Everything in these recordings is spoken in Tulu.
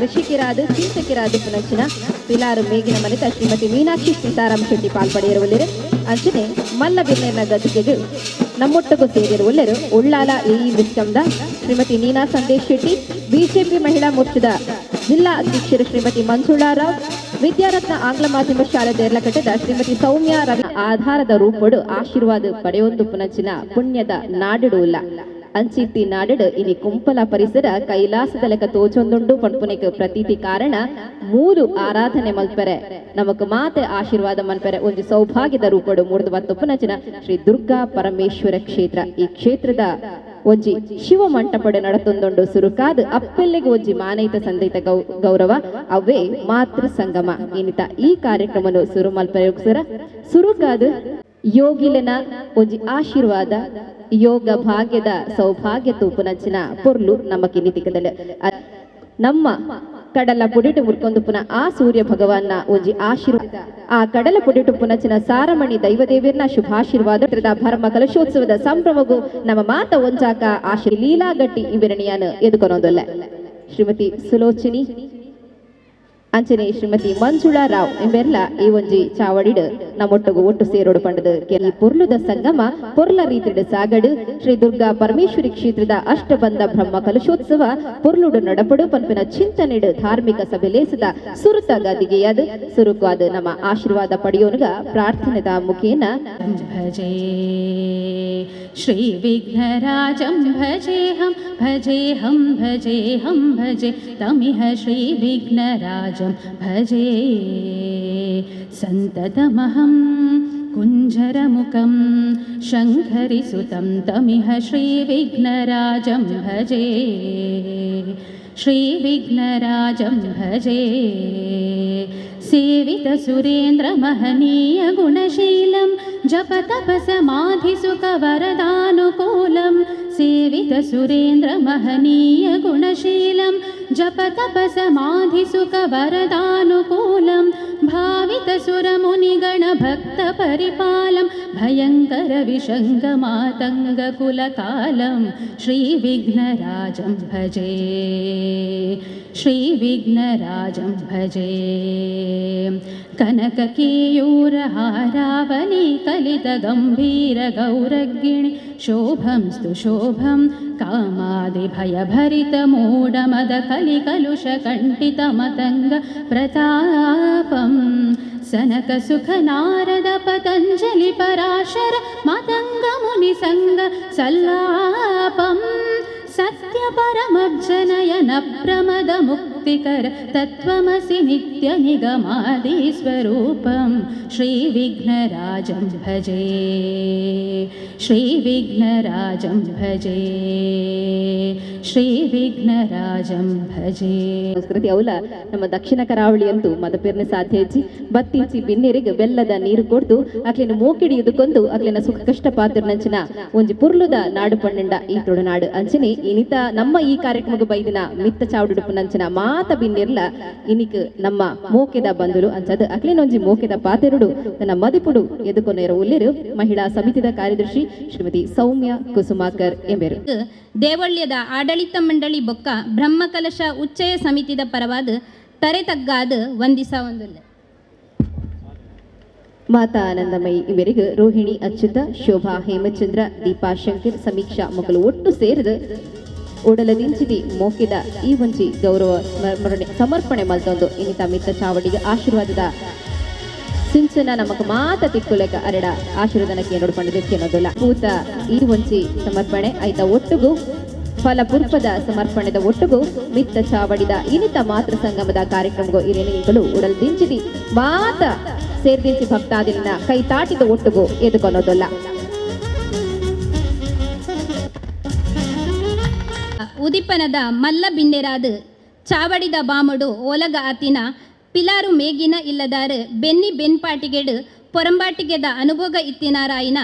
ಕೃಷಿಕರಾದ ಚಿಂತಕರಾದ ಪುನಂಚಿನ ಪಿಲಾರು ಮೇಗಿನ ಮನೆತ ಶ್ರೀಮತಿ ಮೀನಾಕ್ಷಿ ಸೀತಾರಾಮ್ ಶೆಟ್ಟಿ ಪಾಲ್ಪಡೆಯಿರುವಲ್ಲಿರು. ಅಂಚನೆ ಮಲ್ಲ ಬಿನ್ನೆರ್ನ ಗದಿಗೆಗೆ ನಮ್ಮೊಟ್ಟುಗು ಸೇರಿರುವಲ್ಲರು ಉಳ್ಳಾಲ ಎಇ ವಿಸ್ಕಂದ ಶ್ರೀಮತಿ ನೀನಾ ಸಂದೇಶ್ ಶೆಟ್ಟಿ, ಬಿಜೆಪಿ ಮಹಿಳಾ ಮೋರ್ಚಾದ ಜಿಲ್ಲಾ ಅಧ್ಯಕ್ಷರು ಶ್ರೀಮತಿ ಮಂಜುಳಾ ರಾವ್, ವಿದ್ಯಾರತ್ನ ಆಂಗ್ಲ ಮಾಧ್ಯಮ ಶಾಲೆ ದೇರ್ಲಕಟ್ಟೆದ ಶ್ರೀಮತಿ ಸೌಮ್ಯ ರವಿ ಆಧಾರದ ರೂಪಡು ಆಶೀರ್ವಾದ ಪಡೆಯೊಂದು ಪುನಂಚಿನ ಪುಣ್ಯದ ನಾಡುಡುಲ್ಲ. ಅಂಚಿತ್ತಿ ನಾಡುಡು ಇನಿ ಕುಂಪಲ ಪರಿಸರ ಕೈಲಾಸದ ಲೆಕ್ಕ ತೋಚೊಂದುಂಡು ಪನ್ಪುನೆಕ್ ಪ್ರತೀತಿ ಕಾರಣ ಮೂಲು ಆರಾಧನೆ ಮಲ್ಪೆರೆ ನಮಕ್ ಮಾತೆ ಆಶೀರ್ವಾದ ಮನ್ಪೆರೆ ಒಂಜಿ ಸೌಭಾಗ್ಯದ ರೂಪಡು ಮೂರ್ದು ಬತ್ತು ಪುನಂಚಿನ ಶ್ರೀ ದುರ್ಗಾ ಪರಮೇಶ್ವರ ಕ್ಷೇತ್ರ. ಈ ಕ್ಷೇತ್ರದ ಒಂಜಿ ಶಿವ ಮಂಟಪಡೆ ನಡತೊಂದುಂಡು ಸುರುಕಾದ್ ಅಪ್ಪೆಲ್ಲೆಗ್ ಒಂಜಿ ಮಾನೈತ ಸಂದೈತ ಗೌರವ ಅವೇ ಮಾತೃ ಸಂಗಮ. ಇನಿತ ಈ ಕಾರ್ಯಕ್ರಮನು ಸುರು ಮಲ್ಪೆರೆ ಸುರುಕಾದ್ ಯೋಗಿಲನ ಒಂಜಿ ಆಶೀರ್ವಾದ ಯೋಗ ಭಾಗ್ಯದ ಸೌಭಾಗ್ಯ ತೂಪುನಂಚಿನ ಪೊರ್ಲು ನಮ್ಮ ಕಿನ್ನಿ. ನಮ್ಮ ಕಡಲ ಪುಡಿಟು ಮುರ್ಕೊಂದು ಪುನಃ ಆ ಸೂರ್ಯ ಭಗವಾನ್ನ ಒಂಜಿ ಆಶೀರ್ವಾದ, ಆ ಕಡಲ ಪುಡಿಟು ಪುನಚಿನ ಸಾರಮಣಿ ದೈವದೇವಿರ್ನ ಶುಭಾಶೀರ್ವಾದ ಭರ್ಮ ಕಲಶೋತ್ಸವದ ಸಂಭ್ರಮಗೂ ನಮ್ಮ ಮಾತ ಒಂಜಾಕ ಆಶೀರ್ ಲೀಲಾಗಟ್ಟಿ ಇವೆರಣಿಯಾನ ಎದುಕೊನೊಂದೊಲ್ಲ. ಶ್ರೀಮತಿ ಸುಲೋಚಿನಿ ಅಂಚನೆ ಶ್ರೀಮತಿ ಮಂಜುಳಾ ರಾವ್ ಎಂಬೆರ್ಲ ಈ ಒಂಜಿ ಚಾವಡಿಡು ನಮ್ಮೊಟ್ಟುಗು ಒಟ್ಟು ಸೇರೋಡು ಪಂಡದು ಈ ಪೊರ್ಲುದ ಸಂಗಮ ಪೊರ್ಲ ರೀತಿಡು ಸಾಗಡು ಶ್ರೀ ದುರ್ಗಾ ಪರಮೇಶ್ವರಿ ಕ್ಷೇತ್ರದ ಅಷ್ಟಬಂಧ ಬ್ರಹ್ಮ ಕಲಶೋತ್ಸವ ಪೊರ್ಲುಡು ನಡಪಡು ಪನ್ಪಿನ ಚಿಂತನೆಡು ಧಾರ್ಮಿಕ ಸಭೆಲೇಸದ ಸುರುತ ಗದಿಗೆಯಾದ ಸುರುಕಾದ ನಮ್ಮ ಆಶೀರ್ವಾದ ಪಡೆಯೋನುಗ ಪ್ರಾರ್ಥನೆದ ಮುಖೇನ ಭಜೆ ಶ್ರೀ ವಿಘ್ನರಾಜಂ ಭಜೇಹಂ ಭಜೇಹಂ ಭಜೇಹಂ ಭಜೆ ತಮಿಹ ಶ್ರೀ ವಿಘ್ನರಾಜ ಭಜೆ ಸಂತತಮಹಂ ಕುಂಜರಮುಖಂ ಶಂಖರಿಸುತಂ ತಮಿಹ ಶ್ರೀ ವಿಘ್ನರಾಜಂ ಭಜೆ ಶ್ರೀ ವಿಘ್ನರಾಜಂ ಭಜೆ ಸೇವಿತ ಸುರೇಂದ್ರ ಮಹನೀಯ ಗುಣಶೀಲಂ ಜಪ ತಪ ಸಮಾಧಿ ಸುಖ ವರದಾನುಕೂಲಂ ಸೇವಿತ ಸುರೇಂದ್ರ ಮಹನೀಯ ಗುಣಶೀಲಂ ಜಪ ತಪ ಸಮಾಧಿ ಸುಖ ವರದಾನುಕೂಲಂ ಭಾವಿತ ಸುರಮುನಿಗಣ ಭಕ್ತ ಪರಿಪಾಲಂ ಭಯಂಕರ ವಿಷಂಗ ಮಾತಂಗ ಕುಲಕಾಲಂ ಶ್ರೀ ವಿಘ್ನರಾಜಂ ಭಜೆ ಶ್ರೀ ವಿಘ್ನರಾಜಂ ಭಜೆ ಕನಕ ಕೇಯೂರ ಹಾರಾವಲಿ ಕಲಿತ ಗಂಭೀರ ಗೌರಗಿಣಿ ಶೋಭಂಸ್ತು ಶೋಭಂ ಕಾಮಾದಿ ಭಯಭರಿತ ಮೂಢಮದ ಕಲಿಕಲುಷ ಕಂಠಿತ ಮತಂಗ ಪ್ರತಾಪಂ ಸನಕ ಸುಖ ನಾರದ ಪತಂಜಲಿ ಪರಾಶರ ಮತಂಗ ಮುನಿ ಸಂಗ ಸಲ್ಲಾಪಂ ಸತ್ಯ ಪರಮಬ್ಜನಯನ ಪ್ರಮದ ಮುಕ್ತಿಕರ ತತ್ವಮಸಿ ನಿತ್ಯ ನಿಗಮಾದಿ ಸ್ವರೂಪಂ ಶ್ರೀ ವಿಘ್ನರಾಜಂ ಭಜೆ ಶ್ರೀ ವಿಘ್ನರಾಜಂ ಭಜೆ ಶ್ರೀ ವಿಘ್ನರಾಜಂ ಭಜೆ. ಸಂಸ್ಕೃತಿ ಅವಲ ನಮ್ಮ ದಕ್ಷಿಣ ಕರಾವಳಿ ಅಂತೂ ಮದಪೇರ್ನೆ ಸಾಧ್ಯ ಹೆಚ್ಚಿ ಬತ್ತಿಂಚಿ ಬಿನ್ನೆರಿಗೆ ಬೆಲ್ಲದ ನೀರು ಕೊಡ್ದು ಅಕ್ಲಿನ ಮೋಕಿಡಿಯುದುಕೊಂದು ಅಕ್ಲಿನ ಸುಖ ಕಷ್ಟ ಪಾತ್ರನಂಚಿನ ಒಂಜಿ ಪುರ್ಲುದ ನಾಡು ಪಣ್ಣಂಡ ಈ ತುಳುನಾಡು. ಅಂಚನೆ ಇನಿತ ನಮ್ಮ ಈ ಕಾರ್ಯಕ್ರಮಕ್ಕೆ ಬೈದಿನ ಮಿತ್ತ ಚಾವುಡುಪು ನಂಚಿನ ಮಾತ ಬಿನ್ನೆರ್ಲ ಇನಿಕ್ ನಮ್ಮ ಮೋಕೆದ ಬಂಧುಲು ಅಂಚದು ಅಕ್ಲಿನ ಒಂಜಿ ಮೋಕೆದ ಪಾತೆರುಡು ತನ್ನ ಮದಿಪುಡು ಎದುಕೊನೇರ ಉಲ್ಲೇರು ಮಹಿಳಾ ಸಮಿತಿದ ಕಾರ್ಯದರ್ಶಿ ಶ್ರೀಮತಿ ಸೌಮ್ಯ ಕುಸುಮಾಕರ್ ಎಂಬೆರು. ದೇವಳ್ಯದ ಆಡಳಿತ ಮಂಡಳಿ ಬೊಕ್ಕ ಬ್ರಹ್ಮಕಲಶ ಉಚ್ಚಯ ಸಮಿತಿದ ಪರವಾದ ತರೆ ತಗ್ಗಾದ ವಂದಿಸ ಒಂದುಲ್ಲ. ಮಾತಾ ಆನಂದಮಯಿ ಇವರಿಗೆ ರೋಹಿಣಿ ಅಚ್ಯುತ, ಶೋಭಾ ಹೇಮಚಂದ್ರ, ದೀಪಾ ಶಂಕರ್, ಸಮೀಕ್ಷಾ ಮಕ್ಕಳು ಒಟ್ಟು ಸೇರಿದ ಉಡಲದಿಂಚಿದಿ ಮೋಕಿದ ಈ ಒಂಜಿ ಗೌರವ ಸಮರ್ಪಣೆ ಮಲ್ತೊಂದು ಇನ್ನಿತ ಮಿತ್ತ ಚಾವಡಿಗೆ ಆಶೀರ್ವಾದದ ಸಿಂಚನ ನಮಕ್ ಮಾತ ತಿಕ್ಕುಲೆಕ ಅರೆಡ ಆಶೀರ್ವಾದನಕ್ಕೆ ನೋಡ್ಕೊಂಡು ಕೇನೋದಿಲ್ಲ ಪೂತ ಈ ಒಂಜಿ ಸಮರ್ಪಣೆ ಆಯ್ತ ಒಟ್ಟುಗು ಫಲಪುರ್ಪದ ಸಮರ್ಪಣೆದ ಒಟ್ಟುಗು ಮಿತ್ತ ಚಾವಡಿದ ಇನಿತ ಮಾತೃ ಸಂಗಮದ ಕಾರ್ಯಕ್ರಮಗೂ ಇರೇನಿಂಕಲು ಉಡಲ್ ದಿಂಚಿದಿ ಮಾತ ಸೇರ್ದಿಂಚಿ ಭಕ್ತಾದಿನ ಕೈ ತಾಟಿದ ಒಟ್ಟುಗು ಎದುಕೊನೋದಲ್ಲ. ಉದಿಪನದ ಮಲ್ಲ ಬಿಂಡೆರಾದ ಚಾವಡಿದ ಬಾಮುಡು ಓಲಗ ಆತಿನ ಪಿಲಾರು ಮೇಗಿನ ಇಲ್ಲದಾರು ಬೆನ್ನಿ ಬೆನ್ಪಾಟಿಗೆಡು ಪೊರಂಬಾಟಿಗೆದ ಅನುಭೋಗ ಇತ್ತಿನಾರಾಯಿನ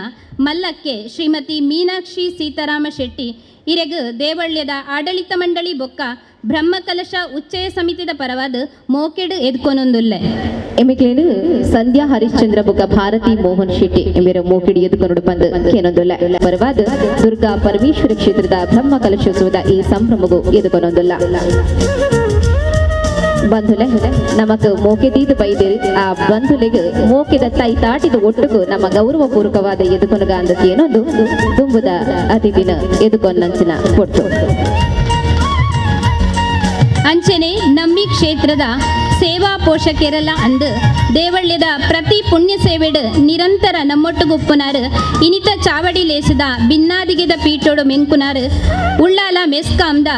ಮಲ್ಲಕ್ಕೆ ಶ್ರೀಮತಿ ಮೀನಾಕ್ಷಿ ಸೀತಾರಾಮ ಶೆಟ್ಟಿ ಇರೆಗು ದೇವಳ್ಯದ ಆಡಳಿತ ಮಂಡಳಿ ಬೊಕ್ಕ ಬ್ರಹ್ಮಕಲಶ ಉಚ್ಚಯ ಸಮಿತಿದ ಪರವಾದ ಮೋಕೆಡು ಎದ್ಕೊನೊಂದುಲ್ಲೆ. ಎಮಿಕ್ಲೇನು ಸಂಧ್ಯಾ ಹರಿಶ್ಚಂದ್ರ ಬೊಕ್ಕ ಭಾರತಿ ಮೋಹನ್ ಶೆಟ್ಟಿ ಎಂಬೆರ ಮೋಕೆಡು ಎದುಕೊನೊಡು ಪಂದು ಕೇನೊಂದುಲ್ಲ ಪರವಾದ ದುರ್ಗಾ ಪರಮೇಶ್ವರ ಕ್ಷೇತ್ರದ ಬ್ರಹ್ಮ ಕಲಶೋತ್ಸವದ ಈ ಸಂಭ್ರಮಗೂ ಎದುಕೊನೊಂದುಲ್ಲ. ಬಂಧುಲೆ ನಮಕ್ ಮೋಕೆ ದೀದು ಬೈದಿರು ಆ ಬಂಧುಲೆಗ್ ಮೋಕೆದ ತೈ ತಾಟಿದ ಒಟ್ಟುಗು ನಮ್ಮ ಗೌರವಪೂರ್ವಕವಾದ ಎದುಕೊನುಗ ಅಂದಕ್ಕೆ ಏನೊಂದು ದುಂಬುದ ಅತಿಥಿನ ಎದುಕೊನ್ನಂಚಿನ ಕೊಟ್ಟು. ಅಂಚನೆ ನಮ್ಮಿ ಕ್ಷೇತ್ರದ ಸೇವಾ ಪೋಷಕರೆಲ್ಲ ಅಂದು ದೇವಳ್ಯದ ಪ್ರತಿ ಪುಣ್ಯ ಸೇವೆಡು ನಿರಂತರ ನಮ್ಮೊಟ್ಟುಗುಪ್ಪುನಾರು ಇನಿತ ಚಾವಡಿ ಲೇಸದ ಬಿನ್ನಾದಿಗೆದ ಪೀಠೋಡು ಮೆಂಕುನಾರು ಉಳ್ಳಾಲ ಮೆಸ್ಕಾಂದ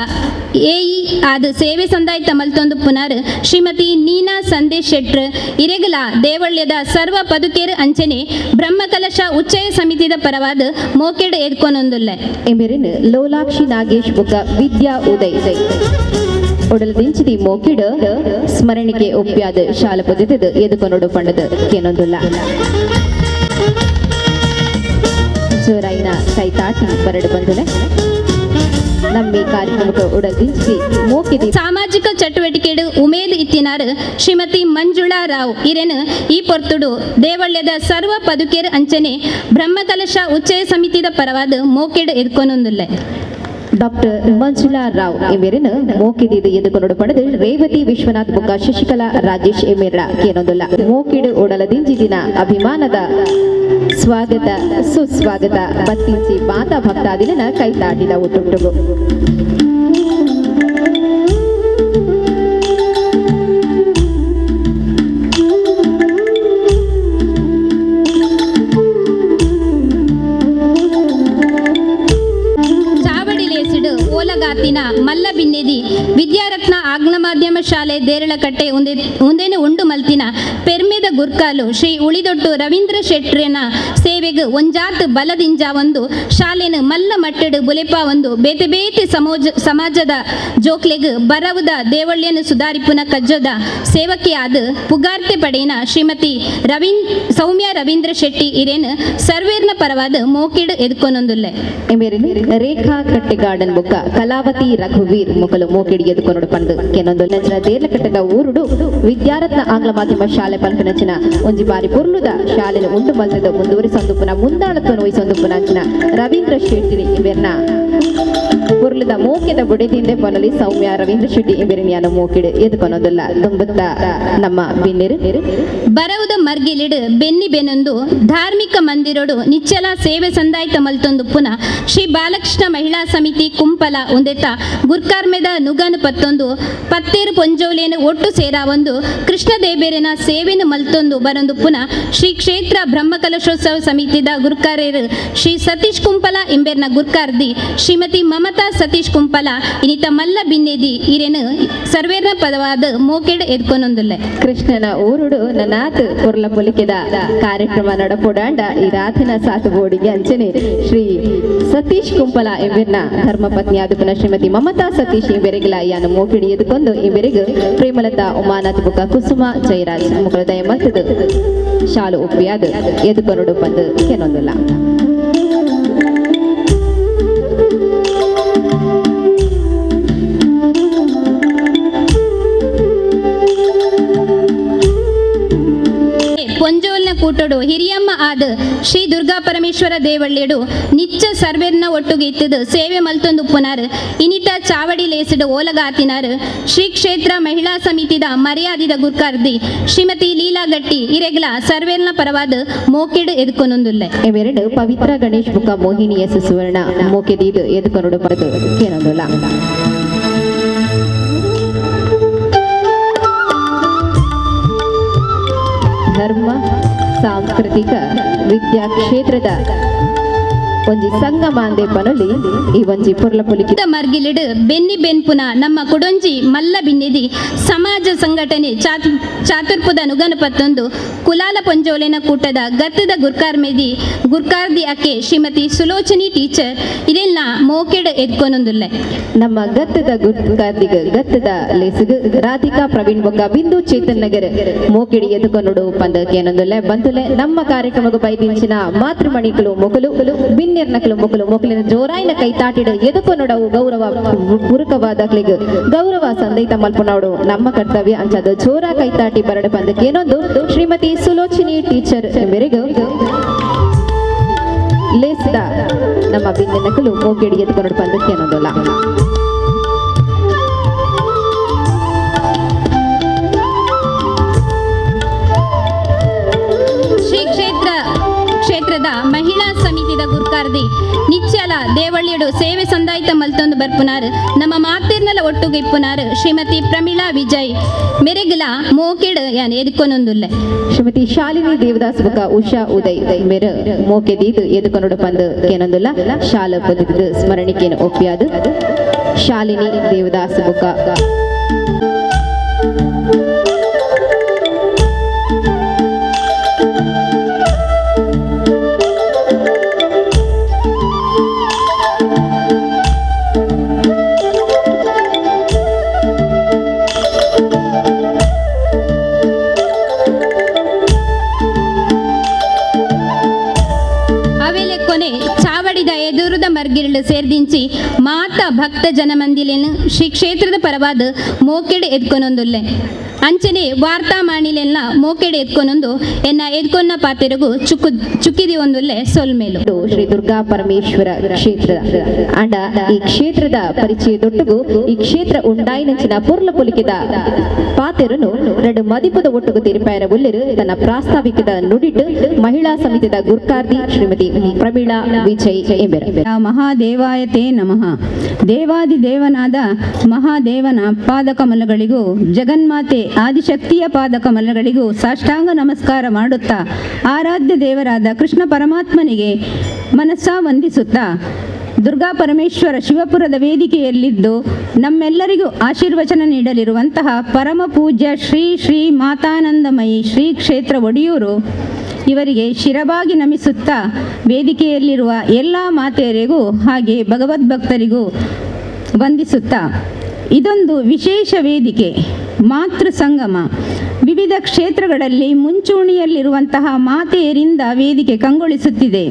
ಏಇ ಆದ ಸೇವೆ ಸಂದಾಯ ಮಲ್ತೊಂದು ಪುನಾರು ಶ್ರೀಮತಿ ನೀನಾ ಸಂದೇಶ್ ಶೆಟ್ರ್ ಇರೆಗಲ ದೇವಳ್ಯದ ಸರ್ವ ಪದುಕೇರು ಅಂಚನೆ ಬ್ರಹ್ಮಕಲಶ ಉಚ್ಚಯ ಸಮಿತಿದ ಪರವಾದ ಮೋಕೆಡ್ ಎದ್ಕೊನೊಂದುಲ್ಲೆ. ಎಮಿರಿನ್ ಲೋಲಾಕ್ಷಿ ನಾಗೇಶ್ ಬುಕ್ಕ ವಿದ್ಯಾ ಉದಯ್ ಒಡಲ್ ದಿಂಚಿದಿ ಮೋಕಿಡ್ ಸ್ಮರಣಿಕೆ ಒಪ್ಪ್ಯಾದ ಶಾಲ ಪದ್ಧತಿದ ಎದುಕೊನೊಡು ಪಂಡದ ಕೇನೊಂದುಲ್ಲ. ಜೋರಾಯಿನ ಕೈತಾಟಿ ಬರಡು ಬಂದುಲೆ ನಮ್ಮಿ ಕಾರ್ಯಕ್ರಮಕ್ಕೆ ಉಡಲ್ ದಿಂಚಿದಿ ಮೋಕಿದಿ. ಸಾಮಾಜಿಕ ಚಟುವಟಿಕೆಡು ಉಮೇದ್ ಇತ್ತಿನಾರು ಶ್ರೀಮತಿ ಮಂಜುಳಾ ರಾವ್ ಇರೆನು ಈ ಪೊರ್ತುಡು ದೇವಳ್ಯದ ಸರ್ವ ಪದುಕೇರ್ ಅಂಚನೆ ಬ್ರಹ್ಮಕಲಶ ಉಚ್ಚಯ ಸಮಿತಿದ ಪರವಾದ ಮೋಕೆಡ್ ಎದ್ಕೊನೊಂದುಲ್ಲೆ. ಡಾಕ್ಟರ್ ಮಂಜುಳಾ ರಾವ್ ಎಮೇರಿನ ಮೋಕಿದಿದು ಎದುಕೊನೊಡು ಪಡೆದು ರೇವತಿ ವಿಶ್ವನಾಥ್ ಬುಕ್ಕ ಶಶಿಕಲಾ ರಾಜೇಶ್ ಎಮೇರ ಕೇನೊಂದುಲ್ಲ. ಮೋಕಿಡು ಒಡಲ ದಿಂಜಿದಿನ ಅಭಿಮಾನದ ಸ್ವಾಗತ ಸುಸ್ವಾಗತ ಬತ್ತಿಂಚಿ ಮಾತಾ ಭಕ್ತಾದಿನ ಕೈತಾಟಿದ ಒಟ್ಟುಟ್ಟುಗು. ಓಲಗಾತಿನ ಮಲ್ಲ ಬಿನ್ನೆದಿ ವಿದ್ಯಾರತ್ನ ಆಂಗ್ಲ ಮಾಧ್ಯಮ ಶಾಲೆ ದೇರಳಕಟ್ಟೆ ಉಂದೇನು ಉಂಡು ಮಲ್ತಿನ ಪೆರ್ಮೆದ ಗುರ್ಕಾಲು ಶ್ರೀ ಉಳಿದೊಟ್ಟು ರವೀಂದ್ರ ಶೆಟ್ರೆನ ಸೇವೆಗ್ ಒಂಜಾತ್ ಬಲದಿಂಜ ಒಂದು ಶಾಲೆನ ಮಲ್ಲ ಮಟ್ಟಡು ಬುಲೆಪ ಒಂದು ಬೇತೆ ಬೇತೆ ಸಮಾಜದ ಜೋಕ್ಲೆಗ್ ಬರವುದ ದೇವಳ್ಯನ ಸುಧಾರಿಪುನ ಕಜ್ಜದ ಸೇವಕಿಯಾದ ಪುಗಾರ್ತೆ ಪಡೆಯಿನ ಶ್ರೀಮತಿ ಸೌಮ್ಯ ರವೀಂದ್ರ ಶೆಟ್ಟಿ ಇರೇನು ಸರ್ವೇರ್ನ ಪರವಾದ ಮೋಕಿಡ್ ಎದ್ಕೊನೊಂದುಲ್ಲೆ. ರೇಖಾ ಕಟ್ಟೆಗಾರ್ಡನ್ ಬುಕ್ಕ ಕಲಾವತಿ ರಘುವೀರ್ ಮೊಕಲು ಮೋಕಿಡಿ ಎದುಕೊನೊಡು ಪಂದು ಕೆನೊಂದು ನಂಚಿನ ದೇರ್ಲಕಟ್ಟೆದ ಊರುಡು ವಿದ್ಯಾರತ್ನ ಆಂಗ್ಲ ಮಾಧ್ಯಮ ಶಾಲೆ ಪಲ್ಪಿನಂಚಿನ ಒಂಜಿ ಬಾರಿ ಪೊರ್ಲುದ ಶಾಲೆನ ಉಂಡು ಮಲ್ತದ ಮುಂದುವರಿಸೊಂದುಪ್ಪುನ ಮುಂದಾಳತ್ವನು ವಹಿಸೊಂದುಪ್ಪುನ ಅಂಚಿನ ರವೀಂದ್ರ ಶೆಟ್ಟಿ ಇವೆರ್ನ ಪೊರ್ಲುದ ಮೋಕೆದ ಬುಡೆದಿಂದೆ ಪೊನಲಿ ಸೌಮ್ಯ ರವೀಂದ್ರ ಶೆಟ್ಟಿ ಇವೆರಿನಿಯಾನ ಮೋಕಿಡು ಎದುಕೊನೊಂದುಲ್ಲ. ದುಂಬುತ್ತ ನಮ್ಮ ಬಿನ್ನೆರು ಬರವುದ ಮರ್ಗಿಲಿಡು ಬೆನ್ನಿ ಬೆನೊಂದು ಧಾರ್ಮಿಕ ಮಂದಿರೋಡು ನಿಚ್ಚಲ ಸೇವೆ ಸಂದಾಯ್ತ ಮಲ್ತೊಂದು ಪುನಃ ಶ್ರೀ ಬಾಲಕೃಷ್ಣ ಮಹಿಳಾ ಸಮಿತಿ ಕುಂಪಲ ಉಂದೆತ ಗುರ್ಕಾರ್ಮೆದ ನುಗನು ಪತ್ತೊಂದು ಪತ್ತೇರು ಪೊಂಜೋಲೇನು ಒಟ್ಟು ಸೇರಾ ಒಂದು ಕೃಷ್ಣ ದೇಬೇರೆನ ಸೇವೆನು ಮಲ್ತೊಂದು ಬರೊಂದು ಪುನಃ ಶ್ರೀ ಕ್ಷೇತ್ರ ಬ್ರಹ್ಮಕಲಶೋತ್ಸವ ಸಮಿತಿದ ಗುರ್ಕಾರ್ಯರು ಶ್ರೀ ಸತೀಶ್ ಕುಂಪಲ ಇಂಬೆರ್ನ ಗುರ್ಕಾರ್ದಿ ಶ್ರೀಮತಿ ಮಮತಾ ಸತೀಶ್ ಕುಂಪಲ ಇನಿತ ಮಲ್ಲ ಬಿನ್ನೆದಿ ಇರೇನು ಸರ್ವೇರ್ನ ಪದವಾದ ಮೋಕೆಡ್ ಎದ್ಕೊನೊಂದುಲ್ಲೆ. ಕೃಷ್ಣನ ಊರುಡು ನನಾತ್ ಪೊರ್ಲ ಪೊಲಿಕೆದ ಕಾರ್ಯಕ್ರಮ ನಡಪೊಡಾಂಡ ಈ ರಾಧನ ಸಾತು ಬೋಡಿಗೆ ಅಂಚನೆ ಶ್ರೀ ಸತೀಶ್ ಕುಂಪಲ ಎಂಬೆರ್ನ ಧರ್ಮಪತ್ನಿ ಆದುಪನ ಶ್ರೀಮತಿ ಮಮತಾ ಸತೀಶ್ ಎಂಬೆರೆಗಲ ಯಾನು ಮೋಕಿಡಿ ಎದುಕೊಂಡು ಎಂಬೆರೆಗ್ ಪ್ರೇಮಲತಾ ಉಮಾನಾಥ್ ಬುಕ್ಕ ಕುಸುಮ ಜಯರಾಜ್ ಮುಕಲ ದಯ ಮಲ್ತದು ಶಾಲು ಉಪ್ಪಿಯಾದ ಎದುಕೊನೊಡು ಬಂದು ಕೆನೊಂದುಲ್ಲ. ಪೊಂಜೋಲ್ನ ಕೂಟೋಡು ಹಿರಿಯಮ್ಮ ಆದ ಶ್ರೀ ದುರ್ಗಾ ಪರಮೇಶ್ವರ ದೇವಳ್ಳಿಡು ನಿಚ್ಚ ಸರ್ವೆರ್ನ ಒಟ್ಟುಗೆ ಇತ್ತದು ಸೇವೆ ಮಲ್ತೊಂದು ಉಪ್ಪುನಾರು ಇನಿತ ಚಾವಡಿ ಲೇಸಿಡು ಓಲಗಾತಿನಾರು ಶ್ರೀ ಕ್ಷೇತ್ರ ಮಹಿಳಾ ಸಮಿತಿದ ಮರ್ಯಾದಿದ ಗುರ್ಕಾರ್ದಿ ಶ್ರೀಮತಿ ಲೀಲಾ ಗಟ್ಟಿ ಇರೆಗ್ಲ ಸರ್ವೆರ್ನ ಪರವಾದ ಮೋಕೆಡು ಎದುಕೊನೊಂದುಲ್ಲೆ. ಇವೆರಡು ಪವಿತ್ರ ಗಣೇಶ್ ಬುಕ್ಕ ಮೋಹಿನಿ ಎಸ್ ಸುವರ್ಣ ಮೋಕೆದೀದು ಎದುಕೊನೊಡು ಪಡೆದು ಕೇನೊಂದುಲ್ಲ. ಧರ್ಮ ಸಾಂಸ್ಕೃತಿಕ ವಿದ್ಯಾ ಕ್ಷೇತ್ರದ ಒಂಜಿ ಸಂಗಮ ಅಂದೆ ಪನೊಲಿ ಈ ಒಂಜಿ ಪೊರ್ಲ ಪೊಲಿಕೆ ಮರ್ಗಿಲಿಡು ಬೆನ್ನಿ ಬೆನ್ಪುನ ನಮ್ಮ ಕೊಡೊಂಜಿ ಮಲ್ಲ ಬಿನ್ನಿದಿ ಸಮಾಜ ಸಂಘಟನೆ ಚಾತುರ್ಪುದ ನುಗನ ಪತ್ತೊಂದು ಕುಲಾಲ ಪೊಂಜೋಲೆನ ಕೂಟದ ಗತ್ತದ ಗುರ್ಕಾರ್ಮೆದಿ ಗುರ್ಕಾರ್ದಿ ಅಕ್ಕೆ ಶ್ರೀಮತಿ ಸುಲೋಚನಿ ಟೀಚರ್ ಇದೆಲ್ಲ ಮೋಕೆಡ್ ಎದ್ಕೊನೊಂದುಲ್ಲೆ. ನಮ್ಮ ಗತ್ತದ ಗುರ್ಕಾರ್ದಿಗ ಗತ್ತದ ಲೇಸುಗು ರಾಧಿಕಾ ಪ್ರವೀಣ್ ಬೊಕ್ಕ ಬಿಂದು ಚೇತನ್ ನಗರ್ ಮೋಕೆಡಿ ಎದುಕೊನೊಡು ಪಂದಕೇನೊಂದುಲ್ಲೆ. ಬಂದುಲೆ ನಮ್ಮ ಕಾರ್ಯಕ್ರಮಕ್ಕೆ ಬೈದಿಂಚಿನ ಮಾತೃಮಣಿಕಲು ಮೊಕಲು ಬಿನ್ನೆರ್ನಕಲು ಮೊಕಲು ಮೊಕಲಿನ ಜೋರಾಯಿನ ಕೈ ತಾಟಿಡ ಎದುಕೊನೊಡವು ಗೌರವ ಪೂರಕವಾದ ಗೌರವ ಸಂದೈತ ಮಲ್ಪನೋಡು ನಮ್ಮ ಕರ್ತವ್ಯ ಅಂಚಾದ ಜೋರ ಕೈತಾಟಿ ಬರಡು ಪಂದಕೇನೊಂದು ಶ್ರೀಮತಿ ಸುಲೋಚನಿ ಟೀಚರ್ ಮೇರೆಗೂ ಲೇಸ್ದ ನಮ್ಮ ಬಿನ್ನೆನಕಲು ಮೋಕೆಡಿ ಎದುಕೊನೊಡು ಪಂದಕೇನೊಂದುಲ್ಲ. ಕ್ಷೇತ್ರದ ಮಹಿಳಾ ಸಮಿತಿದ ಗುರ್ಕಾರ್ದಿ ನಿಚ್ಚಲ ದೇವಳ್ಳಿಯಡು ಸೇವೆ ಸಂದಾಯಿತ ಮಲ್ತೊಂದು ಬರ್ಪುನಾರ್ ನಮ್ಮ ಮಾತಿರ್ನಲ ಒಟ್ಟುಗು ಇಪ್ಪುನಾರ್ ಶ್ರೀಮತಿ ಪ್ರಮೀಳಾ ವಿಜಯ್ ಮೆರೆಗಲ ಮೋಕೆಡ್ ಯಾನ್ ಎದುಕೊನೊಂದುಲ್ಲೆ. ಶ್ರೀಮತಿ ಶಾಲಿನಿ ದೇವದಾಸ್ ಬುಕ ಉಷಾ ಉದಯ್ ಮೇರ ಮೋಕೆ ದೀದ್ ಎದುಕೊನೊಡು ಪಂದ್ ಕೇನೊಂದುಲ್ಲ. ಶಾಲ ಪೊದಿದ್ ಸ್ಮರಣಿಕೆನ್ ಒಪ್ಪಿಯಾದು ಶಾಲಿನಿ ದೇವದಾಸ್ ಬುಕ ಅವೆಲೆ ಕೊನೆ ಚಾವಡಿದ ಎದುರುದ ಮರ್ಗಿರಳು ಸೇರ್ದಿಂಚಿ ಮಾತ ಭಕ್ತ ಜನಮಂದಿಲೇನು ಶ್ರೀ ಕ್ಷೇತ್ರದ ಪರವಾದ ಮೋಕೆಡೆ ಎದ್ಕೊನೊಂದುಲ್ಲೆ. ಅಂಚನೆ ವಾರ್ತಾ ಮಾಣಿಲೆಲ್ಲ ಮೋಕೆಡೆ ಎದ್ಕೊನೊಂದು ಎನ್ನ ಎದ್ಕೊನ್ನ ಪಾತೆರಗು ಚುಕ್ಕು ಚುಕ್ಕಿದಿ ಒಂದುಲ್ಲೆ ಸೊಲ್ಮೇಲು. ಶ್ರೀ ದುರ್ಗಾ ಪರಮೇಶ್ವರ ಕ್ಷೇತ್ರ ಅಂಡ ಈ ಕ್ಷೇತ್ರದ ಪರಿಚಯದೊಟ್ಟುಗು ಈ ಕ್ಷೇತ್ರ ಉಂಡಾಯಿನಂಚಿನ ಪೊರ್ಲ ಪೊಲಿಕೆದ ಪಾತೆರನು ಎರಡು ಮದಿಪುದ ಒಟ್ಟುಗು ತಿರುಪಾಯರ ಉಲ್ಲೆರು ತನ್ನ ಪ್ರಾಸ್ತಾವಿಕದ ನುಡಿಟ್ಟು ಮಹಿಳಾ ಸಮಿತಿದ ಗುರ್ಕಾರ್ದಿ ಶ್ರೀಮತಿ ಪ್ರಮೀಳಾ ವಿಜಯ್ ಎಂಬೆರು. ಮಹಾದೇವಾಯ ತೇ ನಮಃ. ದೇವಾದಿದೇವನಾದ ಮಹಾದೇವನ ಪಾದಕಮಲಗಳಿಗೂ ಜಗನ್ಮಾತೆ ಆದಿಶಕ್ತಿಯ ಪಾದಕಮಲಗಳಿಗೂ ಸಾಷ್ಟಾಂಗ ನಮಸ್ಕಾರ ಮಾಡುತ್ತಾ ಆರಾಧ್ಯ ದೇವರಾದ ಕೃಷ್ಣ ಪರಮಾತ್ಮನಿಗೆ ಮನಸ್ಸಾ ವಂದಿಸುತ್ತಾ ದುರ್ಗಾ ಪರಮೇಶ್ವರ ಶಿವಪುರದ ವೇದಿಕೆಯಲ್ಲಿದ್ದು ನಮ್ಮೆಲ್ಲರಿಗೂ ಆಶೀರ್ವಚನ ನೀಡಲಿರುವಂತಹ ಪರಮ ಪೂಜ್ಯ ಶ್ರೀ ಶ್ರೀ ಮಾತಾನಂದಮಯಿ ಶ್ರೀ ಕ್ಷೇತ್ರ ಒಡಿಯೂರು ಇವರಿಗೆ ಶಿರಬಾಗಿ ನಮಿಸುತ್ತಾ ವೇದಿಕೆಯಲ್ಲಿರುವ ಎಲ್ಲ ಮಾತೆಯರಿಗೂ ಹಾಗೆ ಭಗವದ್ಭಕ್ತರಿಗೂ ವಂದಿಸುತ್ತಾ, ಇದೊಂದು ವಿಶೇಷ ವೇದಿಕೆ, ಮಾತೃ ಸಂಗಮ. ವಿವಿಧ ಕ್ಷೇತ್ರಗಳಲ್ಲಿ ಮುಂಚೂಣಿಯಲ್ಲಿರುವಂತಹ ಮಾತೆಯರಿಂದ ವೇದಿಕೆ ಕಂಗೊಳಿಸುತ್ತಿದೆ.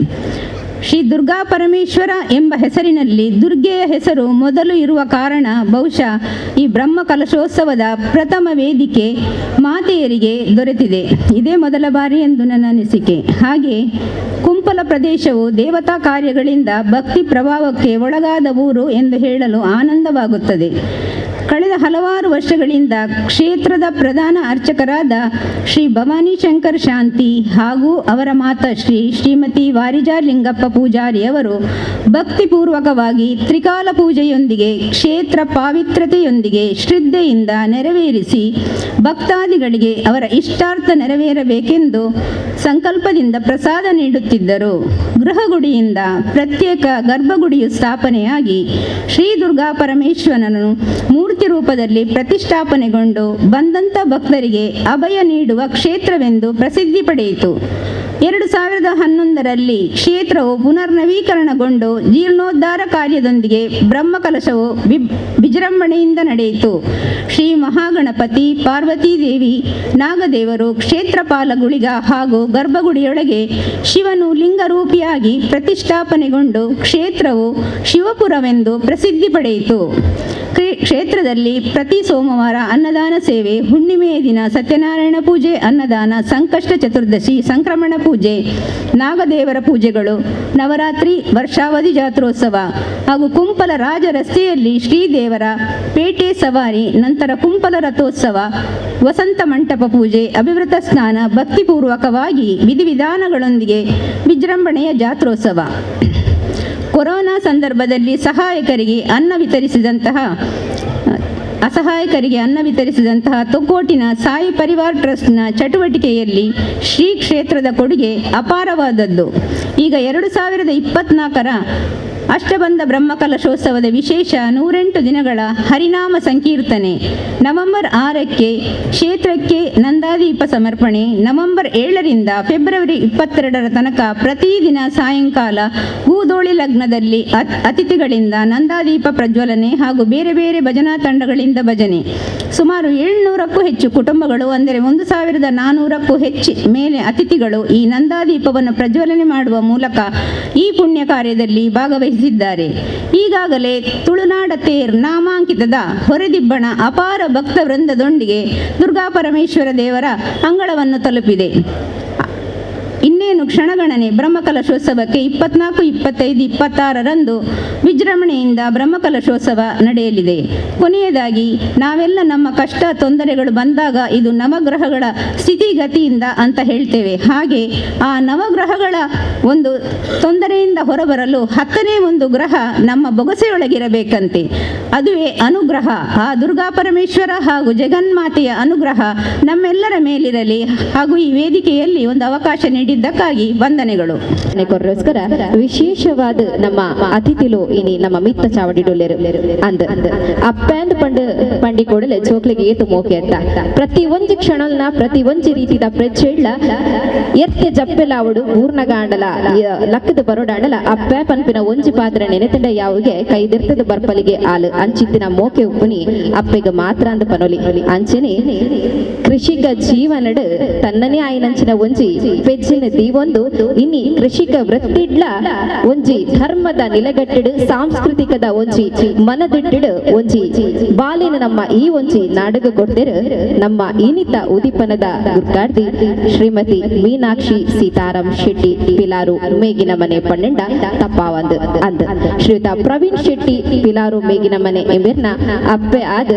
ಶ್ರೀ ದುರ್ಗಾ ಪರಮೇಶ್ವರ ಎಂಬ ಹೆಸರಿನಲ್ಲಿ ದುರ್ಗೆಯ ಹೆಸರು ಮೊದಲು ಇರುವ ಕಾರಣ ಬಹುಶಃ ಈ ಬ್ರಹ್ಮ ಕಲಶೋತ್ಸವದ ಪ್ರಥಮ ವೇದಿಕೆ ಮಾತೆಯರಿಗೆ ದೊರೆತಿದೆ. ಇದೇ ಮೊದಲ ಬಾರಿ ಎಂದು ನನ್ನ ಅನಿಸಿಕೆ. ಹಾಗೆ ಕುಂಪಲ ಪ್ರದೇಶವು ದೇವತಾ ಕಾರ್ಯಗಳಿಂದ ಭಕ್ತಿ ಪ್ರಭಾವಕ್ಕೆ ಒಳಗಾದ ಊರು ಎಂದು ಹೇಳಲು ಆನಂದವಾಗುತ್ತದೆ. ಕಳೆದ ಹಲವಾರು ವರ್ಷಗಳಿಂದ ಕ್ಷೇತ್ರದ ಪ್ರಧಾನ ಅರ್ಚಕರಾದ ಶ್ರೀ ಭವಾನಿ ಶಂಕರ್ ಶಾಂತಿ ಹಾಗೂ ಅವರ ಮಾತಾಶ್ರೀ ಶ್ರೀಮತಿ ವಾರಿಜಾ ಲಿಂಗಪ್ಪ ಪೂಜಾರಿಯವರು ಭಕ್ತಿಪೂರ್ವಕವಾಗಿ ತ್ರಿಕಾಲ ಪೂಜೆಯೊಂದಿಗೆ ಕ್ಷೇತ್ರ ಪಾವಿತ್ರತೆಯೊಂದಿಗೆ ಶ್ರದ್ಧೆಯಿಂದ ನೆರವೇರಿಸಿ ಭಕ್ತಾದಿಗಳಿಗೆ ಅವರ ಇಷ್ಟಾರ್ಥ ನೆರವೇರಬೇಕೆಂದು ಸಂಕಲ್ಪದಿಂದ ಪ್ರಸಾದ ನೀಡುತ್ತಿದ್ದರು. ಗೃಹಗುಡಿಯಿಂದ ಪ್ರತ್ಯೇಕ ಗರ್ಭಗುಡಿಯು ಸ್ಥಾಪನೆಯಾಗಿ ಶ್ರೀ ದುರ್ಗಾ ಪರಮೇಶ್ವರನನ್ನು ಮೂರ್ತಿ ರೂಪದಲ್ಲಿ ಪ್ರತಿಷ್ಠಾಪನೆಗೊಂಡು ಬಂದಂಥ ಭಕ್ತರಿಗೆ ಅಭಯ ನೀಡುವ ಕ್ಷೇತ್ರವೆಂದು ಪ್ರಸಿದ್ಧಿ ಪಡೆಯಿತು. 2011ರಲ್ಲಿ ಕ್ಷೇತ್ರವು ಪುನರ್ನವೀಕರಣಗೊಂಡು ಜೀರ್ಣೋದ್ಧಾರ ಕಾರ್ಯದೊಂದಿಗೆ ಬ್ರಹ್ಮಕಲಶವು ವಿಜೃಂಭಣೆಯಿಂದ ನಡೆಯಿತು. ಶ್ರೀ ಮಹಾಗಣಪತಿ, ಪಾರ್ವತೀದೇವಿ, ನಾಗದೇವರು, ಕ್ಷೇತ್ರಪಾಲ ಗುಳಿಗ ಹಾಗೂ ಗರ್ಭಗುಡಿಯೊಳಗೆ ಶಿವನು ಲಿಂಗರೂಪಿಯಾಗಿ ಪ್ರತಿಷ್ಠಾಪನೆಗೊಂಡು ಕ್ಷೇತ್ರವು ಶಿವಪುರವೆಂದು ಪ್ರಸಿದ್ಧಿ ಪಡೆಯಿತು. ಕ್ಷೇತ್ರದಲ್ಲಿ ಪ್ರತಿ ಸೋಮವಾರ ಅನ್ನದಾನ ಸೇವೆ, ಹುಣ್ಣಿಮೆಯ ದಿನ ಸತ್ಯನಾರಾಯಣ ಪೂಜೆ, ಅನ್ನದಾನ, ಸಂಕಷ್ಟ ಚತುರ್ದಶಿ, ಸಂಕ್ರಮಣ ಪೂಜೆ, ನಾಗದೇವರ ಪೂಜೆಗಳು, ನವರಾತ್ರಿ, ವರ್ಷಾವಧಿ ಜಾತ್ರೋತ್ಸವ ಹಾಗೂ ಕುಂಪಲ ರಾಜ ರಸ್ತೆಯಲ್ಲಿ ಶ್ರೀದೇವರ ಪೇಟೆ ಸವಾರಿ, ನಂತರ ಕುಂಪಲ ರಥೋತ್ಸವ, ವಸಂತ ಮಂಟಪ ಪೂಜೆ, ಅಭಿವೃತ ಸ್ನಾನ ಭಕ್ತಿಪೂರ್ವಕವಾಗಿ ವಿಧಿವಿಧಾನಗಳೊಂದಿಗೆ ವಿಜೃಂಭಣೆಯ ಜಾತ್ರೋತ್ಸವ. ಕೊರೋನಾ ಸಂದರ್ಭದಲ್ಲಿ ಸಹಾಯಕರಿಗೆ ಅನ್ನ ವಿತರಿಸಿದಂತಹ ಅಸಹಾಯಕರಿಗೆ ಅನ್ನ ವಿತರಿಸಿದಂತಹ ತೊಕ್ಕೋಟಿನ ಸಾಯಿ ಪರಿವಾರ್ ಟ್ರಸ್ಟ್ನ ಚಟುವಟಿಕೆಯಲ್ಲಿ ಶ್ರೀ ಕ್ಷೇತ್ರದ ಕೊಡುಗೆ ಅಪಾರವಾದದ್ದು. ಈಗ 2024ರ ಅಷ್ಟಬಂಧ ಬ್ರಹ್ಮಕಲಶೋತ್ಸವದ ವಿಶೇಷ 108 ದಿನಗಳ ಹರಿನಾಮ ಸಂಕೀರ್ತನೆ, ನವೆಂಬರ್ 6ಕ್ಕೆ ಕ್ಷೇತ್ರಕ್ಕೆ ನಂದಾದೀಪ ಸಮರ್ಪಣೆ, ನವೆಂಬರ್ 7ರಿಂದ ಫೆಬ್ರವರಿ 22ರ ತನಕ ಪ್ರತಿದಿನ ಸಾಯಂಕಾಲ ಗೂದೋಳಿ ಲಗ್ನದಲ್ಲಿ ಅತಿಥಿಗಳಿಂದ ನಂದಾದೀಪ ಪ್ರಜ್ವಲನೆ ಹಾಗೂ ಬೇರೆ ಬೇರೆ ಭಜನಾ ತಂಡಗಳಿಂದ ಭಜನೆ. ಸುಮಾರು 700ಕ್ಕೂ ಹೆಚ್ಚು ಕುಟುಂಬಗಳು, ಅಂದರೆ 1400ಕ್ಕೂ ಹೆಚ್ಚು ಮೇಲೆ ಅತಿಥಿಗಳು ಈ ನಂದಾದೀಪವನ್ನು ಪ್ರಜ್ವಲನೆ ಮಾಡುವ ಮೂಲಕ ಈ ಪುಣ್ಯ ಕಾರ್ಯದಲ್ಲಿ ಭಾಗವಹಿಸಿದ್ದಾರೆ. ಈಗಾಗಲೇ ತುಳುನಾಡ ತೇರ್ ನಾಮಾಂಕಿತದ ಹೊರೆದಿಬ್ಬಣ ಅಪಾರ ಭಕ್ತ ವೃಂದದೊಂದಿಗೆ ದುರ್ಗಾ ಪರಮೇಶ್ವರ ದೇವರ ಅಂಗಳವನ್ನು ತಲುಪಿದೆ. ಇನ್ನೇನು ಇನ್ನೇನು ಕ್ಷಣಗಣನೆ ಬ್ರಹ್ಮಕಲಶೋತ್ಸವಕ್ಕೆ 24, 25, 26ರಂದು ವಿಜೃಂಭಣೆಯಿಂದ ಬ್ರಹ್ಮಕಲಶೋತ್ಸವ ನಡೆಯಲಿದೆ. ಕೊನೆಯದಾಗಿ, ನಾವೆಲ್ಲ ನಮ್ಮ ಕಷ್ಟ ತೊಂದರೆಗಳು ಬಂದಾಗ ಇದು ನವಗ್ರಹಗಳ ಸ್ಥಿತಿಗತಿಯಿಂದ ಅಂತ ಹೇಳ್ತೇವೆ. ಹಾಗೆ ಆ ನವಗ್ರಹಗಳ ಒಂದು ತೊಂದರೆಯಿಂದ ಹೊರಬರಲು 10ನೇ ಒಂದು ಗ್ರಹ ನಮ್ಮ ಬೊಗಸೆಯೊಳಗಿರಬೇಕಂತೆ. ಅದುವೇ ಅನುಗ್ರಹ. ಆ ದುರ್ಗಾ ಪರಮೇಶ್ವರ ಹಾಗೂ ಜಗನ್ಮಾತೆಯ ಅನುಗ್ರಹ ನಮ್ಮೆಲ್ಲರ ಮೇಲಿರಲಿ. ಹಾಗೂ ಈ ವೇದಿಕೆಯಲ್ಲಿ ಒಂದು ಅವಕಾಶ ನೀಡಿದ್ದಕ್ಕಾಗಿ ವಂದನೆಗಳು. ಕೊರೋಸ್ಕರ ವಿಶೇಷವಾದ ನಮ್ಮ ಅತಿಥಿಲು ಇನಿ ನಮ್ಮ ಮಿತ್ತ ಚಾವಡಿಡುಲ್ಲೆರು ಅಂದ ಅಪ್ಪಂದ್ ಪಂಡು ಪಂಡಿ ಕೊಡಲೆ ಚೋಕ್ಲಿಗೆ ಏತು ಮೋಕೆ ಅಂತ ಪ್ರತಿ ಒಂಜಿ ಕ್ಷಣಲ್ನ ಪ್ರತಿ ಒಂಜಿ ರೀತಿದ ಪ್ರೆಚ್ಚೆಳ್ಳ ಎತ್ತೆ ಜಪ್ಪೆಲಾವಡು ಊರ್ನಗಾಂಡಲ ಲಕ್ಕದ ಬರೋಡಾಂಡಲ ಅಪ್ಪೆ ಪನ್ಪಿನ ಒಂಜಿ ಪಾತ್ರ ನೆನೆತಂಡ ಯಾವುಗೆ ಕೈದಿರ್ತದ ಬರ್ಪಲಿಗೆ ಆಲು ಅಂಚಿತ್ತಿನ ಮೋಕೆ ಉಪ್ಪುನಿ ಅಪ್ಪೆಗ ಮಾತ್ರ ಅಂದ ಪನೊಲಿ. ಅಂಚನೆ ಕೃಷಿಕ ಜೀವನಡು ತನ್ನನೇ ಆಯಿನಂಚಿನ ಒಂಜಿ ಪೆಜ್ಜಿನ ದೀವೊಂದು ಇನಿ ಕೃಷಿಕ ವೃತ್ತಿಡ್ಲ ಒಂಜಿ ಧರ್ಮದ ನಿಲಗಟ್ಟಿಡು ಸಾಂಸ್ಕೃತಿಕದ ಒಂಜಿ ಮನದಿಟ್ಟಿಡು ಒಂಜಿ ಬಾಲಿನ ನಮ್ಮ ಈ ಒಂಜಿ ನಾಡಗ ಕೊಡ್ತಿರು ನಮ್ಮ ಇನಿತ ಉದಿಪನದ ಗುರ್ಕಾರ್ದಿ ಶ್ರೀಮತಿ ಮೀನಾಕ್ಷಿ ಸೀತಾರಾಮ್ ಶೆಟ್ಟಿ ಪಿಲಾರು ಮೇಗಿನ ಮನೆ ಪನ್ನೆಂಡ ತಪ್ಪಾವಂದ್ ಅಂದ್ ಶ್ರೀಯುತ ಪ್ರವೀಣ್ ಶೆಟ್ಟಿ ಪಿಲಾರು ಮೇಗಿನ ಮನೆ ಎಂಬಿರ್ನ ಅಪ್ಪೆ ಆದ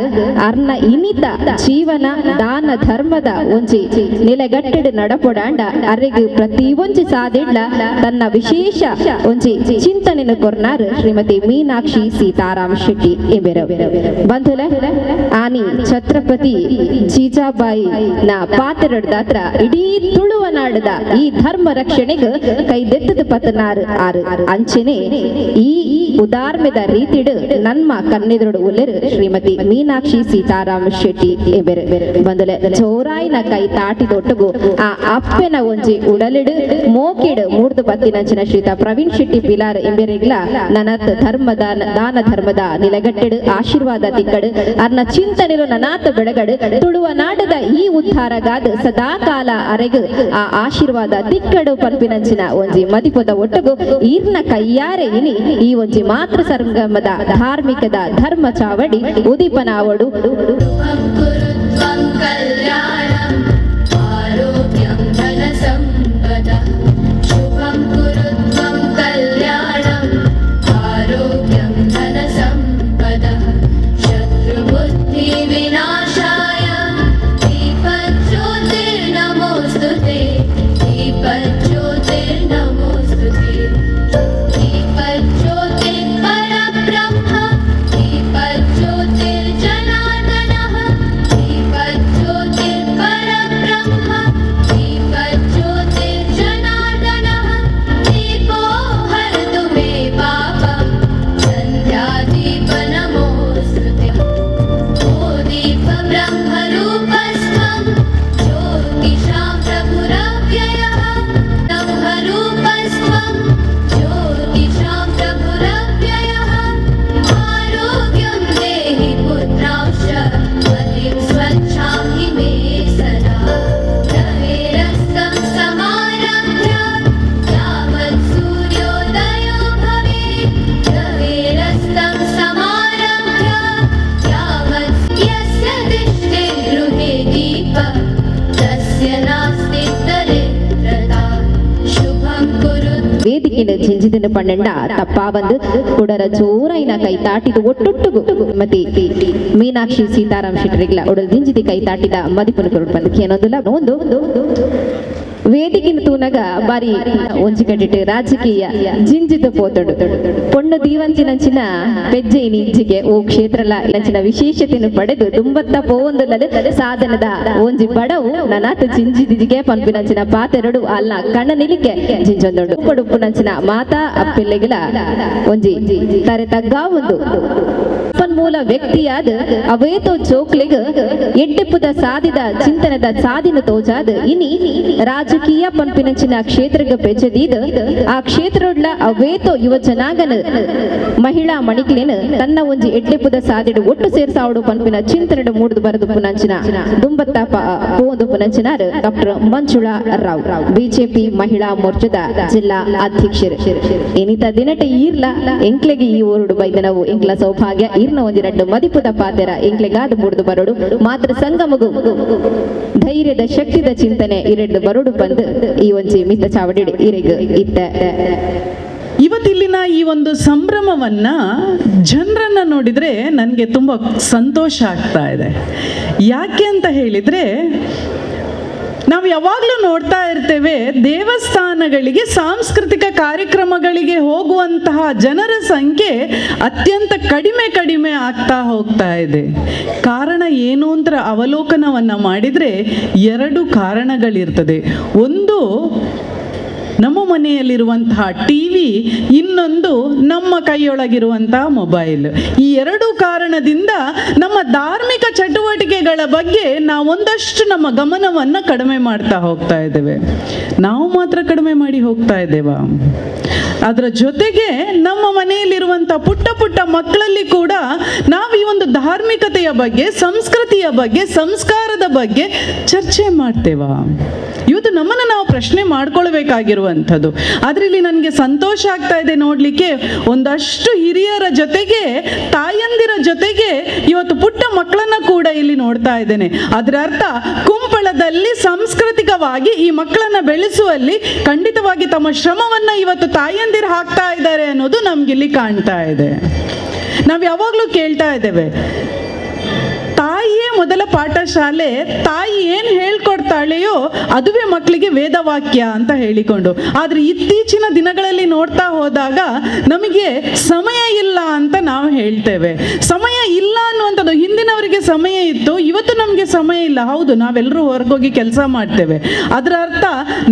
ಅರ್ನ ಇನಿತ ಜೀವನ ದಾನ ಧರ್ಮದ ಒಂಜಿ ನಿಲೆಗಟ್ಟಿಡು ನಡಪೊಡಾಂಡ ಅರೆಗ್ ಪ್ರತಿ ಒಂಜಿ ಸಾದಿಡ್ಲ ತನ್ನ ವಿಶೇಷ ಒಂಜಿ ಚಿಂತನೆಯನ್ನು ಕೊರ್ನಾರ್ ಶ್ರೀಮತಿ ಮೀನಾಕ್ಷಿ ಸೀತಾರಾಮ್ ಶೆಟ್ಟಿ ಎಂಬೆರು. ಬಂಧುಲೆ ಆನಿ ಛತ್ರಪತಿ ಜೀಜಾಬಾಯಿ ನ ಪಾತ್ರದಾತ್ರ ಇಡೀ ತುಳುವ ನಾಡದ ಈ ಧರ್ಮ ರಕ್ಷಣೆಗೆ ಕೈದೆತ್ತದ ಪತನಾರು ಆರು ಅಂಚನೆ ಈ ಉದಾರ್ಮೆದ ರೀತಿಡು ನನ್ಮ ಕನ್ನೆದುರುಡು ಉಲ್ಲೆರು ಶ್ರೀಮತಿ ಮೀನಾಕ್ಷಿ ಸೀತಾರಾಮ್ ಶೆಟ್ಟಿ ಎಂಬೆರು. ಬಂಧುಲೆ ಜೋರಾಯಿನ ಕೈ ತಾಟಿದೊಟ್ಟುಗು ಆ ಅಪ್ಪೆನ ಒಂಜಿ ಉಡಲಿಡು ಮೋಕಿಡು ಮೂರ್ದು ಪತ್ತಿನಂಚಿನ ಶ್ರೀತ ಪ್ರವೀಣ್ ಶೆಟ್ಟಿ ಪಿಲಾರ್ ಎಂಬೆರಿಗ್ಲ ನನತ್ ಧರ್ಮದ ದಾನ ಧರ್ಮದ ನಿಲಗಟ್ಟಿಡು ಆಶೀರ್ವಾದ ತಿಕ್ಕಡು ಅರ್ನ ಚಿಂತನೆಲು ನನಾತ ಬೆಳಗಡು ತುಳುವ ನಾಡದ ಈ ಉದ್ಧಾರಗಾದ ಸದಾ ಕಾಲ ಅರೆಗು ಆ ಆಶೀರ್ವಾದ ತಿಕ್ಕಡು ಪನ್ಪಿನಂಚಿನ ಒಂಜಿ ಮದಿಪದ ಒಟ್ಟುಗು ಈರ್ನ ಕೈಯಾರೆ ಇನಿ ಈ ಒಂಜಿ ಮಾತೃ ಸಂಗಮದ ಧಾರ್ಮಿಕದ ಧರ್ಮ ಚಾವಡಿ ಉದೀಪನಾವಡು. ವೇದಿಕೆನ ಜಿಂಜಿದಿನ ಪನ್ನೆಂಡ ತಪ್ಪಾವಂದು ಕುಡರ ಜೋರೈನ ಕೈ ತಾಟಿದ ಒಟ್ಟೊಟ್ಟುಗು ಮತಿ ಮೀನಾಕ್ಷಿ ಸೀತಾರಾಮ್ ಶೆಟ್ಟರಿಗ್ಲ ಒಡಲ್ ಜಿಂಜಿದಿ ಕೈ ತಾಟಿದ ಮದಿಪುನ ಕೊರಡು ಬಂದು ಏನೊಂದಿಲ್ಲ ಒಂದು ವೇದಿಕೆನ ತೂನಗ ಬಾರಿ ಒಂಜಿ ಕಟ್ಟಿಟ್ಟು ರಾಜಕೀಯ ಜಿಂಜಿದ ಪೋತೊಡು ಪೊಣ್ಣು ದೀವಂಚಿನಂಚಿನ ಪೆಜ್ಜೆ ಇಂಚಿಗೆ ಓ ಕ್ಷೇತ್ರಲ ನಂಚಿನ ವಿಶೇಷತೆಯನ್ನು ಪಡೆದು ದುಂಬತ್ತ ಪೋವೊಂದುಲ್ಲಲು ಸಾಧನದ ಒಂಜಿ ಬಡವು ನನಾತ ಜಿಂಜಿದಿಗೆ ಪನ್ಪಿನಂಚಿನ ಪಾತೆರಡು ಅಲ್ಲ ಕಣ್ಣ ನಿಲಿಕೆ ಜಿಂಜೊಂದೊಡು ಉಪ್ಪುನಂಚಿನ ಮಾತಾ ಅಪ್ಪಿಲ್ಲೆಗಿಲ ಒಂಜಿ ತರೆ ತಗ್ಗಾ ಒಂದು ಸಂಪನ್ಮೂಲ ವ್ಯಕ್ತಿಯಾದ ಅವೇತೋ ಚೋಕ್ಲೆಗ್ ಎಡ್ಡೆಪ್ಪುದ ಸಾದಿದ ಚಿಂತನದ ಸಾದಿನ ತೋಜಾದ ಇನಿ ರಾಜಕೀಯ ಪನ್ಪಿನಂಚಿನ ಕ್ಷೇತ್ರಕ್ಕೆ ಪೆಚ್ಚದೀದ ಆ ಕ್ಷೇತ್ರೊಡ್ಲ ಅವೇತೋ ಯುವ ಜನಾಂಗನ ಮಹಿಳಾ ಮಣಿಕ್ಲೇನು ತನ್ನ ಒಂಜಿ ಎಡ್ಡೆಪ್ಪುದ ಸಾದಿಡು ಒಟ್ಟು ಸೇರ್ಸಾವಡು ಪನ್ಪಿನ ಚಿಂತನಡು ಮೂಡುದು ಬರದು ಪುನಂಚಿನ ದುಂಬತ್ತ ಪೋಂದು ಪುನಂಚಿನಾರು ಡಾಕ್ಟರ್ ಮಂಜುಳಾ ರಾವ್ ಬಿಜೆಪಿ ಮಹಿಳಾ ಮೋರ್ಚಾದ ಜಿಲ್ಲಾ ಅಧ್ಯಕ್ಷರು. ಏನಿತ ದಿನಟ ಈರ್ಲ ಎಂಕ್ಲೆಗೆ ಈ ಊರುಡು ಬೈದ ನಾವು ಎಂಕ್ಲ ಸೌಭಾಗ್ಯ ಈರ್ನ ಒಂಜಿ ರಡ್ಡು ಮದಿಪುದ ಪಾತೆರ ಎಂಕ್ಲೆಗಾದ ಮೂಡ್ದು ಬರೋಡು ಮಾತ್ರ ಸಂಗಮಗು ಧೈರ್ಯದ ಶಕ್ತಿದ ಚಿಂತನೆ ಇರೆಡ್ದು ಬರೋಡು ಬಂದು ಈ ಒಂಜಿ ಮಿತ್ತ ಚಾವಡಿ ಇರೆಗ್ ಇತ್ತ. ಇವತ್ತಿಲ್ಲಿನ ಈ ಒಂದು ಸಂಭ್ರಮವನ್ನ ಜನರನ್ನ ನೋಡಿದ್ರೆ ನನಗೆ ತುಂಬ ಸಂತೋಷ ಆಗ್ತಾ ಇದೆ. ಯಾಕೆ ಅಂತ ಹೇಳಿದ್ರೆ, ನಾವು ಯಾವಾಗಲೂ ನೋಡ್ತಾ ಇರ್ತೇವೆ, ದೇವಸ್ಥಾನಗಳಿಗೆ ಸಾಂಸ್ಕೃತಿಕ ಕಾರ್ಯಕ್ರಮಗಳಿಗೆ ಹೋಗುವಂತಹ ಜನರ ಸಂಖ್ಯೆ ಅತ್ಯಂತ ಕಡಿಮೆ ಕಡಿಮೆ ಆಗ್ತಾ ಹೋಗ್ತಾ ಇದೆ. ಕಾರಣ ಏನು ಅಂತ ಅವಲೋಕನವನ್ನು ಮಾಡಿದರೆ ಎರಡು ಕಾರಣಗಳಿರ್ತದೆ. ಒಂದು ನಮ್ಮ ಮನೆಯಲ್ಲಿರುವಂತಹ ಟಿ ವಿ, ಇನ್ನೊಂದು ನಮ್ಮ ಕೈಯೊಳಗಿರುವಂತಹ ಮೊಬೈಲ್. ಈ ಎರಡು ಕಾರಣದಿಂದ ನಮ್ಮ ಧಾರ್ಮಿಕ ಚಟುವಟಿಕೆಗಳ ಬಗ್ಗೆ ನಾವೊಂದಷ್ಟು ನಮ್ಮ ಗಮನವನ್ನು ಕಡಿಮೆ ಮಾಡ್ತಾ ಹೋಗ್ತಾ ಇದ್ದೇವೆ. ನಾವು ಮಾತ್ರ ಕಡಿಮೆ ಮಾಡಿ ಹೋಗ್ತಾ ಇದ್ದೇವಾ? ಅದರ ಜೊತೆಗೆ ನಮ್ಮ ಮನೆಯಲ್ಲಿರುವಂಥ ಪುಟ್ಟ ಪುಟ್ಟ ಮಕ್ಕಳಲ್ಲಿ ಕೂಡ ನಾವು ಈ ಒಂದು ಧಾರ್ಮಿಕತೆಯ ಬಗ್ಗೆ, ಸಂಸ್ಕೃತಿಯ ಬಗ್ಗೆ, ಸಂಸ್ಕಾರದ ಬಗ್ಗೆ ಚರ್ಚೆ ಮಾಡ್ತೇವಾ? ಇವತ್ತು ನಮ್ಮನ್ನು ನಾವು ಪ್ರಶ್ನೆ ಮಾಡ್ಕೊಳ್ಬೇಕಾಗಿರುವಂಥದ್ದು. ಆದರೆ ಇಲ್ಲಿ ನನಗೆ ಸಂತೋಷ ಆಗ್ತಾ ಇದೆ ನೋಡಲಿಕ್ಕೆ, ಒಂದಷ್ಟು ಹಿರಿಯರ ಜೊತೆಗೆ, ತಾಯಂದಿರ ಜೊತೆಗೆ ಇವತ್ತು ಪುಟ್ಟ ಮಕ್ಕಳನ್ನ ಕೂಡ ಇಲ್ಲಿ ನೋಡ್ತಾ ಇದ್ದೇನೆ. ಅದರ ಅರ್ಥ ಕುಂಪಳದಲ್ಲಿ ಸಾಂಸ್ಕೃತಿಕವಾಗಿ ಈ ಮಕ್ಕಳನ್ನ ಬೆಳೆಸುವಲ್ಲಿ ಖಂಡಿತವಾಗಿ ತಮ್ಮ ಶ್ರಮವನ್ನ ಇವತ್ತು ತಾಯಂದಿರು ಹಾಕ್ತಾ ಇದ್ದಾರೆ ಅನ್ನೋದು ನಮ್ಗಿಲ್ಲಿ ಕಾಣ್ತಾ ಇದೆ. ನಾವು ಯಾವಾಗಲೂ ಕೇಳ್ತಾ ಇದ್ದೇವೆ, ತಾಯಿಯೇ ಮೊದಲ ಪಾಠಶಾಲೆ, ತಾಯಿ ಏನು ಹೇಳ್ಕೊಡ್ತಾಳೆಯೋ ಅದುವೇ ಮಕ್ಕಳಿಗೆ ವೇದವಾಕ್ಯ ಅಂತ ಹೇಳಿಕೊಂಡು. ಆದರೆ ಇತ್ತೀಚಿನ ದಿನಗಳಲ್ಲಿ ನೋಡ್ತಾ ಹೋದಾಗ ನಮಗೆ ಸಮಯ ಇಲ್ಲ ಅಂತ ನಾವು ಹೇಳ್ತೇವೆ. ಸಮಯ ಇಲ್ಲ ಅನ್ನುವಂಥದ್ದು ಹಿಂದಿನವರಿಗೆ ಸಮಯ ಇತ್ತು, ಇವತ್ತು ನಮಗೆ ಸಮಯ ಇಲ್ಲ. ಹೌದು, ನಾವೆಲ್ಲರೂ ಹೊರಗೋಗಿ ಕೆಲಸ ಮಾಡ್ತೇವೆ. ಅದರ ಅರ್ಥ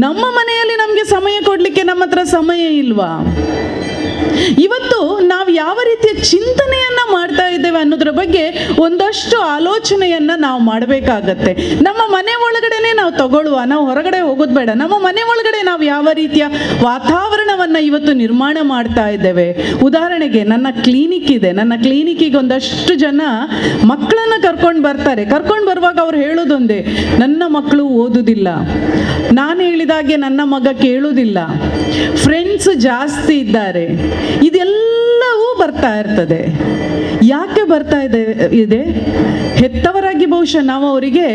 ನಮ್ಮ ಮನೆಯಲ್ಲಿ ನಮಗೆ ಸಮಯ ಕೊಡಲಿಕ್ಕೆ ನಮ್ಮ ಹತ್ರ ಸಮಯ ಇಲ್ವಾ? ಇವತ್ತು ನಾವು ಯಾವ ರೀತಿಯ ಚಿಂತನೆಯನ್ನ ಮಾಡ್ತಾ ಇದ್ದೇವೆ ಅನ್ನೋದ್ರ ಬಗ್ಗೆ ಒಂದಷ್ಟು ಆಲೋಚನೆಯನ್ನ ನಾವು ಮಾಡಬೇಕಾಗತ್ತೆ. ನಮ್ಮ ಮನೆ ಒಳಗಡೆನೆ ನಾವು ತಗೊಳ್ಳುವ, ನಾವು ಹೊರಗಡೆ ಹೋಗೋದು ಬೇಡ. ನಮ್ಮ ಮನೆ ಒಳಗಡೆ ನಾವು ಯಾವ ರೀತಿಯ ವಾತಾವರಣವನ್ನ ಇವತ್ತು ನಿರ್ಮಾಣ ಮಾಡ್ತಾ ಇದ್ದೇವೆ. ಉದಾಹರಣೆಗೆ ನನ್ನ ಕ್ಲಿನಿಕ್ ಇದೆ. ನನ್ನ ಕ್ಲಿನಿಕ್ಕಿಗೆ ಒಂದಷ್ಟು ಜನ ಮಕ್ಕಳನ್ನ ಕರ್ಕೊಂಡು ಬರ್ತಾರೆ. ಕರ್ಕೊಂಡು ಬರುವಾಗ ಅವ್ರು ಹೇಳೋದೊಂದೇ, ನನ್ನ ಮಕ್ಕಳು ಓದುದಿಲ್ಲ, ನಾನು ಹೇಳಿದಾಗೆ ನನ್ನ ಮಗ ಕೇಳುವುದಿಲ್ಲ, ಫ್ರೆಂಡ್ಸ್ ಜಾಸ್ತಿ ಇದ್ದಾರೆ, ಇದೆಲ್ಲವೂ ಬರ್ತಾ ಇರ್ತದೆ. ಯಾಕೆ ಬರ್ತಾ ಇದೆ? ಹೆತ್ತವರಾಗಿ ಬಹುಶಃ ನಾವು ಅವರಿಗೆ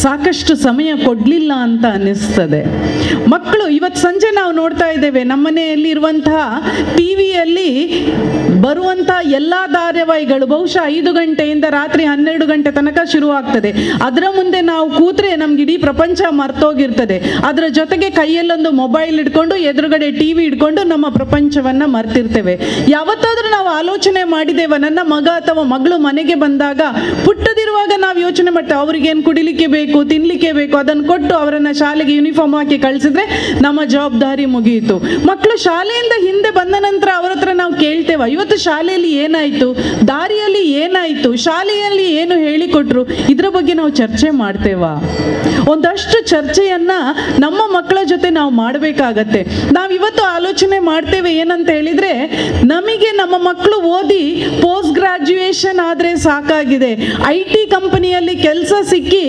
ಸಾಕಷ್ಟು ಸಮಯ ಕೊಡಲಿಲ್ಲ ಅಂತ ಅನ್ನಿಸ್ತದೆ. ಮಕ್ಕಳು ಇವತ್ತು ಸಂಜೆ ನಾವು ನೋಡ್ತಾ ಇದ್ದೇವೆ, ನಮ್ಮನೆಯಲ್ಲಿ ಇರುವಂತಹ ಟಿ ವಿಯಲ್ಲಿ ಬರುವಂತಹ ಎಲ್ಲ ಧಾರಾವಾಹಿಗಳು ಬಹುಶಃ 5 ಗಂಟೆಯಿಂದ ರಾತ್ರಿ 12 ಗಂಟೆ ತನಕ ಶುರುವಾಗ್ತದೆ. ಅದರ ಮುಂದೆ ನಾವು ಕೂತ್ರೆ ನಮ್ಗೆ ಇಡೀ ಪ್ರಪಂಚ ಮರ್ತೋಗಿರ್ತದೆ. ಅದರ ಜೊತೆಗೆ ಕೈಯಲ್ಲೊಂದು ಮೊಬೈಲ್ ಇಟ್ಕೊಂಡು ಎದುರುಗಡೆ ಟಿ ವಿ ಇಟ್ಕೊಂಡು ನಮ್ಮ ಪ್ರಪಂಚವನ್ನ ಮರ್ತಿರ್ತೇವೆ. ಯಾವತ್ತಾದ್ರೂ ನಾವು ಆಲೋಚನೆ ಮಾಡಿದೇವ, ನನ್ನ ಮಗ ಅಥವಾ ಮಗಳು ಮನೆಗೆ ಬಂದಾಗ ಪುಟ್ಟದಿರುವಾಗ ನಾವು ಯೋಚನೆ ಮಾಡ್ತೇವೆ, ಅವ್ರಿಗೇನು ಕುಡಿಲಿಕ್ಕೆ ಬೇಕು, ತಿನ್ಲಿಕ್ಕೆ ಬೇಕು, ಅದನ್ನು ಕೊಟ್ಟು ಅವರನ್ನ ಶಾಲೆಗೆ ಯೂನಿಫಾರ್ಮ್ ಹಾಕಿ ಕಳಿಸಿದ್ರೆ ನಮ್ಮ ಜವಾಬ್ದಾರಿ ಮುಗಿಯಿತು. ಮಕ್ಕಳು ಶಾಲೆಯಿಂದ ಹಿಂದೆ ಬಂದ ನಂತರ ಅವ್ರ ಹತ್ರ ನಾವು ಕೇಳ್ತೇವ, ಇವತ್ತು ಶಾಲೆಯಲ್ಲಿ ಏನಾಯ್ತು, ದಾರಿಯಲ್ಲಿ ಏನಾಯ್ತು, ಶಾಲೆಯಲ್ಲಿ ಏನು ಹೇಳಿಕೊಟ್ರು, ಇದರ ಬಗ್ಗೆ ನಾವು ಚರ್ಚೆ ಮಾಡ್ತೇವಾ? ಒಂದಷ್ಟು ಚರ್ಚೆಯನ್ನ ನಮ್ಮ ಮಕ್ಕಳ ಜೊತೆ ನಾವು ಮಾಡಬೇಕಾಗತ್ತೆ. ನಾವಿವತ್ತು ಆಲೋಚನೆ ಮಾಡ್ತೇವೆ ಏನಂತ ಹೇಳಿದ್ರೆ, ನಮಗೆ ನಮ್ಮ ಮಕ್ಕಳು ಓದಿ ಪೋಸ್ಟ್ ಗ್ರಾಜ್ಯುಯೇಷನ್ ಆದರೆ ಸಾಕಾಗಿದೆ, I T ಕಂಪನಿಯಲ್ಲಿ ಕೆಲಸ ಸಿಕ್ಕಿ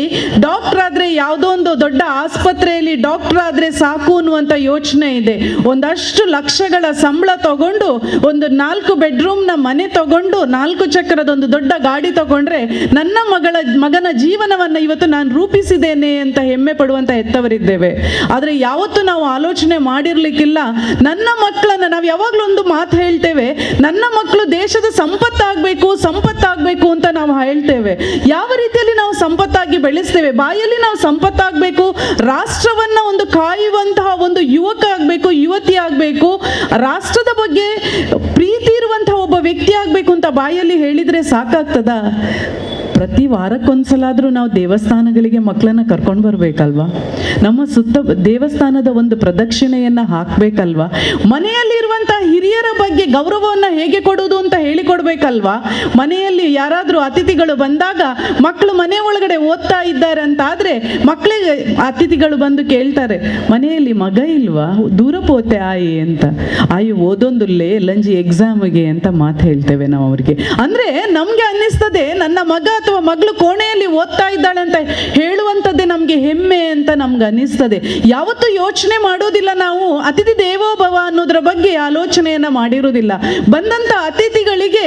ಡಾಕ್ಟರ್ ಆದರೆ, ಯಾವುದೋ ಒಂದು ದೊಡ್ಡ ಆಸ್ಪತ್ರೆಯಲ್ಲಿ ಡಾಕ್ಟರ್ ಆದರೆ ಸಾಕು ಅನ್ನುವಂಥ ಯೋಚನೆ ಇದೆ. ಒಂದಷ್ಟು ಲಕ್ಷಗಳ ಸಂಬಳ ತಗೊಂಡು ಒಂದು 4 ಬೆಡ್ರೂಮ್ನ ಮನೆ ತಗೊಂಡು 4 ಚಕ್ರದ ಒಂದು ದೊಡ್ಡ ಗಾಡಿ ತಗೊಂಡ್ರೆ ನನ್ನ ಮಗನ ಜೀವನವನ್ನು ಇವತ್ತು ನಾನು ರೂಪಿಸಿದ್ದೇನೆ ಅಂತ ಹೆಮ್ಮೆ ಪಡುವಂತ ಹೆತ್ತವರಿದ್ದೇವೆ. ಆದರೆ ಯಾವತ್ತೂ ನಾವು ಆಲೋಚನೆ ಮಾಡಿರ್ಲಿಕ್ಕಿಲ್ಲ ನನ್ನ ಮಕ್ಕಳನ್ನ. ನಾವು ಯಾವಾಗಲೂ ಒಂದು ಮಾತು ಹೇಳ್ತೇವೆ, ನನ್ನ ಮಕ್ಕಳು ದೇಶದ ಸಂಪತ್ತಾಗಬೇಕು ಸಂಪತ್ತಾಗಬೇಕು ಅಂತ ನಾವು ಹೇಳ್ತೇವೆ. ಯಾವ ರೀತಿಯಲ್ಲಿ ನಾವು ಸಂಪತ್ತಾಗಿ ಬೆಳೆಸ್ತೇವೆ? ಬಾಯಲ್ಲಿ ನಾವು ಸಂಪತ್ತಾಗಬೇಕು, ರಾಷ್ಟ್ರವನ್ನ ಒಂದು ಕಾಯುವಂತಹ ಒಂದು ಯುವಕ ಆಗಬೇಕು, ಯುವತಿ ಆಗಬೇಕು, ರಾಷ್ಟ್ರದ ಬಗ್ಗೆ ಪ್ರೀತಿ ಇರುವಂತಹ ಒಬ್ಬ ವ್ಯಕ್ತಿ ಆಗಬೇಕು ಅಂತ ಬಾಯಲ್ಲಿ ಹೇಳಿದ್ರೆ ಸಾಕಾಗ್ತದ? ಪ್ರತಿ ವಾರಕ್ಕೊಂದ್ಸಲಾದ್ರೂ ನಾವು ದೇವಸ್ಥಾನಗಳಿಗೆ ಮಕ್ಕಳನ್ನ ಕರ್ಕೊಂಡು ಬರ್ಬೇಕಲ್ವಾ? ನಮ್ಮ ಸುತ್ತ ದೇವಸ್ಥಾನದ ಒಂದು ಪ್ರದಕ್ಷಿಣೆಯನ್ನ ಹಾಕ್ಬೇಕಲ್ವಾ? ಮನೆಯಲ್ಲಿರುವಂತಹ ಹಿರಿಯರ ಬಗ್ಗೆ ಗೌರವವನ್ನು ಹೇಗೆ ಕೊಡೋದು ಅಂತ ಹೇಳಿಕೊಡ್ಬೇಕಲ್ವಾ? ಮನೆಯಲ್ಲಿ ಯಾರಾದರೂ ಅತಿಥಿಗಳು ಬಂದಾಗ ಮಕ್ಕಳು ಮನೆ ಒಳಗಡೆ ಓದ್ತಾ ಇದ್ದಾರೆ ಅಂತ ಆದ್ರೆ ಮಕ್ಕಳಿಗೆ ಅತಿಥಿಗಳು ಬಂದು ಕೇಳ್ತಾರೆ, ಮನೆಯಲ್ಲಿ ಮಗ ಇಲ್ವಾ, ದೂರ ಪೋತೆ ಆಯಿ ಅಂತ. ಆಯಿ ಓದೊಂದುಲ್ಲೇ ಲಂಜಿ ಎಕ್ಸಾಮ್ಗೆ ಅಂತ ಮಾತು ಹೇಳ್ತೇವೆ ನಾವು ಅವರಿಗೆ. ಅಂದ್ರೆ ನಮ್ಗೆ ಅನ್ನಿಸ್ತದೆ ನನ್ನ ಮಗ ಅಥವಾ ಮಗಳು ಕೋಣೆಯಲ್ಲಿ ಓದ್ತಾ ಇದ್ದಾಳೆ ಅಂತ ಹೇಳುವಂಥದ್ದೇ ನಮಗೆ ಹೆಮ್ಮೆ ಅಂತ ನಮ್ಗೆ ಅನ್ನಿಸ್ತದೆ. ಯಾವತ್ತೂ ಯೋಚನೆ ಮಾಡೋದಿಲ್ಲ ನಾವು ಅತಿಥಿ ದೇವೋಭವ ಅನ್ನೋದ್ರ ಬಗ್ಗೆ ಆಲೋಚನೆಯನ್ನ ಮಾಡಿರುವುದಿಲ್ಲ. ಬಂದಂಥ ಅತಿಥಿಗಳಿಗೆ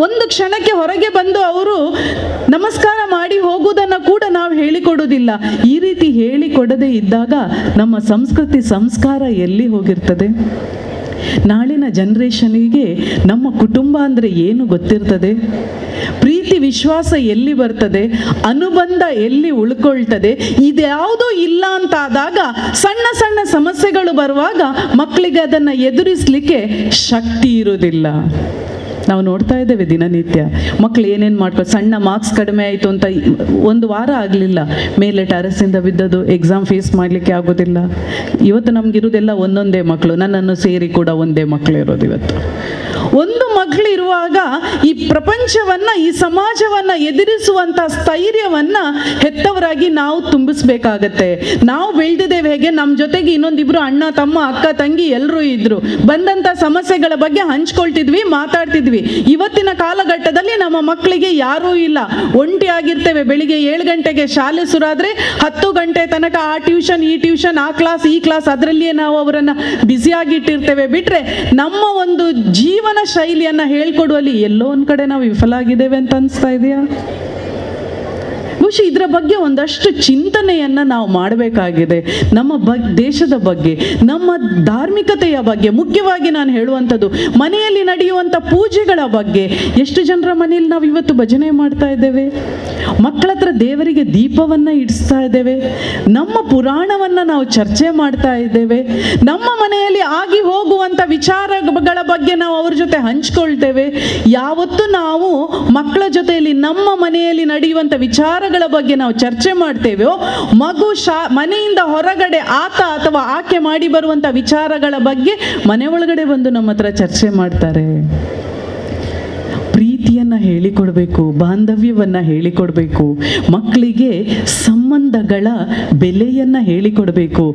ಒಂದು ಕ್ಷಣಕ್ಕೆ ಹೊರಗೆ ಬಂದು ಅವರು ನಮಸ್ಕಾರ ಮಾಡಿ ಹೋಗುವುದನ್ನು ಕೂಡ ನಾವು ಹೇಳಿಕೊಡೋದಿಲ್ಲ. ಈ ರೀತಿ ಹೇಳಿಕೊಡದೇ ಇದ್ದಾಗ ನಮ್ಮ ಸಂಸ್ಕೃತಿ ಸಂಸ್ಕಾರ ಎಲ್ಲಿ ಹೋಗಿರ್ತದೆ? ನಾಳಿನ ಜನ್ರೇಷನಿಗೆ ನಮ್ಮ ಕುಟುಂಬ ಅಂದರೆ ಏನು ಗೊತ್ತಿರ್ತದೆ? ಪ್ರೀತಿ ವಿಶ್ವಾಸ ಎಲ್ಲಿ ಬರ್ತದೆ? ಅನುಬಂಧ ಎಲ್ಲಿ ಉಳ್ಕೊಳ್ತದೆ? ಇದ್ಯಾವುದೂ ಇಲ್ಲ ಅಂತಾದಾಗ ಸಣ್ಣ ಸಣ್ಣ ಸಮಸ್ಯೆಗಳು ಬರುವಾಗ ಮಕ್ಕಳಿಗೆ ಅದನ್ನು ಎದುರಿಸಲಿಕ್ಕೆ ಶಕ್ತಿ ಇರೋದಿಲ್ಲ. ನಾವು ನೋಡ್ತಾ ಇದ್ದೇವೆ ದಿನನಿತ್ಯ ಮಕ್ಕಳು ಏನೇನು ಮಾಡ್ಕೊ, ಸಣ್ಣ ಮಾರ್ಕ್ಸ್ ಕಡಿಮೆ ಆಯಿತು ಅಂತ ಒಂದು ವಾರ ಆಗಲಿಲ್ಲ ಮೇಲೆ ಟೆರಸಿಂದ ಬಿದ್ದದ್ದು, ಎಕ್ಸಾಮ್ ಫೇಸ್ ಮಾಡಲಿಕ್ಕೆ ಆಗೋದಿಲ್ಲ. ಇವತ್ತು ನಮಗಿರೋದೆಲ್ಲ ಒಂದೊಂದೇ ಮಕ್ಕಳು, ನನ್ನನ್ನು ಸೇರಿ ಕೂಡ ಒಂದೇ ಮಕ್ಕಳು ಇರೋದು. ಇವತ್ತು ಒಂದು ಮಕ್ಕಳು ಇರುವಾಗ ಈ ಪ್ರಪಂಚವನ್ನು, ಈ ಸಮಾಜವನ್ನು ಎದುರಿಸುವಂಥ ಸ್ಥೈರ್ಯವನ್ನು ಹೆತ್ತವರಾಗಿ ನಾವು ತುಂಬಿಸ್ಬೇಕಾಗತ್ತೆ. ನಾವು ಬೆಳೆದಿದ್ದೇವೆ ಹೇಗೆ, ನಮ್ಮ ಜೊತೆಗೆ ಇನ್ನೊಂದಿಬ್ರು ಅಣ್ಣ ತಮ್ಮ ಅಕ್ಕ ತಂಗಿ ಎಲ್ಲರೂ ಇದ್ರು, ಬಂದಂಥ ಸಮಸ್ಯೆಗಳ ಬಗ್ಗೆ ಹಂಚ್ಕೊಳ್ತಿದ್ವಿ, ಮಾತಾಡ್ತಿದ್ವಿ. ಇವತ್ತಿನ ಕಾಲಘಟ್ಟದಲ್ಲಿ ನಮ್ಮ ಮಕ್ಕಳಿಗೆ ಯಾರೂ ಇಲ್ಲ, ಒಂಟಿಯಾಗಿರ್ತೇವೆ. ಬೆಳಿಗ್ಗೆ 7 ಗಂಟೆಗೆ ಶಾಲೆ ಶುರುವಾದರೆ 10 ಗಂಟೆ ತನಕ ಆ ಟ್ಯೂಷನ್ ಈ ಟ್ಯೂಷನ್ ಆ ಕ್ಲಾಸ್ ಈ ಕ್ಲಾಸ್, ಅದರಲ್ಲಿಯೇ ನಾವು ಅವರನ್ನು ಬ್ಯುಸಿಯಾಗಿಟ್ಟಿರ್ತೇವೆ. ಬಿಟ್ಟರೆ ನಮ್ಮ ಒಂದು ಜೀವನ ಶೈಲಿಯನ್ನು ಹೇಳ್ಕೊಡುವಲ್ಲಿ ಎಲ್ಲೋ ಒಂದು ಕಡೆ ನಾವು ವಿಫಲ ಆಗಿದ್ದೇವೆ ಅಂತ ಅನಿಸ್ತಾ ಇದೆಯಾ? ಬಹುಶಃ ಇದರ ಬಗ್ಗೆ ಒಂದಷ್ಟು ಚಿಂತನೆಯನ್ನು ನಾವು ಮಾಡಬೇಕಾಗಿದೆ. ನಮ್ಮ ದೇಶದ ಬಗ್ಗೆ, ನಮ್ಮ ಧಾರ್ಮಿಕತೆಯ ಬಗ್ಗೆ, ಮುಖ್ಯವಾಗಿ ನಾನು ಹೇಳುವಂಥದ್ದು ಮನೆಯಲ್ಲಿ ನಡೆಯುವಂಥ ಪೂಜೆಗಳ ಬಗ್ಗೆ. ಎಷ್ಟು ಜನರ ಮನೆಯಲ್ಲಿ ನಾವು ಇವತ್ತು ಭಜನೆ ಮಾಡ್ತಾ ಇದ್ದೇವೆ, ಮಕ್ಕಳ ಹತ್ರ ದೇವರಿಗೆ ದೀಪವನ್ನು ಇಡಿಸ್ತಾ ಇದ್ದೇವೆ, ನಮ್ಮ ಪುರಾಣವನ್ನು ನಾವು ಚರ್ಚೆ ಮಾಡ್ತಾ ಇದ್ದೇವೆ, ನಮ್ಮ ಮನೆಯಲ್ಲಿ ಆಗಿ ಹೋಗುವಂಥ ವಿಚಾರಗಳ ಬಗ್ಗೆ ನಾವು ಅವ್ರ ಜೊತೆ ಹಂಚ್ಕೊಳ್ತೇವೆ. ಯಾವತ್ತೂ ನಾವು ಮಕ್ಕಳ ಜೊತೆಯಲ್ಲಿ ನಮ್ಮ ಮನೆಯಲ್ಲಿ ನಡೆಯುವಂಥ ವಿಚಾರಗಳ ಬಗ್ಗೆ ನಾವು ಚರ್ಚೆ ಮಾಡ್ತೇವೆಯೋ, ಮಗು ಮನೆಯಿಂದ ಹೊರಗಡೆ ಆತ ಅಥವಾ ಆಕೆ ಮಾಡಿ ಬರುವಂಥ ವಿಚಾರಗಳ ಬಗ್ಗೆ ಮನೆ ಒಳಗಡೆ ಬಂದು ನಮ್ಮ ಹತ್ರ ಚರ್ಚೆ ಮಾಡ್ತಾರೆ. ಪ್ರೀತಿಯನ್ನು ಹೇಳಿಕೊಡ್ಬೇಕು, ಬಾಂಧವ್ಯವನ್ನು ಹೇಳಿಕೊಡ್ಬೇಕು, ಮಕ್ಕಳಿಗೆ ಸಂಬಂಧಗಳ ಬೆಲೆಯನ್ನು ಹೇಳಿಕೊಡ್ಬೇಕು.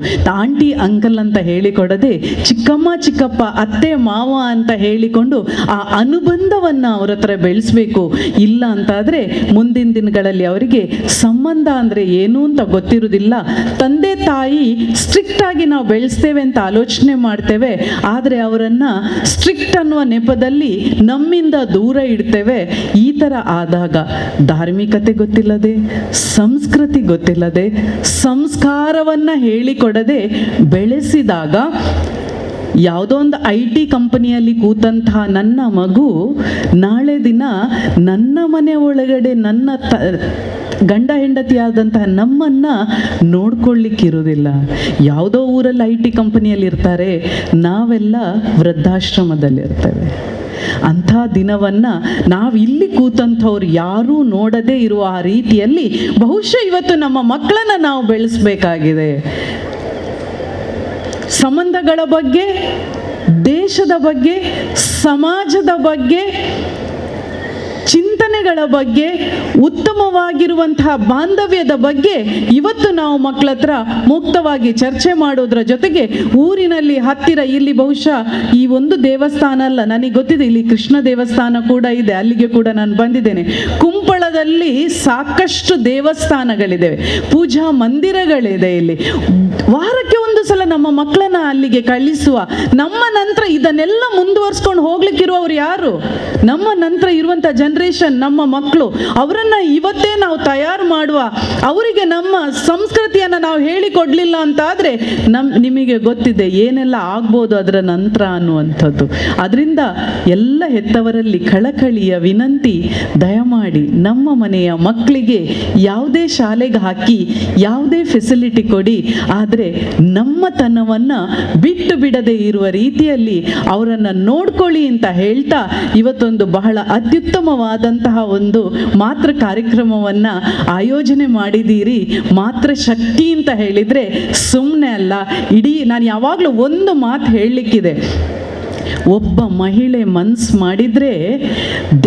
ಆಂಟಿ ಅಂಕಲ್ ಅಂತ ಹೇಳಿಕೊಡದೆ ಚಿಕ್ಕಮ್ಮ ಚಿಕ್ಕಪ್ಪ ಅತ್ತೆ ಮಾವ ಅಂತ ಹೇಳಿಕೊಂಡು ಆ ಅನುಬಂಧವನ್ನು ಅವ್ರ ಹತ್ರ ಬೆಳೆಸಬೇಕು. ಇಲ್ಲ ಅಂತಾದರೆ ಮುಂದಿನ ದಿನಗಳಲ್ಲಿ ಅವರಿಗೆ ಸಂಬಂಧ ಅಂದರೆ ಏನು ಅಂತ ಗೊತ್ತಿರೋದಿಲ್ಲ. ತಂದೆ ತಾಯಿ ಸ್ಟ್ರಿಕ್ಟಾಗಿ ನಾವು ಬೆಳೆಸ್ತೇವೆ ಅಂತ ಆಲೋಚನೆ ಮಾಡ್ತೇವೆ, ಆದರೆ ಅವರನ್ನು ಸ್ಟ್ರಿಕ್ಟ್ ಅನ್ನುವ ನೆಪದಲ್ಲಿ ನಮ್ಮಿಂದ ದೂರ ಇಡ್ತೇವೆ. ಈ ಥರ ಆದಾಗ ಧಾರ್ಮಿಕತೆ ಗೊತ್ತಿಲ್ಲದೆ, ಸಂಸ್ಕೃತಿ ಗೊತ್ತಿಲ್ಲದೆ, ಸಂಸ್ಕಾರವನ್ನು ಹೇಳಿಕೊಡದೆ ಬೆಳೆಸಿದಾಗ ಯಾವುದೋ ಒಂದು IT ಕಂಪನಿಯಲ್ಲಿ ಕೂತಂತಹ ನನ್ನ ಮಗು ನಾಳೆ ದಿನ ನನ್ನ ಮನೆ ಒಳಗಡೆ ನನ್ನ ಗಂಡ ಹೆಂಡತಿಯಾದಂತಹ ನಮ್ಮನ್ನು ನೋಡ್ಕೊಳ್ಳಿಕ್ಕಿರೋದಿಲ್ಲ. ಯಾವುದೋ ಊರಲ್ಲಿ IT ಕಂಪನಿಯಲ್ಲಿ ಇರ್ತಾರೆ, ನಾವೆಲ್ಲ ವೃದ್ಧಾಶ್ರಮದಲ್ಲಿರ್ತೇವೆ. ಅಂಥ ದಿನವನ್ನು ನಾವಿಲ್ಲಿ ಕೂತಂಥವ್ರು ಯಾರೂ ನೋಡದೇ ಇರುವ ಆ ರೀತಿಯಲ್ಲಿ ಬಹುಶಃ ಇವತ್ತು ನಮ್ಮ ಮಕ್ಕಳನ್ನು ನಾವು ಬೆಳೆಸಬೇಕಾಗಿದೆ. ಸಂಬಂಧಗಳ ಬಗ್ಗೆ, ದೇಶದ ಬಗ್ಗೆ, ಸಮಾಜದ ಬಗ್ಗೆ, ಚಿಂತನೆಗಳ ಬಗ್ಗೆ, ಉತ್ತಮವಾಗಿರುವಂತಹ ಬಾಂಧವ್ಯದ ಬಗ್ಗೆ ಇವತ್ತು ನಾವು ಮಕ್ಕಳ ಹತ್ರ ಮುಕ್ತವಾಗಿ ಚರ್ಚೆ ಮಾಡೋದ್ರ ಜೊತೆಗೆ ಊರಿನಲ್ಲಿ ಹತ್ತಿರ ಇಲ್ಲಿ ಬಹುಶಃ ಈ ಒಂದು ದೇವಸ್ಥಾನ ಅಲ್ಲ, ನನಗೆ ಗೊತ್ತಿದೆ ಇಲ್ಲಿ ಕೃಷ್ಣ ದೇವಸ್ಥಾನ ಕೂಡ ಇದೆ, ಅಲ್ಲಿಗೆ ಕೂಡ ನಾನು ಬಂದಿದ್ದೇನೆ. ಕುಂಪಳದಲ್ಲಿ ಸಾಕಷ್ಟು ದೇವಸ್ಥಾನಗಳಿದ್ದಾವೆ, ಪೂಜಾ ಮಂದಿರಗಳಿದೆ. ಇಲ್ಲಿ ವಾರಕ್ಕೆ ಒಂದು ಸಲ ನಮ್ಮ ಮಕ್ಕಳನ್ನ ಅಲ್ಲಿಗೆ ಕಳಿಸುವ, ನಮ್ಮ ನಂತರ ಇದನ್ನೆಲ್ಲ ಮುಂದುವರ್ಸ್ಕೊಂಡು ಹೋಗ್ಲಿಕ್ಕಿರುವವರು ಯಾರು? ನಮ್ಮ ನಂತರ ಇರುವಂಥ ಜನರೇಷನ್, ನಮ್ಮ ಮಕ್ಕಳು, ಅವರನ್ನ ಇವತ್ತೇ ನಾವು ತಯಾರು ಮಾಡುವ, ಅವರಿಗೆ ನಮ್ಮ ಸಂಸ್ಕೃತಿಯನ್ನು ನಾವು ಹೇಳಿಕೊಡ್ಲಿಲ್ಲ ಅಂತಾದರೆ ನಿಮಗೆ ಗೊತ್ತಿದೆ ಏನೆಲ್ಲ ಆಗ್ಬೋದು ಅದರ ನಂತರ ಅನ್ನುವಂಥದ್ದು. ಅದರಿಂದ ಎಲ್ಲ ಹೆತ್ತವರಲ್ಲಿ ಕಳಕಳಿಯ ವಿನಂತಿ, ದಯಮಾಡಿ ನಮ್ಮ ಮನೆಯ ಮಕ್ಕಳಿಗೆ ಯಾವುದೇ ಶಾಲೆಗೆ ಹಾಕಿ ಯಾವುದೇ ಫೆಸಿಲಿಟಿ ಕೊಡಿ, ಆದರೆ ನಮ್ಮತನವನ್ನು ಬಿಟ್ಟು ಬಿಡದೆ ಇರುವ ರೀತಿಯಲ್ಲಿ ಅವರನ್ನು ನೋಡ್ಕೊಳ್ಳಿ ಅಂತ ಹೇಳ್ತಾ ಇವತ್ತೊಂದು ಬಹಳ ಅತ್ಯುತ್ತಮವಾದಂತಹ ಒಂದು ಮಾತೃ ಕಾರ್ಯಕ್ರಮವನ್ನು ಆಯೋಜನೆ ಮಾಡಿದ್ದೀರಿ. ಮಾತೃಶಕ್ತಿ ಅಂತ ಹೇಳಿದರೆ ಸುಮ್ಮನೆ ಅಲ್ಲ. ಇಡೀ ನಾನು ಯಾವಾಗಲೂ ಒಂದು ಮಾತು ಹೇಳಲಿಕ್ಕಿದೆ, ಒಬ್ಬ ಮಹಿಳೆ ಮನಸ್ಸು ಮಾಡಿದರೆ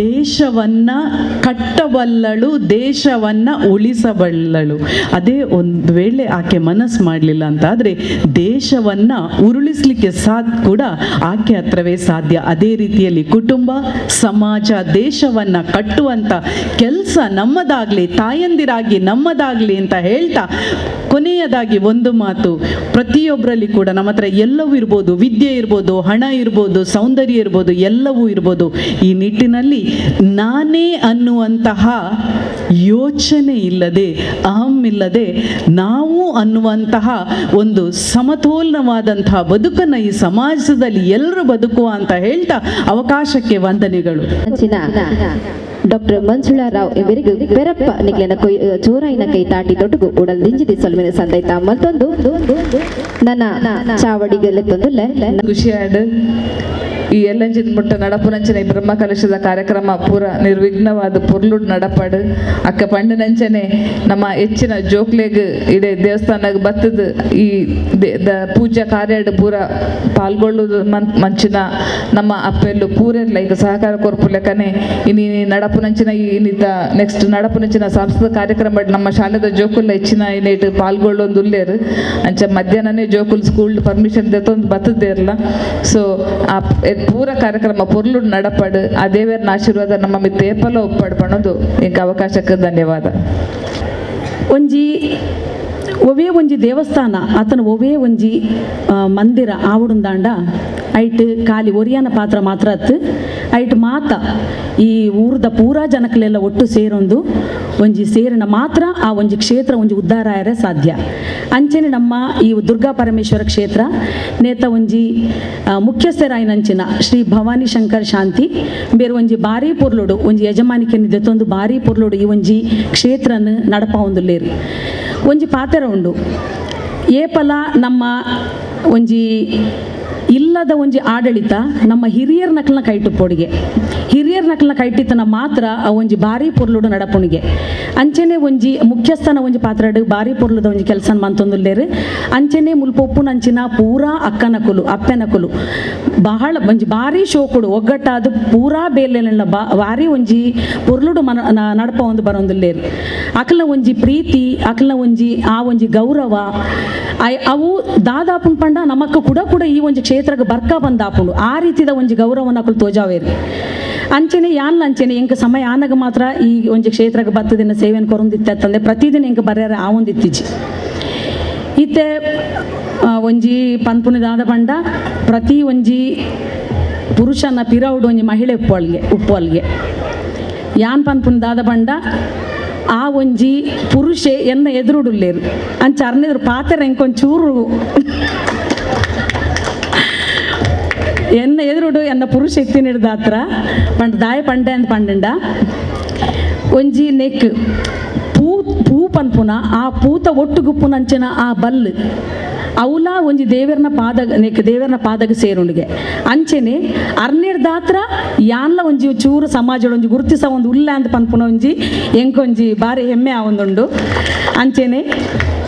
ದೇಶ ದೇಶವನ್ನು ಕಟ್ಟಬಲ್ಲಳು, ದೇಶವನ್ನು ಉಳಿಸಬಲ್ಲಳು. ಅದೇ ಒಂದು ವೇಳೆ ಆಕೆ ಮನಸ್ಸು ಮಾಡಲಿಲ್ಲ ಅಂತಾದರೆ ದೇಶವನ್ನು ಉರುಳಿಸಲಿಕ್ಕೆ ಕೂಡ ಆಕೆ ಹತ್ರವೇ ಸಾಧ್ಯ. ಅದೇ ರೀತಿಯಲ್ಲಿ ಕುಟುಂಬ, ಸಮಾಜ, ದೇಶವನ್ನು ಕಟ್ಟುವಂಥ ಕೆಲಸ ನಮ್ಮದಾಗಲಿ, ತಾಯಂದಿರಾಗಿ ನಮ್ಮದಾಗಲಿ ಅಂತ ಹೇಳ್ತಾ ಕೊನೆಯದಾಗಿ ಒಂದು ಮಾತು, ಪ್ರತಿಯೊಬ್ಬರಲ್ಲಿ ಕೂಡ ನಮ್ಮ ಹತ್ರ ಎಲ್ಲವೂ ಇರ್ಬೋದು, ವಿದ್ಯೆ ಇರ್ಬೋದು, ಹಣ ಇರ್ಬೋದು, ಸೌಂದರ್ಯ ಇರ್ಬೋದು, ಎಲ್ಲವೂ ಇರ್ಬೋದು. ಈ ನಿಟ್ಟಿನಲ್ಲಿ ನಾನೇ ಅನ್ನುವಂತಹ ಯೋಚನೆ ಇಲ್ಲದೆ, ಅಹಂ ಇಲ್ಲದೆ, ನಾವು ಅನ್ನುವಂತಹ ಒಂದು ಸಮತೋಲನವಾದಂತಹ ಬದುಕನ್ನು ಈ ಸಮಾಜದಲ್ಲಿ ಎಲ್ಲರೂ ಬದುಕುವ ಅಂತ ಹೇಳ್ತಾ ಅವಕಾಶಕ್ಕೆ ವಂದನೆಗಳು. ಡಾಕ್ಟರ್ ಮಂಜುಳಾ ರಾವ್ ಇವರಿಗೂ ಬೆರಪ್ಪ ನಿಗ್ಲಿನ ಜೋರಾಯಿನ ಕೈ ತಾಟಿ ದೊಡ್ಡಗು ಉಡಲ್ ದಿಂಜಿದಿ ಸೊಲ್ಮಿನ ಸಂದೈತ ಮತ್ತೊಂದು ನನ್ನ ಚಾವಡಿಗೆಲ್ಲ ತಂದುಲ್ಲ ಖುಷಿಯಾದ ಈ ಎಲ್ಲಂಜಿನ ಮುಟ್ಟ ನಡಪುನಂಚನೆ ಬ್ರಹ್ಮ ಕಲಶದ ಕಾರ್ಯಕ್ರಮ ಪೂರ ನಿರ್ವಿಘ್ನವಾದ ಪೊರ್ಲುಡ್ ನಡಪಾಡು ಅಕ್ಕ ಪಂಡನಂಚನೆ ನಮ್ಮ ಹೆಚ್ಚಿನ ಜೋಕ್ಲೆಗ್ ಇಡೇ ದೇವಸ್ಥಾನಕ್ಕೆ ಬತ್ತದ ಈ ಪೂಜಾ ಕಾರ್ಯಡ್ ಪೂರ ಪಾಲ್ಗೊಳ್ಳುವುದು ಮಂಚಿನ ನಮ್ಮ ಅಪ್ಪೆಲ್ಲು ಪೂರೆಲ್ಲ ಈಗ ಸಹಕಾರ ಕೊರ್ಪು ಲೆಕ್ಕನೆ ಇನಿ ನಡಪುನಂಚಿನ ಇನ್ನಿತ ನೆಕ್ಸ್ಟ್ ನಡಪುನಂಚಿನ ಸಾಂಸ್ಕೃತಿಕ ಕಾರ್ಯಕ್ರಮ ನಮ್ಮ ಶಾಲೆದ ಜೋಕುಲ್ಲ ಹೆಚ್ಚಿನ ಇನ್ನೇಟ್ ಪಾಲ್ಗೊಳ್ಳೊಂದು ಉಲ್ಲೇರು ಅಂಚ ಮಧ್ಯಾಹ್ನನೇ ಜೋಕುಲ್ ಸ್ಕೂಲ್ ಪರ್ಮಿಷನ್ ದೆತ್ತೊಂದು ಬತ್ತದೇ ಇರಲ್ಲ. ಸೊ ಆ ಪೂರ ಕಾರ್ಯಕ್ರಮ ಪೊರ್ಲು ನಡಪಡು ಆ ದೇವರನ್ನ ಆಶೀರ್ವಾದ ನಮ್ಮ ಮಿತ್ತ ಏಪಲ ಒಪ್ಪಡು ಪಣೋದು ಇಂಕ ಅವಕಾಶಕ್ಕೆ ಧನ್ಯವಾದ. ಒಂಜಿ ಒವೇ ಒಂಜಿ ದೇವಸ್ಥಾನ ಆತನ ಒವೇ ಒಂಜಿ ಮಂದಿರ ಆವುಡುಂದಾಂಡ ಐಟ್ ಖಾಲಿ ಒರಿಯಾನ ಪಾತ್ರ ಮಾತ್ರ ಅತ್ತು ಐಟ್ ಮಾತ ಈ ಊರದ ಪೂರಾ ಜನಕ್ಲೆಲ್ಲ ಒಟ್ಟು ಸೇರೊಂದು ಒಂಜಿ ಸೇರಿನ ಮಾತ್ರ ಆ ಒಂಜಿ ಕ್ಷೇತ್ರ ಒಂಜಿ ಉದ್ಧಾರ ಆಯರೆ ಸಾಧ್ಯ. ಅಂಚನೆ ನಮ್ಮ ಈ ದುರ್ಗಾ ಪರಮೇಶ್ವರ ಕ್ಷೇತ್ರ ನೇತ ಒಂಜಿ ಮುಖ್ಯಸ್ಥರಾಯಿನಂಚಿನ ಶ್ರೀ ಭವಾನಿ ಶಂಕರ್ ಶಾಂತಿ ಬೇರೆ ಒಂಜಿ ಭಾರಿ ಪೊರ್ಲುಡು ಒಂಜಿ ಯಜಮಾನಿಕೆ ದೆತ್ತೊಂದು ಭಾರಿ ಪೊರ್ಲುಡು ಈ ಒಂಜಿ ಕ್ಷೇತ್ರನ ನಡಪಾವೊಂದುಲ್ಲೇರು. ಒಂಜಿ ಪಾತ್ರ ಉಂಡು ಏಪಲ ನಮ್ಮ ಒಂಜಿ ಇಲ್ಲದ ಒಂಜಿ ಆಡಳಿತ ನಮ್ಮ ಹಿರಿಯರ ನಕಲ್ನ ಕೈಟು ಪೊಡಿಗೆ ಹಿರಿಯರ ನಕಲ್ನ ಕೈಟಿತನ ಮಾತ್ರ ಆ ಒಂಜಿ ಭಾರಿ ಪೊರ್ಲುಡು ನಡಪುಣಿಗೆ. ಅಂಚನೆ ಒಂಜಿ ಮುಖ್ಯಸ್ಥನ ಒಂಜಿ ಪಾತ್ರಡು ಭಾರಿ ಪೊರ್ಲುದ ಒಂಜಿ ಕೆಲಸ ಮಂತೊಂದುಲ್ಲೇರು. ಅಂಚನೆ ಮುಲ್ಪೊಪ್ಪುನಂಚಿನ ಪೂರಾ ಅಕ್ಕನಕುಲು ಅಪ್ಪೆನಕುಲು ಬಹಳ ಒಂಜಿ ಭಾರಿ ಶೋಕುಡು ಒಗ್ಗಟ್ಟಾದ ಪೂರಾ ಬೇಲೆಲ್ಲ ಭಾರಿ ಒಂಜಿ ಪೊರ್ಲುಡು ಮನ ನಡಪ ಒಂದು ಬರೊಂದುಲ್ಲೇರು. ಅಕಲ್ನ ಒಂಜಿ ಪ್ರೀತಿ ಅಕಲ್ನ ಒಂಜಿ ಆ ಒಂಜಿ ಗೌರವ ಅವು ದಾದಾಪುನ್ ಪಂಡ ನಮಕ್ಕ ಕೂಡ ಕೂಡ ಈ ಒಂಜಿ ಕ್ಷೇತ್ರಕ್ಕೆ ಬರ್ಕ ಬಂದಾಪುಂಡು ಆ ರೀತಿದ ಒಂಜಿ ಗೌರವನ ಅಕುಲು ತೋಜಾವೇರು. ಅಂಚನೆ ಯಾನ್ಲ ಅಂಚನೆ ಎಂಕ ಸಮಯ ಆನಗ ಮಾತ್ರ ಈ ಒಂಜಿ ಕ್ಷೇತ್ರಕ್ಕೆ ಬತ್ತದಿನ ಸೇವೆಯನ್ನು ಕೊರೊಂದಿತ್ತಂದ್ರೆ ಪ್ರತಿದಿನ ಎಂಕ ಬರ್ಯಾರ ಆ ಒಂದು ಇತ್ತೀಚಿ ಇತ್ತೆ ಒಂಜಿ ಪನ್ಪುನಿದಾದ ಪಂಡ ಪ್ರತಿ ಒಂಜಿ ಪುರುಷನ ಪಿರೌಡು ಒಂಜಿ ಮಹಿಳೆ ಉಪ್ಪುವಲ್ಗೆ ಯಾನ್ ಪನ್ಪುನಿದಾದ ಪಂಡ ಆ ಒಂಜಿ ಪುರುಷೆ ಎನ್ನ ಎದುರುಡುಲ್ಲೇರು ಅಂಚ ಅರ್ನೆದುರು ಪಾತ್ರ ಎಂಕೊಂಚೂರು ಎನ್ನ ಎದುರುಡು ಎನ್ನ ಪುರುಷ ಎತ್ತಿನಿಡ್ದಾತ್ರ ಪಂಡ ದಾಯ ಪಂಡೆ ಅಂತ ಪಂಡಂಡ ಒಂಜಿ ನೆಕ್ ಪೂ ಪೂ ಪನ್ಪುನ ಆ ಪೂತ ಒಟ್ಟು ಗುಪ್ಪುನಂಚಿನ ಆ ಬಲ್ಲು ಅವಲ ಒಂಜಿ ದೇವರನ ಪಾದ ನೆಕ್ ದೇವರನ ಪಾದಗ ಸೇರುಂಡಿಗೆ. ಅಂಚೆನೆ ಅರ್ನಿರ್ದಾತ್ರ ಯಾನ್ಲ ಒಂಜಿ ಚೂರು ಸಮಾಜದ ಒಂಜಿ ಗುರುತಿಸ ಒಂದು ಉಲ್ಲ ಅಂತ ಪನ್ಪುನ ಒಂಜಿ ಎಂಕೊಂಜಿ ಭಾರಿ ಹೆಮ್ಮೆ ಆ ಒಂದುಂಡು. ಅಂಚೆನೆ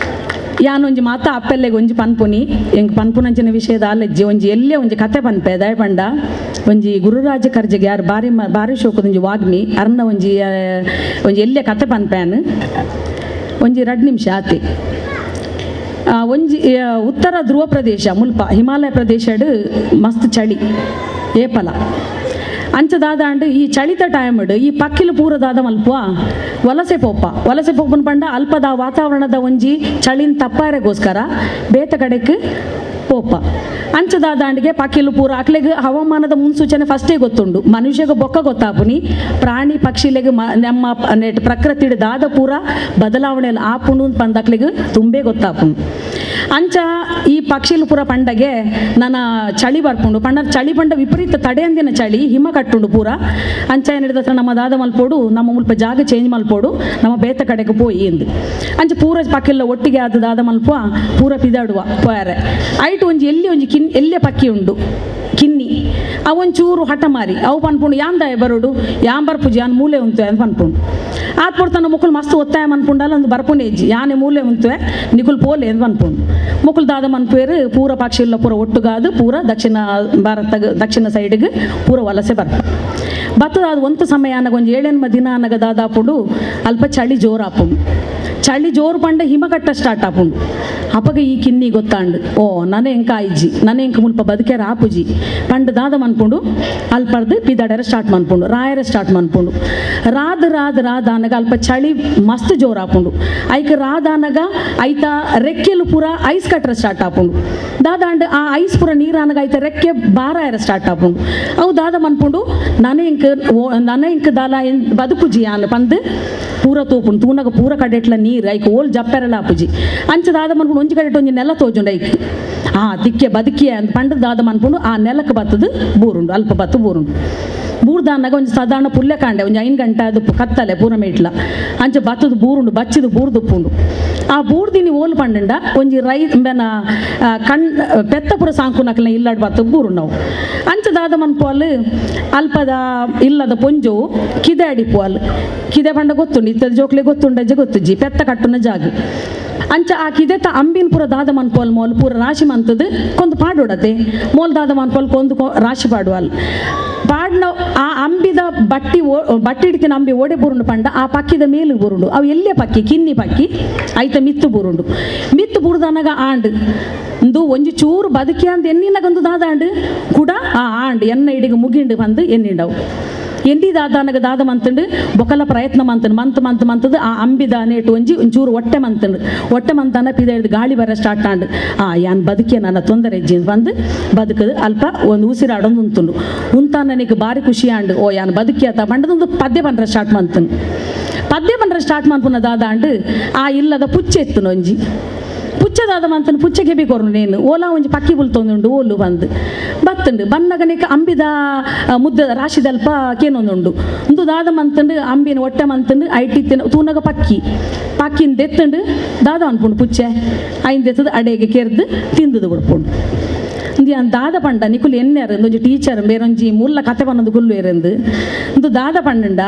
ಯಾನೊಂಜಿ ಮಾತ ಅಪ್ಪೆಲ್ಲೆಗೆ ಒಂಜಿ ಪನ್ಪುನಿ ಎಂಕ್ ಪನ್ಪುನಂಚಿನ ವಿಷಯದ ಅಲ್ಲಜ್ಜಿ ಒಂಜಿ ಎಲ್ಲೇ ಒಂಜಿ ಕತೆ ಪನ್ಪೆ ದಯಪಂಡ ಒಂಜಿ ಗುರುರಾಜ ಕರ್ಜೆಗೆ ಯಾರು ಭಾರಿ ಭಾರಿ ಶೋಕದ ಒಂಜಿ ವಾಗ್ಮಿ ಅರ್ನ ಒಂಜಿ ಒಂಜಿ ಎಲ್ಲೇ ಕತೆ ಪನ್ಪೆನ್ ಒಂಜಿ 2 ನಿಮಿಷ ಆತಿ. ಒಂಜಿ ಉತ್ತರ ಧ್ರುವ ಪ್ರದೇಶ ಮುಲ್ಪ ಹಿಮಾಲಯ ಪ್ರದೇಶಡ್ ಮಸ್ತ್ ಚಳಿ ಏಪಲ ಅಂಚದಾದಾಂಡ್ ಈ ಚಳಿತ ಟೈಮ್ಡ್ ಈ ಪಕ್ಕಿಲು ಪೂರದಾದ ಮಲ್ಪ ವಲಸೆ ಪೋಪ ವಲಸೆ ಪೋಪನ ಪಂಡ ಅಲ್ಪದ ವಾತಾವರಣದ ಒಂಜಿ ಚಳಿನ ತಪ್ಪಾರೆಗೋಸ್ಕರ ಬೇತ ಕಡೆಕ್ ಪೋಪ ಅಂಚದಾದಾಂಡಿಗೆ ಪಕ್ಕಿಲು ಪೂರ ಅಕ್ಲೆಗ್ ಹವಾಮಾನದ ಮುನ್ಸೂಚನೆ ಫಸ್ಟೇ ಗೊತ್ತುಂಡು. ಮನುಷ್ಯಗ ಬೊಕ್ಕ ಗೊತ್ತಾಪುನಿ ಪ್ರಾಣಿ ಪಕ್ಷಿಲೆಗ್ ನಮ್ಮ ನೆಟ್ ಪ್ರಕೃತಿ ದಾದ ಪೂರ ಬದಲಾವಣೆಯಲ್ಲಿ ಆಪುಂಡು ಪಂದಕ್ಲೆಗ್ ತುಂಬೇ ಗೊತ್ತಾಪುಂಡು. ಅಂಚ ಈ ಪಕ್ಷಿಲು ಪೂರ ಪಂಡಗೆ ನನ್ನ ಚಳಿ ಬರ್ಪುಂಡು ಪಂಡ ಚಳಿ ಪಂಡ ವಿಪರೀತ ತಡೆಯಂದಿನ ಚಳಿ ಹಿಮ ಕಟ್ಟುಂಡು ಪೂರ. ಅಂಚ ಏನಿಡ್ದ ಹತ್ರ ನಮ್ಮ ದಾದ ಮಲ್ಪೋಡು ನಮ್ಮ ಮುಲ್ಪ ಜಾಗ ಚೇಂಜ್ ಮಲ್ಪೋಡು ನಮ್ಮ ಬೇತ ಕಡೆಗೆ ಪೋಯಿ ಎಂದು ಅಂಚ ಪೂರ ಪಕ್ಕಿಲ್ಲ ಒಟ್ಟಿಗೆ ಆದ ದಾದ ಮಲ್ಪ ಪೂರ ಪಿದಾಡುವ ಪೋಯಾರೆ. ಐಟು ಒಂಜಿ ಎಲ್ಲಿ ಒಂಜಿ ಎಲ್ಲೇ ಪಕ್ಕಿ ಉಂಡು ಕಿನ್ನಿ ಅವೊಂಚೂರು ಹಠ ಮಾರಿ ಅವು ಪನ್ಪುಂಡು ಯಾಂದಾಯ ಬರೋಡು ಯಾನ್ ಬರ್ಪುಜಿ ಯಾನ್ ಮೂಲೆ ಉಂತು ಅಂತ ಪನ್ಪುಂಡು. ಆತ್ ಪೊರ್ತನ ಮುಕುಲು ಮಸ್ತ್ ಒತ್ತಾಯ ಮನ್ಪುಂಡಲ್ಲ ಒಂದು ಬರ್ಪುನೆ ಇಜ್ಜಿ ಯಾನೆ ಮೂಲೆ ಉಂತುವೆ ನಿಕುಲು ಪೋಲೆ ಎಂದು ಮನ್ಪುಂಡು ಮುಕುಲು ದಾದ ಮನ್ಪುವೇರು ಪೂರ ಪಕ್ಷಿಲ್ಲ ಪೂರ ಒಟ್ಟುಗಾದು ಪೂರ ದಕ್ಷಿಣ ಭಾರತ ದಕ್ಷಿಣ ಸೈಡ್ಗೆ ಪೂರ ವಲಸೆ ಬರ್ಪ ಬತ್ತದ ಅದು ಒಂದು ಸಮಯ ಅನಗ ಒಂಜಿ ಏಳೆನ್ಮ ದಿನ ಅನಗ ದಾದಾಪುಂಡು ಅಲ್ಪ ಚಳಿ ಜೋರು ಆಪುಂಡು ಚಳಿ ಜೋರು ಪಂಡ ಹಿಮಕಟ್ಟ ಸ್ಟಾರ್ಟ್ ಆಪುಂಡು ಅಪಗ ಈ ಕಿನ್ನಿ ಗೊತ್ತಾಂಡು ಓ ನನ ಎಂಕ ಆಯ್ಜಿ ನನ ಎಂಕ ಮುಲ್ಪ ಬದುಕೆರ ಆಪುಜಿ ಪಂಡ ದಾದ ಮನ್ಪುಂಡು ಅಲ್ಪರ್ದು ಪಿದಾಡರ ಸ್ಟಾರ್ಟ್ ಮನ್ಪುಂಡು ರಾಯರ ಸ್ಟಾರ್ಟ್ ಮನ್ಪುಂಡು ರಾದ್ ರಾದ್ ರಾದ್ ಅನಗ ಅಲ್ಪ ಚಳಿ ಮಸ್ತ್ ಜೋರು ಆಪುಂಡು ಐಕ್ ರಾದ್ ಅನಗ ಐತ ರೆಕ್ಕೆಲು ಪೂರ ಐಸ್ ಕಟ್ಟರ ಸ್ಟಾರ್ಟ್ ಆಪುಂಡು ದಾದಾಂಡು ಆ ಐಸ್ ಪೂರ ನೀರು ಅನಗ ಐತ ರೆಕ್ಕೆ ಬಾರಾಯರ ಸ್ಟಾರ್ಟ್ ಆಪುಂಡು ಅವು ದಾದ ಮನ್ಪುಂಡು ನನ ಎಂಕ ನನ ಎಂಕ ದಾಲ ಬದುಕುಜಿ ಅನ್ ಪಂದು ಪೂರ ತೋಪುಂಡು ತೂನಗ ಪೂರ ಕಡೆಟ್ಲ ನೀರು ಐಕ್ ಓಲ್ ಜಪ್ಪೆರಲ ಆಪುಜಿ ಅಂಚ ದಾದ ಮನ್ಪುಂಡು ಒಂಜಿ ಕಡೆಟ್ ಒಂಜಿ ನೆಲ ತೋಜುಂಡು ಐಕ್ ಆ ತಿಕ್ಕೆ ಬದುಕಿಯ ಅಂತ ಪಂಡ ದಾದ ಮನ್ಪುಂಡು ಆ ನೆಲಕ್ಕೆ ಬತ್ತದು ಬೂರುಂಡು ಅಲ್ಪ ಬತ್ತು ಬೂರುಂಡು ಬೂರ್ದಾನಾಗ ಒಂಜಿ ಸಾಧಾರಣ ಪುಲ್ಲೆ ಕಾಂಡೆ ಒಂಜಿ 5 ಗಂಟೆ ಅದು ಕತ್ತಲೆ ಪೂರ ಮೇಟ್ಲ ಅಂಚ ಬತ್ತದು ಬೂರುಂಡು ಬಚ್ಚಿದು ಬೂರ್ದುಪ್ಪುಂಡು ಆ ಬೂರ್ದಿನಿ ಓಲು ಪಂಡಂಡ ಒಂಜಿ ರೈ ಬೆನ ಕಣ್ ಪೆತ್ತ ಪೂರ ಸಾಂಕುನಕಲ್ನ ಇಲ್ಲಾಡ್ ಬತ್ತ ಬೂರು ನಾವು ಅಂಚ ದಾದ ಮನ್ಪುವಲ್ ಅಲ್ಪದ ಇಲ್ಲದ ಪೊಂಜು ಕಿದೆ ಅಡಿಪುವಲ್ ಕಿದೆ ಪಂಡ ಗೊತ್ತುಂಡು ಇತ್ತದ ಜೋಕ್ಲೆ ಗೊತ್ತುಂಡಜ್ಜೆ ಗೊತ್ತುಜ್ಜಿ ಪೆತ್ತ ಕಟ್ಟುನ ಜಾಗ ಅಂಚ ಆ ಕಿದೆತ ಅಂಬಿನ ಪೂರ ದಾದ ಮನ್ಪೋಲ್ ಮೋಲ್ ಪೂರ ರಾಶಿ ಮಂತದ್ದು ಕೊಂದು ಪಾಡೋಡತೆ ಮೋಲ್ ದಾದ ಮನ್ಪೋಲ್ ಕೊಂದು ರಾಶಿ ಪಾಡುವಲ್ ಪಾಡ್ನ ಆ ಅಂಬಿದ ಬಟ್ಟಿ ಬಟ್ಟಿ ಹಿಡಿತಿನ ಅಂಬಿ ಓಡೆ ಬುರುಂಡು ಪಂಡ ಆ ಪಕ್ಕಿದ ಮೇಲು ಬುರುಂಡು ಅವು ಎಲ್ಲೇ ಪಕ್ಕಿ ಕಿನ್ನಿ ಪಕ್ಕಿ ಐತ ಮಿತ್ತು ಬುರುಂಡು ಮಿತ್ತು ಬುರುದನಗ ಆಂಡು ಇಂದು ಒಂಜಿ ಚೂರು ಬದುಕಿ ಅಂದ್ ಎನ್ನಿನಗೊಂದು ದಾದಾಂಡು ಕೂಡ ಆ ಆಂಡು ಎನ್ನ ಇಡಿಗೆ ಮುಗಿಂಡು ಬಂದು ಎನ್ನಿಂಡವು ಎಲ್ಲಿ ದಾದಾನಗ ದಾದ ಮಂತಂಡು ಬೊಕಲ ಪ್ರಯತ್ನ ಮಂತಂಡು ಮಂತ್ ಮಂತ್ ಮಂತದ್ದು ಆ ಅಂಬಿದ ನೇಟು ಒಂಜಿ ಒಂಚೂರು ಹೊಟ್ಟೆ ಮಂತಂಡು ಹೊಟ್ಟೆ ಮಂತನ ಪಿದ ಹಿಡ್ದು ಗಾಳಿ ಬರ ಸ್ಟಾರ್ಟ್ ಆಂಡು ಆ ಯಾನ್ ಬದುಕಿಯ ನನ್ನ ತೊಂದರೆ ಇಜ್ಜಿ ಬಂದು ಬದುಕದು ಅಲ್ಪ ಒಂದು ಉಸಿರಾಡೊಂದು ಉಂತುಂಡು ಉಂತಾನ ನನಗೆ ಭಾರಿ ಖುಷಿ ಆಂಡು ಓ ಯಾನ್ ಬದುಕಿಯ ಪಂಡದೊಂದು ಪದ್ಯ ಪಂಡ್ರ ಸ್ಟಾರ್ಟ್ ಮಂತಂಡು ಪದ್ಯ ಪಂಡ್ರ ಸ್ಟಾರ್ಟ್ ಮನ್ಪುನ ದಾದಾಂಡು ಆ ಇಲ್ಲದ ಪುಚ್ಚೆ ಎತ್ತುನು ಒಂಜಿ ಪುಚ್ಚದಾದ ಮಂತನ ಪುಚ್ಚಗೆ ಬಿ ಕೊರ್ನು ನೇನು ಓಲಾ ಒಂಜಿ ಪಕ್ಕಿ ಬುಲ್ತೊಂದುಂಡು ಓಲು ಬಂದು ಬತ್ತುಂಡು ಬನ್ನಗನೇಕ ಅಂಬಿದ ಮುದ್ದ ರಾಶಿದಲ್ಪ ಕೇನೊಂದುಂಡು ಒಂದು ದಾದ ಮಂತಂಡು ಅಂಬಿನ ಹೊಟ್ಟೆ ಮಂತಂಡು ಐಟಿ ತಿನ್ನ ತೂನಗ ಪಕ್ಕಿ ಪಕ್ಕಿನ ದೆತ್ತುಂಡು ದಾದ ಅನ್ಪುಂಡು ಪುಚ್ಚೆ ಐನ್ ದೆತ್ತದು ಅಡೆಗೆ ಕೆರ್ದು ತಿಂದುದು ಬಿಡ್ಪುಂಡು ಇಂದು ದಾದ ಪಂಡ ನಿಕುಲು ಎನ್ನೆರು ಒಂಜಿ ಟೀಚರ್ ಬೇರೊಂಜಿ ಮುಲ್ಲ ಕತೆ ಪನ್ನೊಂದು ಗುಲ್ಲು ಎರೆಂದು ಇಂದು ದಾದ ಪಂಡಂಡ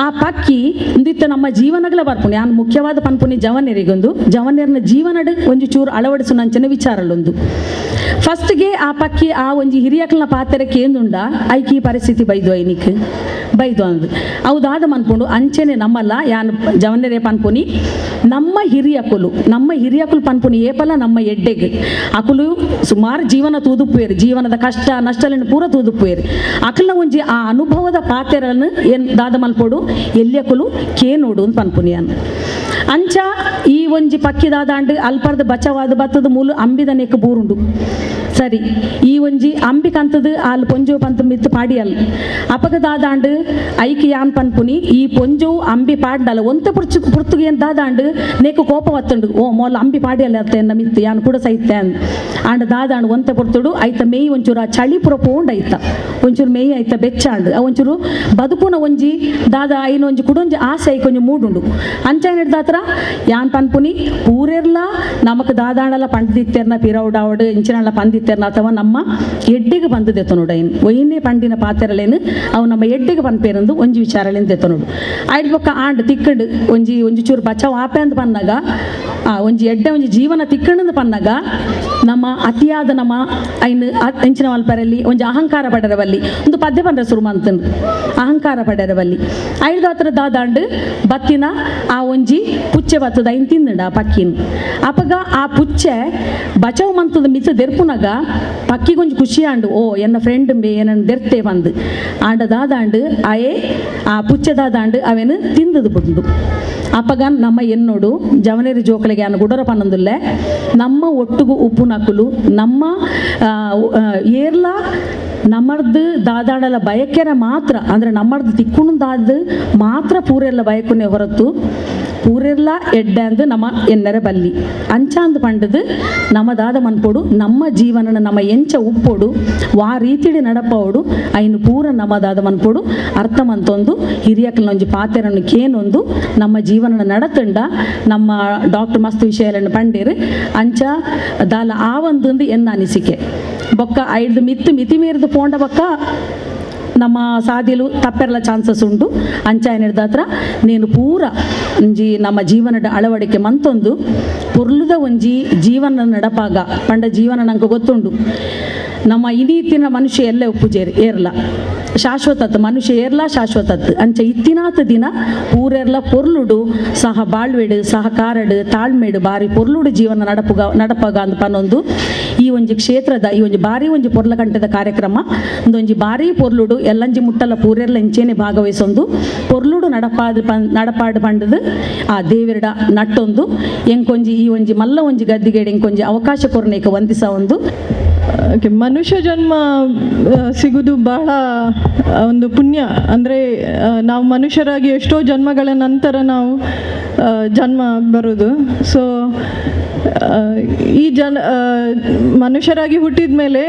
ಆ ಪಕ್ಕಿ ಇಂದಿತ್ತ ನಮ್ಮ ಜೀವನಗಳ ಬರ್ಪುಣಿ ಯಾನ್ ಮುಖ್ಯವಾದ ಪನ್ಪುನಿ ಜವನೆರಿಗೊಂದು ಜವನೆರ್ನ ಜೀವನಡ್ ಒಂಜಿ ಚೂರು ಅಳವಡಿಸುನಂಚಿನ ವಿಚಾರಲೊಂದು ಫಸ್ಟ್ಗೆ ಆ ಪಕ್ಕಿ ಆ ಒಂಜಿ ಹಿರಿಯಕ್ಲನ ಪಾತ್ರೆ ಕೇಂದುಂಡ ಐಕಿ ಪರಿಸ್ಥಿತಿ ಬೈದು ಐನಿಕ್ ಬೈದು ಅಂದು ಅವು ದಾದ ಮನ್ಪುಂಡು ಅಂಚೆನೆ ನಮ್ಮಲ್ಲ ಯಾನ್ ಜವನೆರೇ ಪನ್ಪುನಿ ನಮ್ಮ ಹಿರಿಯಕುಲು ಪನ್ಪುನಿ ಏಪಲ ನಮ್ಮ ಎಡ್ಡೆಗ್ ಅಕುಲು ಸುಮಾರು ಜೀವನ ತೂದುಪ್ಪುವೇರು ಜೀವನದ ಕಷ್ಟ ನಷ್ಟలను ಪೂರ ತೂದುಪ್ಪುವೇರು ಅಕಲ್ನ ಒಂಜಿ ಆ ಅನುಭವದ ಪಾತೆರನ್ನು ಏನ್ ದಾದ ಮಲ್ಪೋಡು ಎಲ್ಯಕುಲು ಕೇನೋಡು ಅಂತ ಪನ್ಪುನಿ ಅನ್ ಅಂಚ ಈ ಒಂಜಿ ಪಕ್ಕಿ ದಾದಾಂಡು ಅಲ್ಪರ್ದು ಬಚವಾದ ಬತ್ತದ ಮೂಲು ಅಂಬಿದ ನೆಕ್ ಬೂರುಂಡು ಸರಿ ಈ ಒಂಜಿ ಅಂಬಿ ಕಂತದು ಆಲ್ ಪೊಂಜೋ ಪಂತ ಮಿತ್ತು ಪಾಡಿಯಲ್ ಅಪಗ ದಾದಾಂಡು ಐಕ್ ಯಾನ್ ಪನ್ಪುನಿ ಈ ಪೊಂಜೋ ಅಂಬಿ ಪಾಡ್ಡಲ್ಲ ಒಂತ ಪುರ್ಚು ಪುರ್ತುಗೆ ಏನ್ ದಾದಾಂಡು ನೇಕು ಕೋಪ ವತ್ತುಂಡು ಓ ಮೋಲ ಅಂಬಿ ಪಾಡಿಯಲ್ಲ ಅತ್ತ ಎನ್ನ ಮಿತ್ತು ಯಾನ್ ಕೂಡ ಸೈತೆ ಅಂದ್ ಆಂಡ ದಾದಾಂಡು ಒಂತ ಪುರ್ತುಡು ಐತ ಮೇಯ್ ಒಂಚೂರು ಆ ಚಳಿ ಪುರ ಪೋಂಡ್ ಐತ ಒಂಚೂರು ಮೇಯ್ ಐತ ಬೆಚ್ಚಾಂಡು ಆ ಒಂಚೂರು ಬದುಕುನ ಒಂಜಿ ದಾದ ಐನ ಒಂಜಿ ಕುಡೊಂಜಿ ಆಸೆ ಐಕೊಂಜಿ ಮೂಡುಂಡು ಅಂಚ ದಾತ್ರ ಯಾನ್ ಪನ್ಪುನಿ ಪೂರೆರ್ಲ ನಮಕ್ ದಾದಾಂಡಲ ಪಂಡಿತ್ತೆರ್ನ ಪಿರೌಡಾವಡು ಇಂಚಿನಲ್ಲ ಪಂದಿತ್ತೆರ್ನ ಅಥವಾ ನಮ್ಮ ಎಡ್ಡೆಗೆ ಬಂದು ದೆತ್ತನೋಡು ಐನ್ ಒಯ್ನೇ ಪಂಡಿನ ಪಾತೆರಲೇನು ಅವು ನಮ್ಮ ಎಡ್ಡೆಗೆ ಪನ್ಪೇರಂದು ಒಂಜಿ ವಿಚಾರಲೇನು ದೆತ್ತನೋಡು ಐಡ್ ಬೊಕ್ಕ ಆಂಡ್ ತಿಕ್ಕಂಡು ಒಂಜಿ ಒಂಜಿ ಚೂರು ಬಚಾವ್ ಆಪೆ ಅಂತ ಪನ್ನಾಗ ಆ ಒಂಜಿ ಎಡ್ಡೆ ಒಂಜಿ ಜೀವನ ತಿಕ್ಕಂಡು ಪನ್ನಾಗ ನಮ್ಮ ಅತಿಯಾದ ನಮ್ಮ ಐನ್ ಎಂಚಿನ ಮಲ್ಪರಲ್ಲಿ ಒಂಜಿ ಅಹಂಕಾರ ಪಡೆರವಲ್ಲಿ ಒಂದು ಪದ್ಯ ಪಂಡ್ರೆ ಸುರು ಮಂತಂಡು ಅಹಂಕಾರ ಪಡೆರವಲ್ಲಿ ಐದು ದಾದಾಂಡು ಬತ್ತಿನ ಆ ಒಂಜಿ ಪುಚ್ಚೆ ಬತ್ತದ ಐನ್ ತಿಂದಂಡ ಆ ಪಕ್ಕಿನ ಅಪಗ ಆ ಪುಚ್ಚೆ ಬಚಾವ್ ಮಂತದ ಮಿತ್ತ ದೆರ್ಪುನಗ ಪಕ್ಕಿಗೊಂಜಿ ಖುಷಿ ಆಂಡು ಓ ಎನ್ನ ಫ್ರೆಂಡ್ ಬೇ ಏನನ್ನು ದೆರ್ತೆ ಬಂದು ಆಂಡ ದಾದಾಂಡು ಆಯೇ ಆ ಪುಚ್ಚೆ ದಾದಾಂಡು ಅವೇನು ತಿಂದದು ಬಿಂಡು ಅಪಗ ನಮ್ಮ ಎನ್ನೋಡು ಜವನೇರಿ ಜೋಕಲಿಗೆ ಅನ್ನ ಗುಡರ ಪನ್ನೊಂದುಲ್ಲೆ ನಮ್ಮ ಒಟ್ಟುಗು ಉಪ್ಪು ನಕುಲು ನಮ್ಮ ಏರ್ಲ ನಮ್ಮರ್ದು ದಾದಾಡಲ ಬಯಕೆರ ಮಾತ್ರ ಅಂದರೆ ನಮ್ಮರ್ದು ತಿಕ್ಕುಣದಾದ ಮಾತ್ರ ಪೂರೆಲ್ಲ ಬಯಕುನೆ ಹೊರತು ಪೂರೆಲ್ಲ ಎಡ್ಡೆ ಅಂದು ನಮ್ಮ ಎನ್ನರ ಬಲ್ಲಿ ಅಂಚಾಂದು ಪಂಡದು ನಮ್ಮದಾದ ಮನ್ಪೋಡು ನಮ್ಮ ಜೀವನನ ನಮ್ಮ ಎಂಚ ಉಪ್ಪೋಡು ವಾ ರೀತಿಡಿ ನಡಪೋಡು ಐನು ಪೂರ ನಮ್ಮದಾದ ಮನ್ಪೋಡು ಅರ್ಥ ಮಂತೊಂದು ಹಿರಿಯಕಲ್ನೊಂಜಿ ಪಾತೆರನ್ನು ಕೇನೊಂದು ನಮ್ಮ ಜೀವನನ ನಡತಂಡ ನಮ್ಮ ಡಾಕ್ಟರ್ ಮಸ್ತ್ ವಿಷಯಗಳನ್ನು ಪಂಡೇರು ಅಂಚ ದಾಲ ಆ ಒಂದು ಎನ್ನ ಅನಿಸಿಕೆ ಬೊಕ್ಕ ಐದು ಮಿತ್ತು ಮಿತಿ ಮೀರಿದ ಪೋಂಡ ಬೊಕ್ಕ ನಮ್ಮ ಸಾದಿಲು ತಪ್ಪೆರ್ಲ ಚಾನ್ಸಸ್ ಉಂಟು. ಅಂಚಾಯನಿಡ್ದಾತ್ರ ನೀನು ಪೂರ ಒಂಜಿ ನಮ್ಮ ಜೀವನದ ಅಳವಡಿಕೆ ಮಂತೊಂದು ಪೊರ್ಲುದ ಒಂಜಿ ಜೀವನ ನಡಪಾಗ ಪಂಡ ಜೀವನ ನಂಗೆ ಗೊತ್ತುಂಡು. ನಮ್ಮ ಇನೀತಿನ ಮನುಷ್ಯ ಎಲ್ಲೇ ಉಪ್ಪುಜೇರಿ ಏರ್ಲ ಶಾಶ್ವತತ್ ಮನುಷ್ಯ ಏರ್ಲ ಶಾಶ್ವತತ್ ಅಂಚ ಇತ್ತಿನಾತ ದಿನ ಪೂರೆರ್ಲ ಪೊರ್ಲುಡು ಸಹ ಬಾಳ್ವೆಡು ಸಹಕಾರಡು ತಾಳ್ಮೆಡು ಬಾರಿ ಪೊರ್ಲುಡು ಜೀವನ ನಡಪುಗ ನಡಪಗ ಅಂದ್ ಪನ್ನೊಂದು ಈ ಒಂಜಿ ಕ್ಷೇತ್ರದ ಈ ಒಂಜಿ ಬಾರಿ ಒಂಜಿ ಪೊರ್ಲಗಂಟದ ಕಾರ್ಯಕ್ರಮ ಒಂದೊಂಜಿ ಬಾರಿ ಪೊರ್ಲುಡು ಎಲ್ಲಂಜಿ ಮುಟ್ಟಲ ಪೂರೆರ್ಲ ಇಂಚೇನೆ ಭಾಗವಹಿಸೊಂದು ಪೊರ್ಲುಡು ನಡಪಾದ ನಡಪಾಡು ಪಂಡದು ಆ ದೇವಿರಡ ನಟ್ಟೊಂದು ಎಂಕೊಂಜಿ ಈ ಒಂಜಿ ಮಲ್ಲ ಒಂಜಿ ಗದ್ದಿಗೇಡು ಎಂಕೊಂಜಿ ಅವಕಾಶ ಕೊರ್ನೇಕ ವಂದಿಸ ಒಂದು. ಓಕೆ, ಮನುಷ್ಯ ಜನ್ಮ ಸಿಗುವುದು ಬಹಳ ಒಂದು ಪುಣ್ಯ. ಅಂದರೆ ನಾವು ಮನುಷ್ಯರಾಗಿ ಎಷ್ಟೋ ಜನ್ಮಗಳ ನಂತರ ನಾವು ಜನ್ಮ ಬರೋದು. ಸೊ ಈ ಮನುಷ್ಯರಾಗಿ ಹುಟ್ಟಿದ ಮೇಲೆ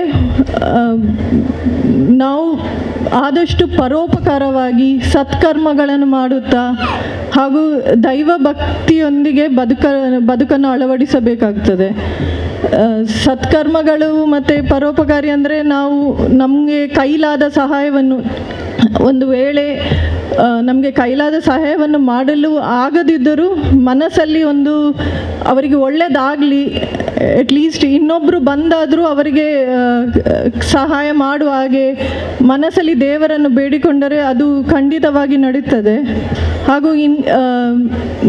ನಾವು ಆದಷ್ಟು ಪರೋಪಕಾರವಾಗಿ ಸತ್ಕರ್ಮಗಳನ್ನು ಮಾಡುತ್ತಾ ಹಾಗೂ ದೈವ ಭಕ್ತಿಯೊಂದಿಗೆ ಬದುಕನ್ನು ಅಳವಡಿಸಬೇಕಾಗ್ತದೆ. ಸತ್ಕರ್ಮಗಳು ಮತ್ತು ಪರೋಪಕಾರಿ ಅಂದರೆ ನಾವು ನಮಗೆ ಕೈಲಾದ ಸಹಾಯವನ್ನು, ಒಂದು ವೇಳೆ ನಮಗೆ ಕೈಲಾದ ಸಹಾಯವನ್ನು ಮಾಡಲು ಆಗದಿದ್ದರೂ ಮನಸ್ಸಲ್ಲಿ ಒಂದು ಅವರಿಗೆ ಒಳ್ಳೆಯದಾಗಲಿ, ಅಟ್ಲೀಸ್ಟ್ ಇನ್ನೊಬ್ಬರು ಬಂದಾದರೂ ಅವರಿಗೆ ಸಹಾಯ ಮಾಡುವ ಹಾಗೆ ಮನಸ್ಸಲ್ಲಿ ದೇವರನ್ನು ಬೇಡಿಕೊಂಡರೆ ಅದು ಖಂಡಿತವಾಗಿ ನಡೀತದೆ. ಹಾಗೂ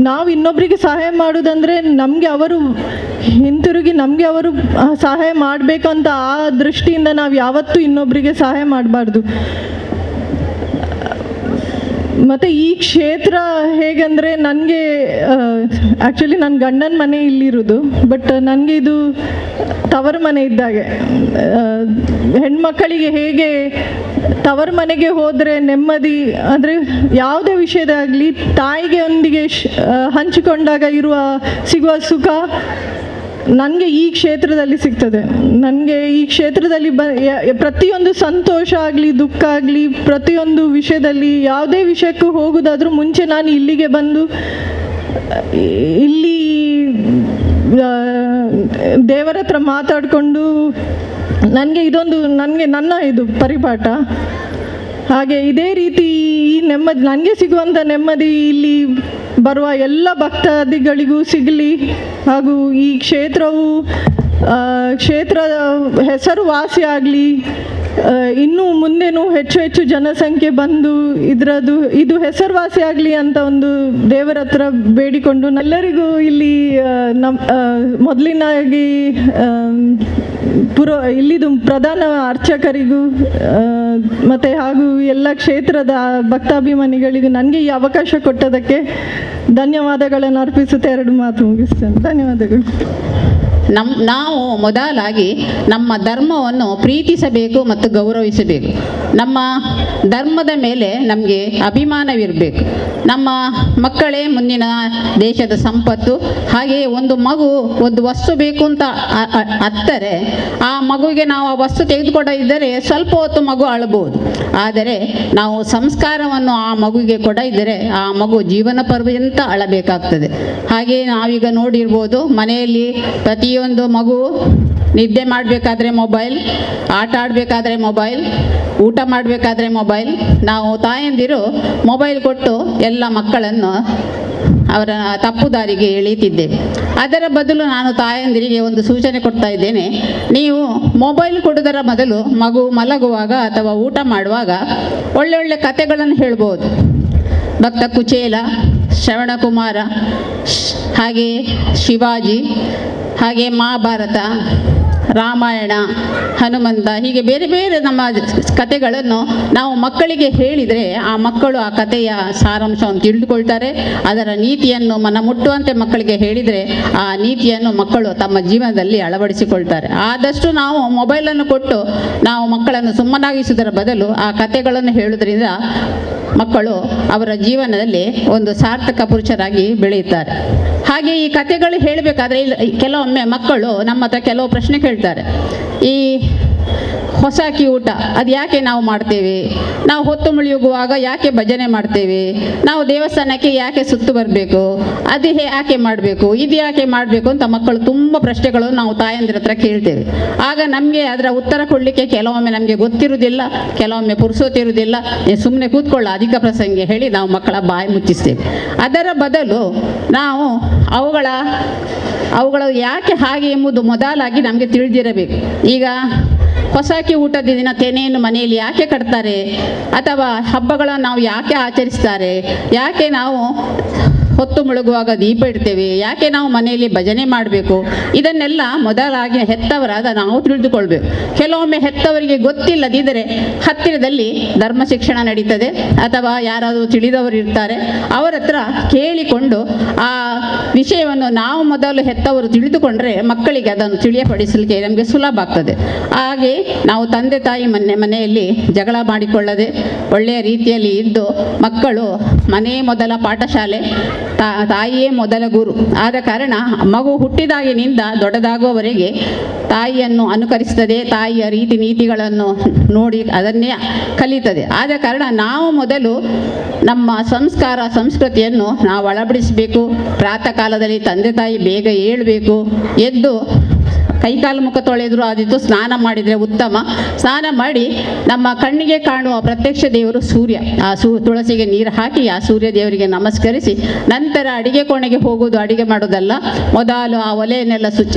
ನಾವು ಇನ್ನೊಬ್ಬರಿಗೆ ಸಹಾಯ ಮಾಡೋದಂದರೆ ನಮಗೆ ಅವರು ಹಿಂತಿರುಗಿ ನಮಗೆ ಅವರು ಸಹಾಯ ಮಾಡಬೇಕಂತ ಆ ದೃಷ್ಟಿಯಿಂದ ನಾವು ಯಾವತ್ತೂ ಇನ್ನೊಬ್ಬರಿಗೆ ಸಹಾಯ ಮಾಡಬಾರ್ದು. ಮತ್ತು ಈ ಕ್ಷೇತ್ರ ಹೇಗೆಂದರೆ ನನಗೆ ಆ್ಯಕ್ಚುಲಿ ನನ್ನ ಗಂಡನ ಮನೆ ಇಲ್ಲಿರೋದು, ಬಟ್ ನನಗೆ ಇದು ತವರು ಮನೆ ಇದ್ದಾಗೆ. ಹೆಣ್ಮಕ್ಕಳಿಗೆ ಹೇಗೆ ತವರು ಮನೆಗೆ ಹೋದರೆ ನೆಮ್ಮದಿ, ಅಂದರೆ ಯಾವುದೇ ವಿಷಯದಾಗಲಿ ತಾಯಿಗೆ ಒಂದಿಗೆ ಹಂಚಿಕೊಂಡಾಗ ಸಿಗುವ ಸುಖ ನನಗೆ ಈ ಕ್ಷೇತ್ರದಲ್ಲಿ ಸಿಗ್ತದೆ. ನನಗೆ ಈ ಕ್ಷೇತ್ರದಲ್ಲಿ ಪ್ರತಿಯೊಂದು ಸಂತೋಷ ಆಗಲಿ ದುಃಖ ಆಗಲಿ ಪ್ರತಿಯೊಂದು ವಿಷಯದಲ್ಲಿ ಯಾವುದೇ ವಿಷಯಕ್ಕೂ ಹೋಗೋದಾದರೂ ಮುಂಚೆ ನಾನು ಇಲ್ಲಿಗೆ ಬಂದು ಇಲ್ಲಿ ದೇವರ ಹತ್ರ ಮಾತಾಡಿಕೊಂಡು ನನಗೆ ಇದೊಂದು ನನಗೆ ನನ್ನ ಇದು ಪರಿಪಾಠ. ಹಾಗೆ ಇದೇ ರೀತಿ ಈ ನೆಮ್ಮದಿ ನನಗೆ ಸಿಗುವಂಥ ನೆಮ್ಮದಿ ಇಲ್ಲಿ ಬರುವ ಎಲ್ಲ ಭಕ್ತಾದಿಗಳಿಗೂ ಸಿಗಲಿ. ಹಾಗೂ ಈ ಕ್ಷೇತ್ರವು ಕ್ಷೇತ್ರದ ಹೆಸರು ವಾಸಿಯಾಗಲಿ, ಇನ್ನೂ ಮುಂದೆನೂ ಹೆಚ್ಚು ಹೆಚ್ಚು ಜನಸಂಖ್ಯೆ ಬಂದು ಇದು ಹೆಸರುವಾಸಿಯಾಗಲಿ ಅಂತ ಒಂದು ದೇವರ ಹತ್ರ ಬೇಡಿಕೊಂಡು ಎಲ್ಲರಿಗೂ ಇಲ್ಲಿ ನಮ್ಮ ಮೊದಲಿನಾಗಿ ಇಲ್ಲಿದು ಪ್ರಧಾನ ಅರ್ಚಕರಿಗೂ ಮತ್ತು ಹಾಗೂ ಎಲ್ಲ ಕ್ಷೇತ್ರದ ಭಕ್ತಾಭಿಮಾನಿಗಳಿಗೂ ನನಗೆ ಈ ಅವಕಾಶ ಕೊಟ್ಟದಕ್ಕೆ ಧನ್ಯವಾದಗಳನ್ನು ಅರ್ಪಿಸುತ್ತೆ. ಎರಡು ಮಾತು ಮುಗಿಸ್ತೇನೆ. ಧನ್ಯವಾದಗಳು. ನಾವು ಮೊದಲಾಗಿ ನಮ್ಮ ಧರ್ಮವನ್ನು ಪ್ರೀತಿಸಬೇಕು ಮತ್ತು ಗೌರವಿಸಬೇಕು. ನಮ್ಮ ಧರ್ಮದ ಮೇಲೆ ನಮಗೆ ಅಭಿಮಾನವಿರಬೇಕು. ನಮ್ಮ ಮಕ್ಕಳೇ ಮುಂದಿನ ದೇಶದ ಸಂಪತ್ತು. ಹಾಗೆಯೇ ಒಂದು ಮಗು ಒಂದು ವಸ್ತು ಬೇಕು ಅಂತ ಅತ್ತರೆ ಆ ಮಗುವಿಗೆ ನಾವು ಆ ವಸ್ತು ತೆಗೆದುಕೊಡದಿದ್ದರೆ ಸ್ವಲ್ಪ ಹೊತ್ತು ಮಗು ಅಳಬಹುದು. ಆದರೆ ನಾವು ಸಂಸ್ಕಾರವನ್ನು ಆ ಮಗುವಿಗೆ ಕೊಡದಿದ್ದರೆ ಆ ಮಗು ಜೀವನ ಪರ್ಯಂತ ಅಳಬೇಕಾಗ್ತದೆ. ಹಾಗೆಯೇ ನಾವೀಗ ನೋಡಿರ್ಬೋದು, ಮನೆಯಲ್ಲಿ ಪ್ರತಿಯೊಂದು ಮಗು ನಿದ್ದೆ ಮಾಡಬೇಕಾದ್ರೆ ಮೊಬೈಲ್, ಆಟ ಆಡಬೇಕಾದ್ರೆ ಮೊಬೈಲ್, ಊಟ ಮಾಡಬೇಕಾದ್ರೆ ಮೊಬೈಲ್. ನಾವು ತಾಯಂದಿರು ಮೊಬೈಲ್ ಕೊಟ್ಟು ಎಲ್ಲ ಮಕ್ಕಳನ್ನು ಅವರ ತಪ್ಪು ದಾರಿಗೆ ಎಳೆಯುತ್ತಿದ್ದೇವೆ. ಅದರ ಬದಲು ನಾನು ತಾಯಂದಿರಿಗೆ ಒಂದು ಸೂಚನೆ ಕೊಡ್ತಾ ಇದ್ದೇನೆ. ನೀವು ಮೊಬೈಲ್ ಕೊಡುವುದರ ಬದಲು ಮಗು ಮಲಗುವಾಗ ಅಥವಾ ಊಟ ಮಾಡುವಾಗ ಒಳ್ಳೊಳ್ಳೆ ಕತೆಗಳನ್ನು ಹೇಳ್ಬೋದು. ಭಕ್ತ ಕುಚೇಲ, ಶ್ರವಣಕುಮಾರ, ಹಾಗೆ ಶಿವಾಜಿ, ಹಾಗೆ ಮಹಾಭಾರತ, ರಾಮಾಯಣ, ಹನುಮಂತ, ಹೀಗೆ ಬೇರೆ ಬೇರೆ ನಮ್ಮ ಕತೆಗಳನ್ನು ನಾವು ಮಕ್ಕಳಿಗೆ ಹೇಳಿದರೆ ಆ ಮಕ್ಕಳು ಆ ಕತೆಯ ಸಾರಾಂಶವನ್ನು ತಿಳಿದುಕೊಳ್ತಾರೆ. ಅದರ ನೀತಿಯನ್ನು ಮನ ಮುಟ್ಟುವಂತೆ ಮಕ್ಕಳಿಗೆ ಹೇಳಿದರೆ ಆ ನೀತಿಯನ್ನು ಮಕ್ಕಳು ತಮ್ಮ ಜೀವನದಲ್ಲಿ ಅಳವಡಿಸಿಕೊಳ್ತಾರೆ. ಆದಷ್ಟು ನಾವು ಮೊಬೈಲನ್ನು ಕೊಟ್ಟು ನಾವು ಮಕ್ಕಳನ್ನು ಸುಮ್ಮನಾಗಿಸುವುದರ ಬದಲು ಆ ಕತೆಗಳನ್ನು ಹೇಳುವುದರಿಂದ ಮಕ್ಕಳು ಅವರ ಜೀವನದಲ್ಲಿ ಒಂದು ಸಾರ್ಥಕ ಪುರುಷರಾಗಿ ಬೆಳೆಯುತ್ತಾರೆ. ಹಾಗೆ ಈ ಕತೆಗಳು ಹೇಳಬೇಕಾದ್ರೆ ಕೆಲವೊಮ್ಮೆ ಮಕ್ಕಳು ನಮ್ಮ ಹತ್ರ ಕೆಲವು ಪ್ರಶ್ನೆ ಕೇಳ್ತಾರೆ. ಈ ಹೊಸ ಅಕ್ಕಿ ಊಟ ಅದು ಯಾಕೆ ನಾವು ಮಾಡ್ತೇವೆ, ನಾವು ಹೊತ್ತು ಮುಳುಗುವಾಗ ಯಾಕೆ ಭಜನೆ ಮಾಡ್ತೇವೆ, ನಾವು ದೇವಸ್ಥಾನಕ್ಕೆ ಯಾಕೆ ಸುತ್ತು ಬರಬೇಕು, ಅದು ಯಾಕೆ ಮಾಡಬೇಕು, ಇದು ಯಾಕೆ ಮಾಡಬೇಕು ಅಂತ ಮಕ್ಕಳು ತುಂಬ ಪ್ರಶ್ನೆಗಳು ನಾವು ತಾಯಂದಿರ ಹತ್ರ ಕೇಳ್ತೇವೆ. ಆಗ ನಮಗೆ ಅದರ ಉತ್ತರ ಕೊಡಲಿಕ್ಕೆ ಕೆಲವೊಮ್ಮೆ ನಮಗೆ ಗೊತ್ತಿರುವುದಿಲ್ಲ, ಕೆಲವೊಮ್ಮೆ ಪುರುಸೋತಿರುವುದಿಲ್ಲ. ಸುಮ್ಮನೆ ಕೂತ್ಕೊಳ್ಳ ಅಧಿಕ ಪ್ರಸಂಗ ಹೇಳಿ ನಾವು ಮಕ್ಕಳ ಬಾಯಿ ಮುಚ್ಚಿಸ್ತೇವೆ. ಅದರ ಬದಲು ನಾವು ಅವುಗಳು ಯಾಕೆ ಹಾಗೆ ಎಂಬುದು ಮೊದಲಾಗಿ ನಮಗೆ ತಿಳಿದಿರಬೇಕು. ಈಗ ಹೊಸಾಕಿ ಊಟದ ದಿನ ತೆನೆಯನ್ನು ಮನೆಯಲ್ಲಿ ಯಾಕೆ ಕಟ್ತಾರೆ, ಅಥವಾ ಹಬ್ಬಗಳನ್ನು ನಾವು ಯಾಕೆ ಆಚರಿಸ್ತಾರೆ, ಯಾಕೆ ನಾವು ಹೊತ್ತು ಮುಳುಗುವಾಗ ದೀಪ ಇಡ್ತೇವೆ, ಯಾಕೆ ನಾವು ಮನೆಯಲ್ಲಿ ಭಜನೆ ಮಾಡಬೇಕು, ಇದನ್ನೆಲ್ಲ ಮೊದಲಾಗಿ ಹೆತ್ತವರಾದ ನಾವು ತಿಳಿದುಕೊಳ್ಬೇಕು. ಕೆಲವೊಮ್ಮೆ ಹೆತ್ತವರಿಗೆ ಗೊತ್ತಿಲ್ಲದಿದ್ದರೆ ಹತ್ತಿರದಲ್ಲಿ ಧರ್ಮ ಶಿಕ್ಷಣ ನಡೀತದೆ, ಅಥವಾ ಯಾರಾದರೂ ತಿಳಿದವರು ಇರ್ತಾರೆ, ಅವರ ಹತ್ರ ಕೇಳಿಕೊಂಡು ಆ ವಿಷಯವನ್ನು ನಾವು ಮೊದಲು ಹೆತ್ತವರು ತಿಳಿದುಕೊಂಡ್ರೆ ಮಕ್ಕಳಿಗೆ ಅದನ್ನು ತಿಳಿಯಪಡಿಸಲಿಕ್ಕೆ ನಮಗೆ ಸುಲಭ ಆಗ್ತದೆ. ಹಾಗೆ ನಾವು ತಂದೆ ತಾಯಿ ಮನೆಯಲ್ಲಿ ಜಗಳ ಮಾಡಿಕೊಳ್ಳದೆ ಒಳ್ಳೆಯ ರೀತಿಯಲ್ಲಿ ಇದ್ದು, ಮಕ್ಕಳು ಮನೆಯೇ ಮೊದಲ ಪಾಠಶಾಲೆ, ತಾಯಿಯೇ ಮೊದಲ ಗುರು. ಆದ ಕಾರಣ ಮಗು ಹುಟ್ಟಿದಾಗಿನಿಂದ ದೊಡ್ಡದಾಗುವವರೆಗೆ ತಾಯಿಯನ್ನು ಅನುಕರಿಸ್ತದೆ, ತಾಯಿಯ ರೀತಿ ನೀತಿಗಳನ್ನು ನೋಡಿ ಅದನ್ನೇ ಕಲಿತದೆ. ಆದ ಕಾರಣ ನಾವು ಮೊದಲು ನಮ್ಮ ಸಂಸ್ಕಾರ ಸಂಸ್ಕೃತಿಯನ್ನು ನಾವು ಅಳವಡಿಸಬೇಕು. ಪ್ರಾತಃ ಕಾಲದಲ್ಲಿ ತಂದೆ ತಾಯಿ ಬೇಗ ಏಳಬೇಕು, ಎದ್ದು ಕೈಕಾಲು ಮುಖ ತೊಳೆದರೂ ಆದೀತು, ಸ್ನಾನ ಮಾಡಿದರೆ ಉತ್ತಮ. ಸ್ನಾನ ಮಾಡಿ ನಮ್ಮ ಕಣ್ಣಿಗೆ ಕಾಣುವ ಪ್ರತ್ಯಕ್ಷ ದೇವರು ಸೂರ್ಯ, ಆ ತುಳಸಿಗೆ ನೀರು ಹಾಕಿ ಆ ಸೂರ್ಯ ದೇವರಿಗೆ ನಮಸ್ಕರಿಸಿ ನಂತರ ಅಡಿಗೆ ಕೋಣೆಗೆ ಹೋಗೋದು, ಅಡಿಗೆ ಮಾಡೋದಲ್ಲ. ಮೊದಲು ಆ ಒಲೆಯನ್ನೆಲ್ಲ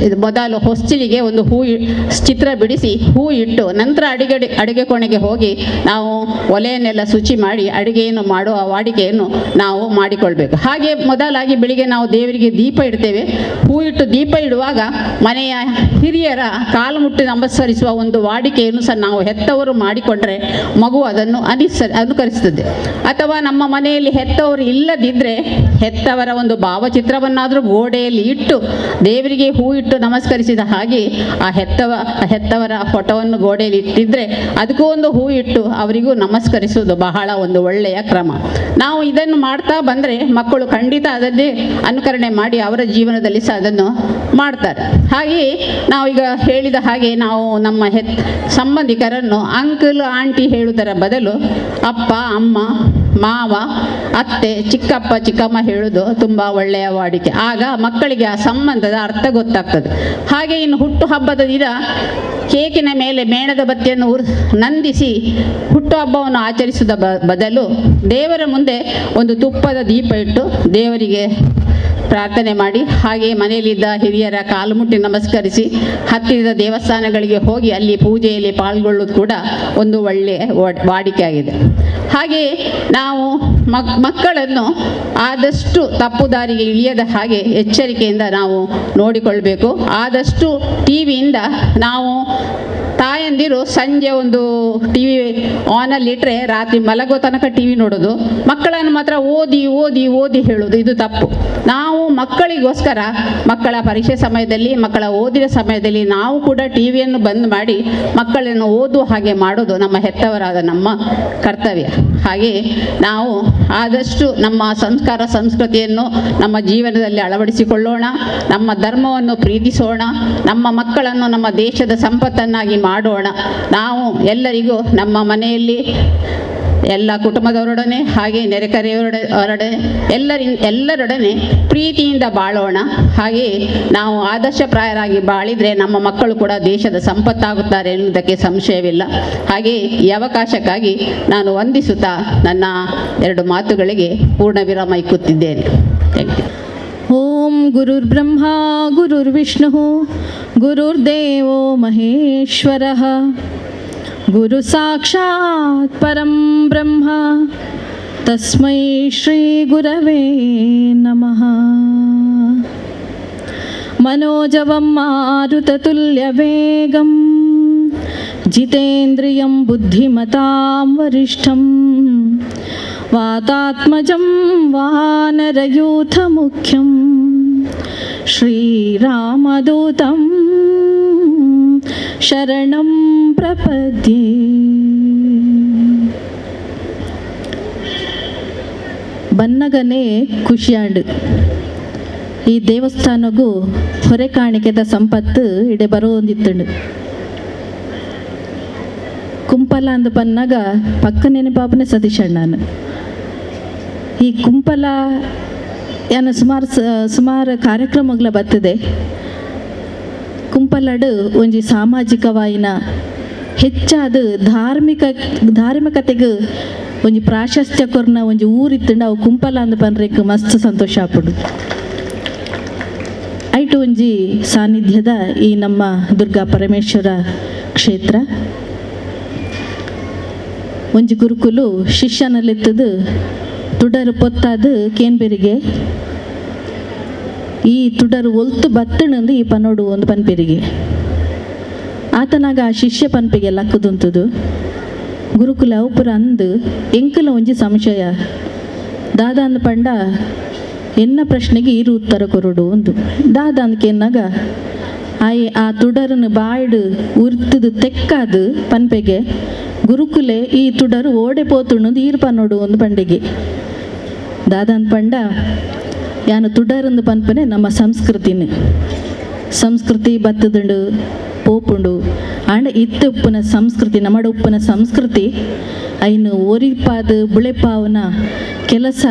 ಮೊದಲು ಹೊಸ್ತಿಲಿಗೆ ಒಂದು ಹೂ ಚಿತ್ರ ಬಿಡಿಸಿ ಹೂ ಇಟ್ಟು ನಂತರ ಅಡಿಗೆ ಕೋಣೆಗೆ ಹೋಗಿ ನಾವು ಒಲೆಯನ್ನೆಲ್ಲ ಶುಚಿ ಮಾಡಿ ಅಡಿಗೆಯನ್ನು ಮಾಡುವ ವಾಡಿಕೆಯನ್ನು ನಾವು ಮಾಡಿಕೊಳ್ಬೇಕು. ಹಾಗೆ ಮೊದಲಾಗಿ ಬೆಳಿಗ್ಗೆ ನಾವು ದೇವರಿಗೆ ದೀಪ ಇಡ್ತೇವೆ. ಹೂ ಇಟ್ಟು ದೀಪ ಇಡುವಾಗ ಮನೆಯ ಹಿರಿಯರ ಕಾಲು ಮುಟ್ಟಿ ನಮಸ್ಕರಿಸುವ ಒಂದು ವಾಡಿಕೆಯನ್ನು ಸಹ ನಾವು ಹೆತ್ತವರು ಮಾಡಿಕೊಂಡ್ರೆ ಮಗು ಅದನ್ನು ಅನುಕರಿಸ್ತದೆ. ಅಥವಾ ನಮ್ಮ ಮನೆಯಲ್ಲಿ ಹೆತ್ತವರು ಇಲ್ಲದಿದ್ದರೆ ಹೆತ್ತವರ ಒಂದು ಭಾವಚಿತ್ರವನ್ನಾದರೂ ಗೋಡೆಯಲ್ಲಿ ಇಟ್ಟು ದೇವರಿಗೆ ಹೂ ಇಟ್ಟು ನಮಸ್ಕರಿಸಿದ ಹಾಗೆ ಆ ಹೆತ್ತವರ ಫೋಟೋವನ್ನು ಗೋಡೆಯಲ್ಲಿ ಇಟ್ಟಿದ್ದರೆ ಅದಕ್ಕೂ ಒಂದು ಹೂ ಇಟ್ಟು ಅವರಿಗೂ ನಮಸ್ಕರಿಸುವುದು ಬಹಳ ಒಂದು ಒಳ್ಳೆಯ ಕ್ರಮ. ನಾವು ಇದನ್ನು ಮಾಡ್ತಾ ಬಂದರೆ ಮಕ್ಕಳು ಖಂಡಿತ ಅದನ್ನೇ ಅನುಕರಣೆ ಮಾಡಿ ಅವರ ಜೀವನದಲ್ಲಿ ಸಹ ಅದನ್ನು ಮಾಡ್ತಾರೆ. ಹಾಗೆಯೇ ನಾವೀಗ ಹೇಳಿದ ಹಾಗೆ ನಾವು ನಮ್ಮ ಸಂಬಂಧಿಕರನ್ನು ಅಂಕಲ್ ಆಂಟಿ ಹೇಳುವುದರ ಬದಲು ಅಪ್ಪ ಅಮ್ಮ ಮಾವ ಅತ್ತೆ ಚಿಕ್ಕಪ್ಪ ಚಿಕ್ಕಮ್ಮ ಹೇಳುವುದು ತುಂಬ ಒಳ್ಳೆಯ ವಾಡಿಕೆ. ಆಗ ಮಕ್ಕಳಿಗೆ ಆ ಸಂಬಂಧದ ಅರ್ಥ ಗೊತ್ತಾಗ್ತದೆ. ಹಾಗೆ ಇನ್ನು ಹುಟ್ಟು ಹಬ್ಬದ ದಿನ ಕೇಕಿನ ಮೇಲೆ ಮೇಣದ ಬತ್ತಿಯನ್ನು ನಂದಿಸಿ ಹುಟ್ಟುಹಬ್ಬವನ್ನು ಆಚರಿಸುವುದ ಬದಲು ದೇವರ ಮುಂದೆ ಒಂದು ತುಪ್ಪದ ದೀಪ ಇಟ್ಟು ದೇವರಿಗೆ ಪ್ರಾರ್ಥನೆ ಮಾಡಿ, ಹಾಗೆ ಮನೆಯಲ್ಲಿದ್ದ ಹಿರಿಯರ ಕಾಲು ಮುಟ್ಟಿ ನಮಸ್ಕರಿಸಿ ಹತ್ತಿರದ ದೇವಸ್ಥಾನಗಳಿಗೆ ಹೋಗಿ ಅಲ್ಲಿ ಪೂಜೆಯಲ್ಲಿ ಪಾಲ್ಗೊಳ್ಳುವುದು ಕೂಡ ಒಂದು ಒಳ್ಳೆಯ ವಾಡಿಕೆ ಆಗಿದೆ. ಹಾಗೆಯೇ ನಾವು ಮಕ್ಕಳನ್ನು ಆದಷ್ಟು ತಪ್ಪು ದಾರಿಗೆ ಇಳಿಯದ ಹಾಗೆ ಎಚ್ಚರಿಕೆಯಿಂದ ನಾವು ನೋಡಿಕೊಳ್ಬೇಕು. ಆದಷ್ಟು ಟಿ ವಿಯಿಂದ ನಾವು ತಾಯಂದಿರು ಸಂಜೆ ಒಂದು ಟಿ ವಿ ಆನಲ್ಲಿಟ್ಟರೆ ರಾತ್ರಿ ಮಲಗೋ ತನಕ ಟಿ ವಿ ನೋಡೋದು, ಮಕ್ಕಳನ್ನು ಮಾತ್ರ ಓದಿ ಓದಿ ಓದಿ ಹೇಳೋದು, ಇದು ತಪ್ಪು. ನಾವು ಮಕ್ಕಳಿಗೋಸ್ಕರ ಮಕ್ಕಳ ಪರೀಕ್ಷೆ ಸಮಯದಲ್ಲಿ, ಮಕ್ಕಳ ಓದಿನ ಸಮಯದಲ್ಲಿ ನಾವು ಕೂಡ ಟಿ ವಿಯನ್ನು ಬಂದ್ ಮಾಡಿ ಮಕ್ಕಳನ್ನು ಓದುವ ಹಾಗೆ ಮಾಡೋದು ನಮ್ಮ ಹೆತ್ತವರಾದ ನಮ್ಮ ಕರ್ತವ್ಯ. ಹಾಗೆ ನಾವು ಆದಷ್ಟು ನಮ್ಮ ಸಂಸ್ಕಾರ ಸಂಸ್ಕೃತಿಯನ್ನು ನಮ್ಮ ಜೀವನದಲ್ಲಿ ಅಳವಡಿಸಿಕೊಳ್ಳೋಣ, ನಮ್ಮ ಧರ್ಮವನ್ನು ಪ್ರೀತಿಸೋಣ, ನಮ್ಮ ಮಕ್ಕಳನ್ನು ನಮ್ಮ ದೇಶದ ಸಂಪತ್ತನ್ನಾಗಿ ಮಾಡೋಣ. ನಾವು ಎಲ್ಲರಿಗೂ ನಮ್ಮ ಮನೆಯಲ್ಲಿ ಎಲ್ಲ ಕುಟುಂಬದವರೊಡನೆ ಹಾಗೆ ನೆರೆಕರೆಯವರೊಡನೆ ಎಲ್ಲರೊಡನೆ ಪ್ರೀತಿಯಿಂದ ಬಾಳೋಣ. ಹಾಗೆಯೇ ನಾವು ಆದರ್ಶಪ್ರಾಯರಾಗಿ ಬಾಳಿದರೆ ನಮ್ಮ ಮಕ್ಕಳು ಕೂಡ ದೇಶದ ಸಂಪತ್ತಾಗುತ್ತಾರೆ ಎನ್ನುವುದಕ್ಕೆ ಸಂಶಯವಿಲ್ಲ. ಹಾಗೆಯೇ ಈ ಅವಕಾಶಕ್ಕಾಗಿ ನಾನು ವಂದಿಸುತ್ತಾ ನನ್ನ ಎರಡು ಮಾತುಗಳಿಗೆ ಪೂರ್ಣ ವಿರಾಮ ಇಕ್ಕುತ್ತಿದ್ದೇನೆ. Thank you. ಓಂ ಗುರುರ್ಬ್ರಹ್ಮ ಗುರುರ್ವಿಷ್ಣು ಗುರುರ್ದೇವೋ ಮಹೇಶ್ವರಃ ಗುರು ಸಾಕ್ಷಾತ್ ಪರಂ ಬ್ರಹ್ಮ ತಸ್ಮೈ ಶ್ರೀ ಗುರವೇ ನಮಃ. ಮನೋಜವಂ ಮಾರುತತುಲ್ಯವೇಗಂ ಜಿತೇಂದ್ರಿಯಂ ಬುದ್ಧಿಮತಾಂ ವರಿಷ್ಠಂ ವಾತಾತ್ಮಜಂ ವಾನರಯೂಥಮುಖ್ಯಂ ಶ್ರೀರಾಮದೂತಂ ಶರಣಂ ಪ್ರಪದ್ಯೆ. ಬನ್ನಗನೇ ಖುಷಿಯಾಂಡು ಈ ದೇವಸ್ಥಾನಗೂ ಹೊರೆ ಕಾಣಿಕೆದ ಸಂಪತ್ತು ಇಡೆ ಬರೋಂದಿತ್ತಂಡು. Kumpala ಅಂದ ಪನ್ನಾಗ ಪಕ್ಕ ನೆನಪಾಪನೆ ಸತೀಶ್ ಅಣ್ಣನ. ಈ ಕುಂಪಲ ಯಾನ ಸುಮಾರು ಸುಮಾರು ಕಾರ್ಯಕ್ರಮಗಳ ಬರ್ತದೆ. ಕುಂಪಲಡು ಒಂಜಿ ಸಾಮಾಜಿಕವಾಯಿನ ಹೆಚ್ಚಾದ ಧಾರ್ಮಿಕತೆಗೆ ಒಂಜಿ ಪ್ರಾಶಸ್ತ್ಯ ಕೊರ್ನ ಒಂಜಿ ಊರಿತ್ತಂಡ ಅವು ಕುಂಪಲ ಅಂದ ಪನ್ರೆಕ್ ಮಸ್ತ್ ಸಂತೋಷ ಆಪುಂಡು. ಐಟು ಒಂಜಿ ಸಾನ್ನಿಧ್ಯದ ಈ ನಮ್ಮ ದುರ್ಗಾ ಪರಮೇಶ್ವರ ಕ್ಷೇತ್ರ. ಒಂಜಿ ಗುರುಕುಲು ಶಿಷ್ಯನಲ್ಲಿತ್ತದು ತುಡರು ಪೊತ್ತಾದು ಕೇನ್ಬೆರಿಗೆ ಈ ತುಡರು ಒಲ್ತು ಬತ್ತಣಂದು ಈ ಪನೋಡು ಒಂದು ಪನ್ಪೆರಿಗೆ. ಆತನಾಗ ಆ ಶಿಷ್ಯ ಪನ್ಪಿಗೆ ಲಕ್ಕುದುಂತುದು ಗುರುಕುಲ ಅವುಪುರ ಅಂದು ಎಂಕಲ ಒಂಜಿ ಸಂಶಯ ದಾದ ಅಂದ ಪಂಡ ಎನ್ನ ಪ್ರಶ್ನೆಗೆ ಈರು ಉತ್ತರ ಕೊರಡು ಒಂದು ದಾದ ಅಂದಕೆನ್ನಾಗ ಆಯೆ ಆ ತುಡರನ್ನು ಬಾಯ್ಡು ಉರ್ತದು ತೆಕ್ಕಾದು ಪನ್ಪೆಗೆ ಗುರುಕುಲೆ ಈ ತುಡರು ಓಡೆ ಪೋತುಣ್ಣದು ಈರು ಪನ್ನೋಡು ಒಂದು ಪಂಡಿಗೆ. ದಾದ ಅಂದ ಪಂಡ ಯಾನು ತುಡರಂದು ಪನ್ಪನೆ ನಮ್ಮ ಸಂಸ್ಕೃತಿನ ಸಂಸ್ಕೃತಿ ಬತ್ತದುಂಡು ಪೋಪುಂಡು ಆಂಡ ಇತ್ತ ಉಪ್ಪುನ ಸಂಸ್ಕೃತಿ ನಮ್ಮಡ ಉಪ್ಪುನ ಸಂಸ್ಕೃತಿ ಐನು ಒರಿಪಾದ ಬುಳೆಪಾವನ ಕೆಲಸ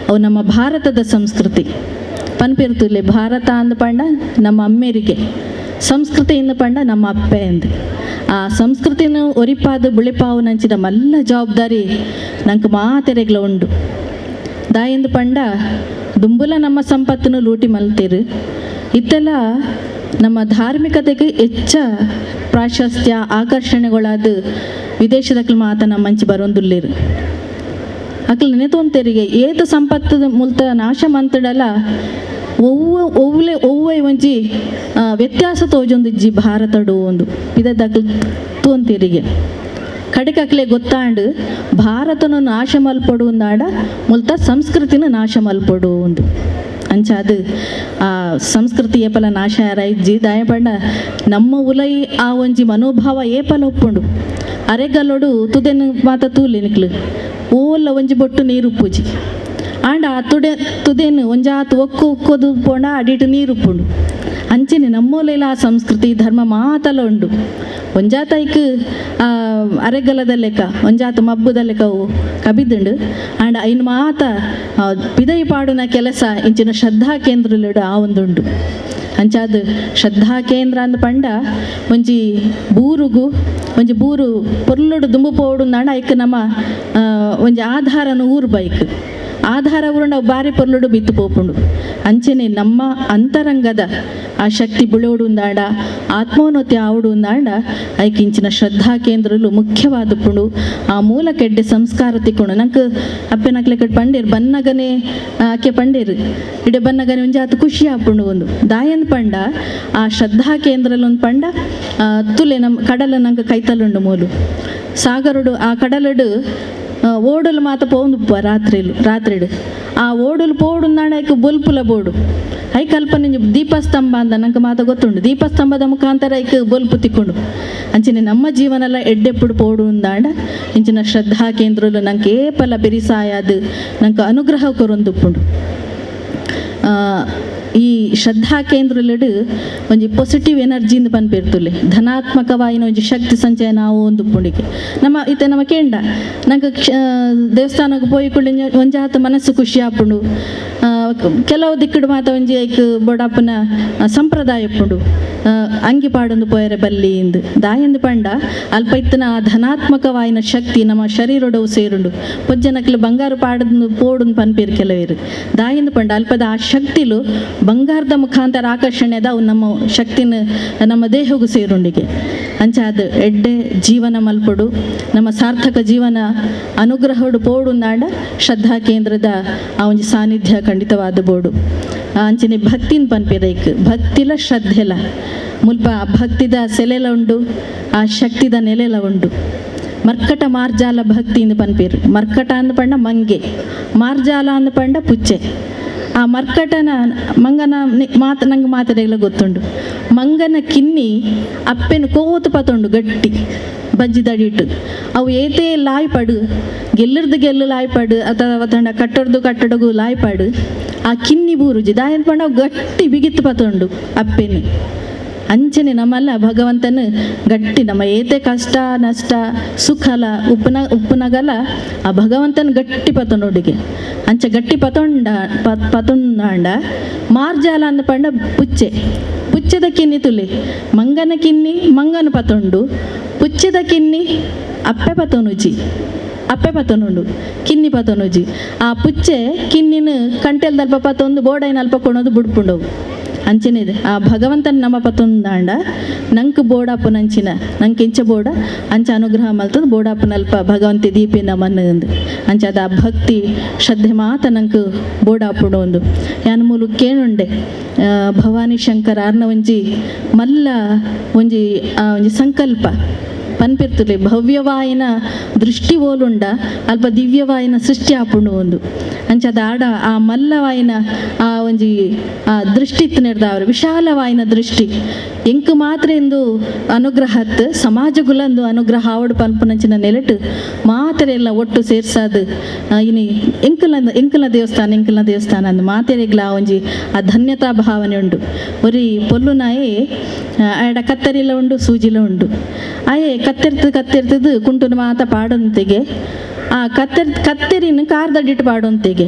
ಅವು ನಮ್ಮ ಭಾರತದ ಸಂಸ್ಕೃತಿ ಪನ್ಪಿರ್ತುಲೆ. ಭಾರತ ಅಂದ ಪಂಡ ನಮ್ಮ ಅಮ್ಮೇರಿಗೆ, ಸಂಸ್ಕೃತಿ ಇಂದ ಪಂಡ ನಮ್ಮ ಅಪ್ಪೆ ಅಂದು. ಆ ಸಂಸ್ಕೃತಿನ ಒರಿಪಾದ ಬುಳೆಪಾವನಂಚಿನ ಮಲ್ಲ ಜವಾಬ್ದಾರಿ ನಂಗೆ ಮಾತೆರೆಗ್ಲ ಉಂಡು. ದಾಯಂದು ಪಂಡ ದುಂಬುಲ ನಮ್ಮ ಸಂಪತ್ತನ್ನು ಲೂಟಿ ಮಲ್ತೀರು ಇತ್ತೆಲ್ಲ ನಮ್ಮ ಧಾರ್ಮಿಕತೆಗೆ ಹೆಚ್ಚ ಪ್ರಾಶಸ್ತ್ಯ ಆಕರ್ಷಣೆಗಳಾದ ವಿದೇಶದಕ್ಲು ಮಾತ ನಮ್ಮ ಮಂಚಿ ಬರೋಂದುಲ್ಲೇರು. ಅಕ್ಲು ನೆನೆತೊಂತೆರಿಗೆ ಏತ ಸಂಪತ್ತು ಮುಲ್ತ ನಾಶ ಮಂತಡಲ ಒವ್ವೆ ಒವ್ವೆ ಒಂಜಿ ವ್ಯತ್ಯಾಸ ತೋಜೊಂದಿಜ್ಜಿ ಭಾರತಡು ಒಂದು ಇದಕ್ಲು ತೋಂತಿರಿಗೆ. ಕಡೆಕಕ್ಲೆ ಗೊತ್ತಾಂಡು ಭಾರತನ ನಾಶ ಮಲ್ಪಡು ಒಂದಾಡ ಮುಲ್ತ ಸಂಸ್ಕೃತಿನ ನಾಶ ಮಲ್ಪಡು ಒಂದು ಅಂಚಾದು ಆ ಸಂಸ್ಕೃತಿ ಏಪಲ ನಾಶ ಇಜ್ಜಿ ದಾಯಪಂಡ ನಮ್ಮ ಉಲೈ ಆ ಒಂಜಿ ಮನೋಭಾವ ಏಪಲ ಒಪ್ಪುಂಡು. ಅರೆಗಲ್ಲೋಡು ತುದೆನು ಮಾತ ತೂಲಿ ನಿಕ್ಲು ಓಲ್ಲ ಒಂಜಿ ಬೊಟ್ಟು ನೀರು ಉಪ್ಪುಜಿ ಆಂಡ ಆ ತುಡೆ ತುದೇನು ಒಂಜಾತು ಒಕ್ಕು ಒಕ್ಕೋದು ಪೋಂಡ ಅಡಿಟು ನೀರು ಉಪ್ಪುಂಡು. ಅಂಚೆನೆ ನಮ್ಮೋಲೆಲ್ಲ ಆ ಸಂಸ್ಕೃತಿ ಧರ್ಮ ಮಾತಲ ಉಂಡು. ಒಂಜಾತ ಐಕ್ ಅರೆಗಲದ ಲೆಕ್ಕ ಒಂಜಾತ ಮಬ್ಬುದ ಲೆಕ್ಕವು ಕಬಿದುಂಡು. ಆಂಡ ಐನ್ ಮಾತ ಪಿದೈ ಪಾಡುನ ಕೆಲಸ ಇಂಚಿನ ಶ್ರದ್ಧಾ ಕೇಂದ್ರలుಡು ಆ ಒಂದುಂಡು. ಅಂಚಾದ ಶ್ರದ್ಧಾ ಕೇಂದ್ರ ಅಂದ ಪಂಡ ಒಂಜಿ ಬೂರುಗು ಒಂಜಿ ಬೂರು ಪೊರ್ಲುಡು ದುಂಬು ಪೋಡು ಅಂಡ ಐಕ್ ನಮ್ಮ ಒಂಜಿ ಆಧಾರನು ಊರು ಬೈಕ್ ಆಧಾರ ಊರುಂಡ ಬಾರಿ ಪೊರ್ಲುಡು ಬಿತ್ತು ಪೋಪುಂಡು. ಅಂಚೆನೆ ನಮ್ಮ ಅಂತರಂಗದ ಆ ಶಕ್ತಿ ಬುಳೋಡು ಉಂದಾಂಡ ಆತ್ಮೋನ್ನತಿ ಆವಡು ಉಂದಾಂಡ ಐಕಿಂಚಿನ ಶ್ರದ್ಧಾ ಕೇಂದ್ರಲು ಮುಖ್ಯವಾದಪುಂಡು. ಆ ಮೂಲ ಕೆಡ್ಡೆ ಸಂಸ್ಕಾರ ತಿಕ್ಕೊಂಡು ನಂಗೆ ಅಪ್ಪೆನಕ್ಲೆ ಕಟ್ ಪಂಡೇರು ಬನ್ನಗನೆ ಆಕೆ ಪಂಡೇರು ಇಡೆ ಬನ್ನಗನೆ ಒಂಜಾತು ಖುಷಿ ಆಪುಂಡು ಒಂದು ದಾಯನ್ ಪಂಡ ಆ ಶ್ರದ್ಧಾ ಕೇಂದ್ರಲು ಒಂದು ಪಂಡ ತುಲೆ ನಮ್ಮ ಕಡಲ ನಂಗೆ ಕೈತಲುಂಡು ಮೂಲು ಸಾಗರುಡು ಆ ಕಡಲಡು ಓಡಲು ಮಾತ ಪೋಂದು ರಾತ್ರಿಲು ರಾತ್ರಿಡು ಆ ಓಡಲು ಪೋಡುಂದಾಂಡ ಐಕ್ ಬೊಲ್ಪುಲ ಬೋಡು I ಕಲ್ಪನೆ ದೀಪಸ್ತಂಭ ಅಂತ ನಂಗೆ ಮಾತ ಗೊತ್ತುಂಡು. ದೀಪಸ್ತಂಭದ ಮುಖಾಂತರ ಐಕ್ ಬೊಲ್ಪು ತಿಕ್ಕೊಂಡು ಅಂಚಿನ ನಮ್ಮ ಜೀವನಲ ಎಡ್ಡೆಪ್ಪುಡು ಪೋಡು ಉಂದಾಂಡ ಇಂಚಿನ ಶ್ರದ್ಧಾ ಕೇಂದ್ರಲು ನಂಗೆ ಏಪಲ ಬೆರಿಸಾಯದು ನಂಗೆ ಅನುಗ್ರಹ ಕೊರೊಂದುಪ್ಪುಂಡು. ಈ ಶ್ರದ್ಧಾ ಕೇಂದ್ರಲೆಡು ಒಂಜಿ ಪಾಸಿಟಿವ್ ಎನರ್ಜಿಯಿಂದ ಪನ್ಪಿರ್ತುಲೆ ಧನಾತ್ಮಕವಾಯಿನ ಒಂಜಿ ಶಕ್ತಿ ಸಂಚಯ ನಾವು ಒಂದು ಪುಂಡಿಗೆ ನಮ್ಮ ಇತ್ತೆ ನಮ್ಮ ಕೇಂಡ ನಂಗೆ ದೇವಸ್ಥಾನಕ್ಕೆ ಪೋಯಿಕೊಂಡು ಒಂಜಾತ ಮನಸ್ಸು ಖುಷಿ ಆಪುಂಡು. ಕೆಲವು ದಿಕ್ಕಡು ಮಾತ ಒಂಜಿ ಐಕ್ ಬೊಡಪ್ಪನ ಸಂಪ್ರದಾಯ ಉಪ್ಪುಂಡು ಅಂಗಿ ಪಾಡೊಂದು ಪೋಯರೆ ಬಲ್ಲಿ ಇಂದು ದಾಯಂದು ಪಂಡ ಅಲ್ಪ ಇತ್ತನ ಆ ಧನಾತ್ಮಕವಾಯಿನ ಶಕ್ತಿ ನಮ್ಮ ಶರೀರೊಡವು ಸೇರುಂಡು. ಪೊಜ್ಜನಕ್ಲು ಬಂಗಾರು ಪಾಡದು ಪೋಡುಂದು ಪನ್ಪೀರು ಕೆಲವೇರು ದಾಯಂದು ಪಂಡ ಅಲ್ಪದ ಆ ಶಕ್ತಿಲು ಬಂಗಾರದ ಮುಖಾಂತರ ಆಕರ್ಷಣೆದ ಅವು ನಮ್ಮ ಶಕ್ತಿನ ನಮ್ಮ ದೇಹಗೂ ಸೇರುಂಡಿಗೆ. ಅಂಚಾದ ಎಡ್ಡೆ ಜೀವನ ಮಲ್ಪಡು ನಮ್ಮ ಸಾರ್ಥಕ ಜೀವನ ಅನುಗ್ರಹಡು ಪೋಡುಂದಾಂಡ ಶ್ರದ್ಧಾ ಕೇಂದ್ರದ ಆ ಒಂಜಿ ಸಾನ್ನಿಧ್ಯ ಖಂಡಿತವಾದ ಬೋಡು. ಅಂಚನೆ ಭಕ್ತಿನ ಪನ್ಪಿರೈಕ್ ಭಕ್ತಿಲ ಶ್ರದ್ಧೆಲ ಮುಲ್ಪ ಆ ಭಕ್ತಿದ ಸೆಲೆಲ ಉಂಡು ಆ ಶಕ್ತಿದ ನೆಲೆಲ ಉಂಡು. ಮರ್ಕಟ ಮಾರ್ಜಾಲ ಭಕ್ತಿ ಇಂದು ಪನ್ಪಿರು. ಮರ್ಕಟ ಅಂದ ಪಂಡ ಮಂಗೆ, ಮಾರ್ಜಾಲ ಅಂದ ಪಂಡ ಪುಚ್ಚೆ. ಆ ಮರ್ಕಟನ ಮಂಗನ ಮಾತು ನಂಗೆ ಮಾತಾಡಲ್ಲ ಗೊತ್ತುಂಡು. ಮಂಗನ ಕಿನ್ನಿ ಅಪ್ಪೆನ ಕೋತು ಪತುಂಡು ಗಟ್ಟಿ ಬಜ್ಜಿದಡಿಟ್ಟು ಅವು ಏತೇ ಲಾಯ್ಪಡು ಗೆಲ್ಲರ್ದು ಗೆಲ್ಲು ಲಾಯ್ಪಡು ಅಥವಾ ತಂಡ ಕಟ್ಟಡ್ದು ಕಟ್ಟಡಗು ಲಾಯ್ಪಡು ಆ ಕಿನ್ನಿ ಬೂರುಜಿ ದಾಯನ್ ಪಂಡ ಅವು ಗಟ್ಟಿ ಬಿಗಿತ್ತು ಪತುಂಡು ಅಪ್ಪೆನು. ಅಂಚನೆ ನಮ್ಮಲ್ಲ ಭಗವಂತನ ಗಟ್ಟಿ ನಮ್ಮ ಏತೆ ಕಷ್ಟ ನಷ್ಟ ಸುಖಲ ಉಪ್ಪುನ ಉಪ್ಪುನಗಲ ಆ ಭಗವಂತನ ಗಟ್ಟಿ ಪತೊಂಡೊಡಿಗೆ ಅಂಚ ಗಟ್ಟಿ ಪತೊಂಡ ಪತೊಂಡಾಂಡ ಮಾರ್ಜಾಲ ಅಂದ ಪಂಡ ಪುಚ್ಚೆ ಪುಚ್ಚದ ಕಿನ್ನಿ ತುಲಿ ಮಂಗನ ಕಿನ್ನಿ ಮಂಗನ ಪತೊಂಡು ಪುಚ್ಚದ ಕಿನ್ನಿ ಅಪ್ಪೆ ಪತೊನುಜಿ ಅಪ್ಪೆ ಪತೊನುಂಡು ಕಿನ್ನಿ ಪತೊನುಜಿ ಆ ಪುಚ್ಚೆ ಕಿನ್ನಿನ ಕಂಟೆಲ್ದಲ್ಪ ಪತೊಂದು ಬೋಡೈನ ಅಲ್ಪ ಕೊಣೋದು ಬುಡ್ಪುಂಡವು ಅಂಚನೆ ಇದೆ ಆ ಭಗವಂತನ ನಮ್ಮ ಪತೊಂದಾಂಡ ನಂಕ್ ಬೋಡಾಪುನಂಚಿನ ನಂಕ್ ಇಂಚ ಬೋಡ ಅಂಚ ಅನುಗ್ರಹ ಮಲ್ತದ ಬೋಡಾಪುನಲ್ಪ ಭಗವಂತ ದೀಪಿನ ಮಣ್ಣು ಅಂಚ ಅದ ಆ ಭಕ್ತಿ ಶ್ರದ್ಧೆ ಮಾತ ನಂಕ್ ಬೋಡಾಪುಡು ಒಂದು ಯಾನ್ ಮೂಲು ಕೇಣುಂಡೆ ಭವಾನಿ ಶಂಕರ್ ಆರ್ನ ಒಂಜಿ ಮಲ್ಲ ಒಂಜಿ ಒಂಜಿ ಸಂಕಲ್ಪ ಪನ್ಪಿರ್ತುಲೆ ಭವ್ಯವಾಯಿನ ದೃಷ್ಟಿ ಓಲುಂಡ ಅಲ್ಪ ದಿವ್ಯವಾಯಿನ ಸೃಷ್ಟಿ ಆಪುಂಡು ಒಂದು ಅಂಚದ ಆಡ ಆ ಮಲ್ಲವಾಯಿನ ಆ ಒಂಜಿ ಆ ದೃಷ್ಟಿ ಇತ್ತು ವಿಶಾಲವಾಯಿನ ದೃಷ್ಟಿ ಎಂಕ್ ಮಾತ್ರ ಎಂದು ಅನುಗ್ರಹತ್ ಸಮಾಜಗುಲಂದು ಅನುಗ್ರಹ ಆವಡು ಪನ್ಪುನಂಚಿನ ನೆಲೆಟು ಮಾತ್ರ ಎಲ್ಲ ಒಟ್ಟು ಸೇರ್ಸಾದು ಇನಿ ಎಂಕಲ್ನ ಎಂಕಲ್ನ ದೇವಸ್ಥಾನ ಎಂಕಲ್ನ ದೇವಸ್ಥಾನ ಅಂದು ಮಾತೆರೆಗ್ಲ ಆ ಒಂಜಿ ಆ ಧನ್ಯತಾ ಭಾವನೆ ಉಂಡು ಒರಿ ಪೊಲ್ಲು ನಾಯಿ ಆಡ ಕತ್ತರಿಲ ಉಂಡು ಸೂಜಿಲ ಉಂಡು ಆಯೆ ಕತ್ತೆರ್ತು ಕತ್ತೆರ್ತದು ಕುಂಟುನ ಮಾತ ಪಾಡೊಂತಿಗೆ ಆ ಕತ್ತೆರಿನ ಕಾರ್ದಡಿಟ್ಟು ಪಾಡೊಂತಿಗೆ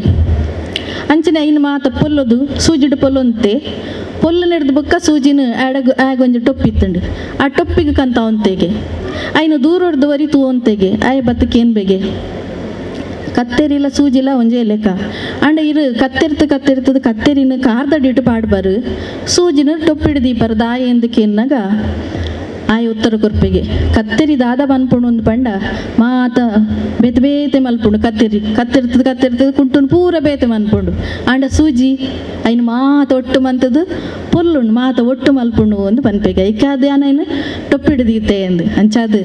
ಅಂಚಿನ ಐನು ಮಾತ ಪೊಲ್ಲೊದು ಸೂಜಿಡು ಪೊಲ್ಲೊಂತೆ ಪೊಲ್ಲು ನೆಡ್ದು ಬೊಕ್ಕ ಸೂಜಿನ ಆಡಗು ಆಗೊಂಜಿ ಟೊಪ್ಪಿತ್ತುಂಡು ಆ ಟೊಪ್ಪಿಗೆ ಕಂತ ಒಂತೆಗೆ ಐನು ದೂರೊಡ್ದು ವರಿ ತೂವಂತೆಗೆ ಆಯ್ ಬತ್ತಕೇನ್ ಬೇಗೆ ಕತ್ತೆರಿಲ ಸೂಜಿಲ ಒಂಜೇ ಲೆಕ್ಕ ಅಂಡ ಇರು ಕತ್ತೆರ್ತು ಕತ್ತೆರ್ತದ ಕತ್ತೆರಿನ ಕಾರ್ದಡಿಟ್ಟು ಪಾಡ್ಬಾರು ಸೂಜಿನ ಟೊಪ್ಪಿಡು ದೀಪರ್ ದಾಯ ಎಂದಕ್ಕೇನಾಗ ಆಯ್ ಉತ್ತರ ಕೊರ್ಪಿಗೆ ಕತ್ತೆರಿ ದಾದ ಪನ್ಪುಂಡು ಒಂದು ಪಂಡ ಮಾತ ಬೇತೆ ಬೇತೆ ಮಲ್ಪುಂಡು ಕತ್ತೆರಿ ಕತ್ತೆರ್ತದ ಕತ್ತೆರ್ತದ ಕುಂಟುನು ಪೂರ ಬೇತೆ ಮನ್ಪುಂಡು ಆಂಡ ಸೂಜಿ ಐನು ಮಾತ ಒಟ್ಟು ಮಂತದ್ದು ಪೊಲ್ಲುಂಡು ಮಾತ ಒಟ್ಟು ಮಲ್ಪುಂಡು ಒಂದು ಪನ್ಪೆಗೆ ಐಕಾದ ಐನು ಟೊಪ್ಪಿಡ್ದೀತೆ ಎಂದು ಅಂಚಾದ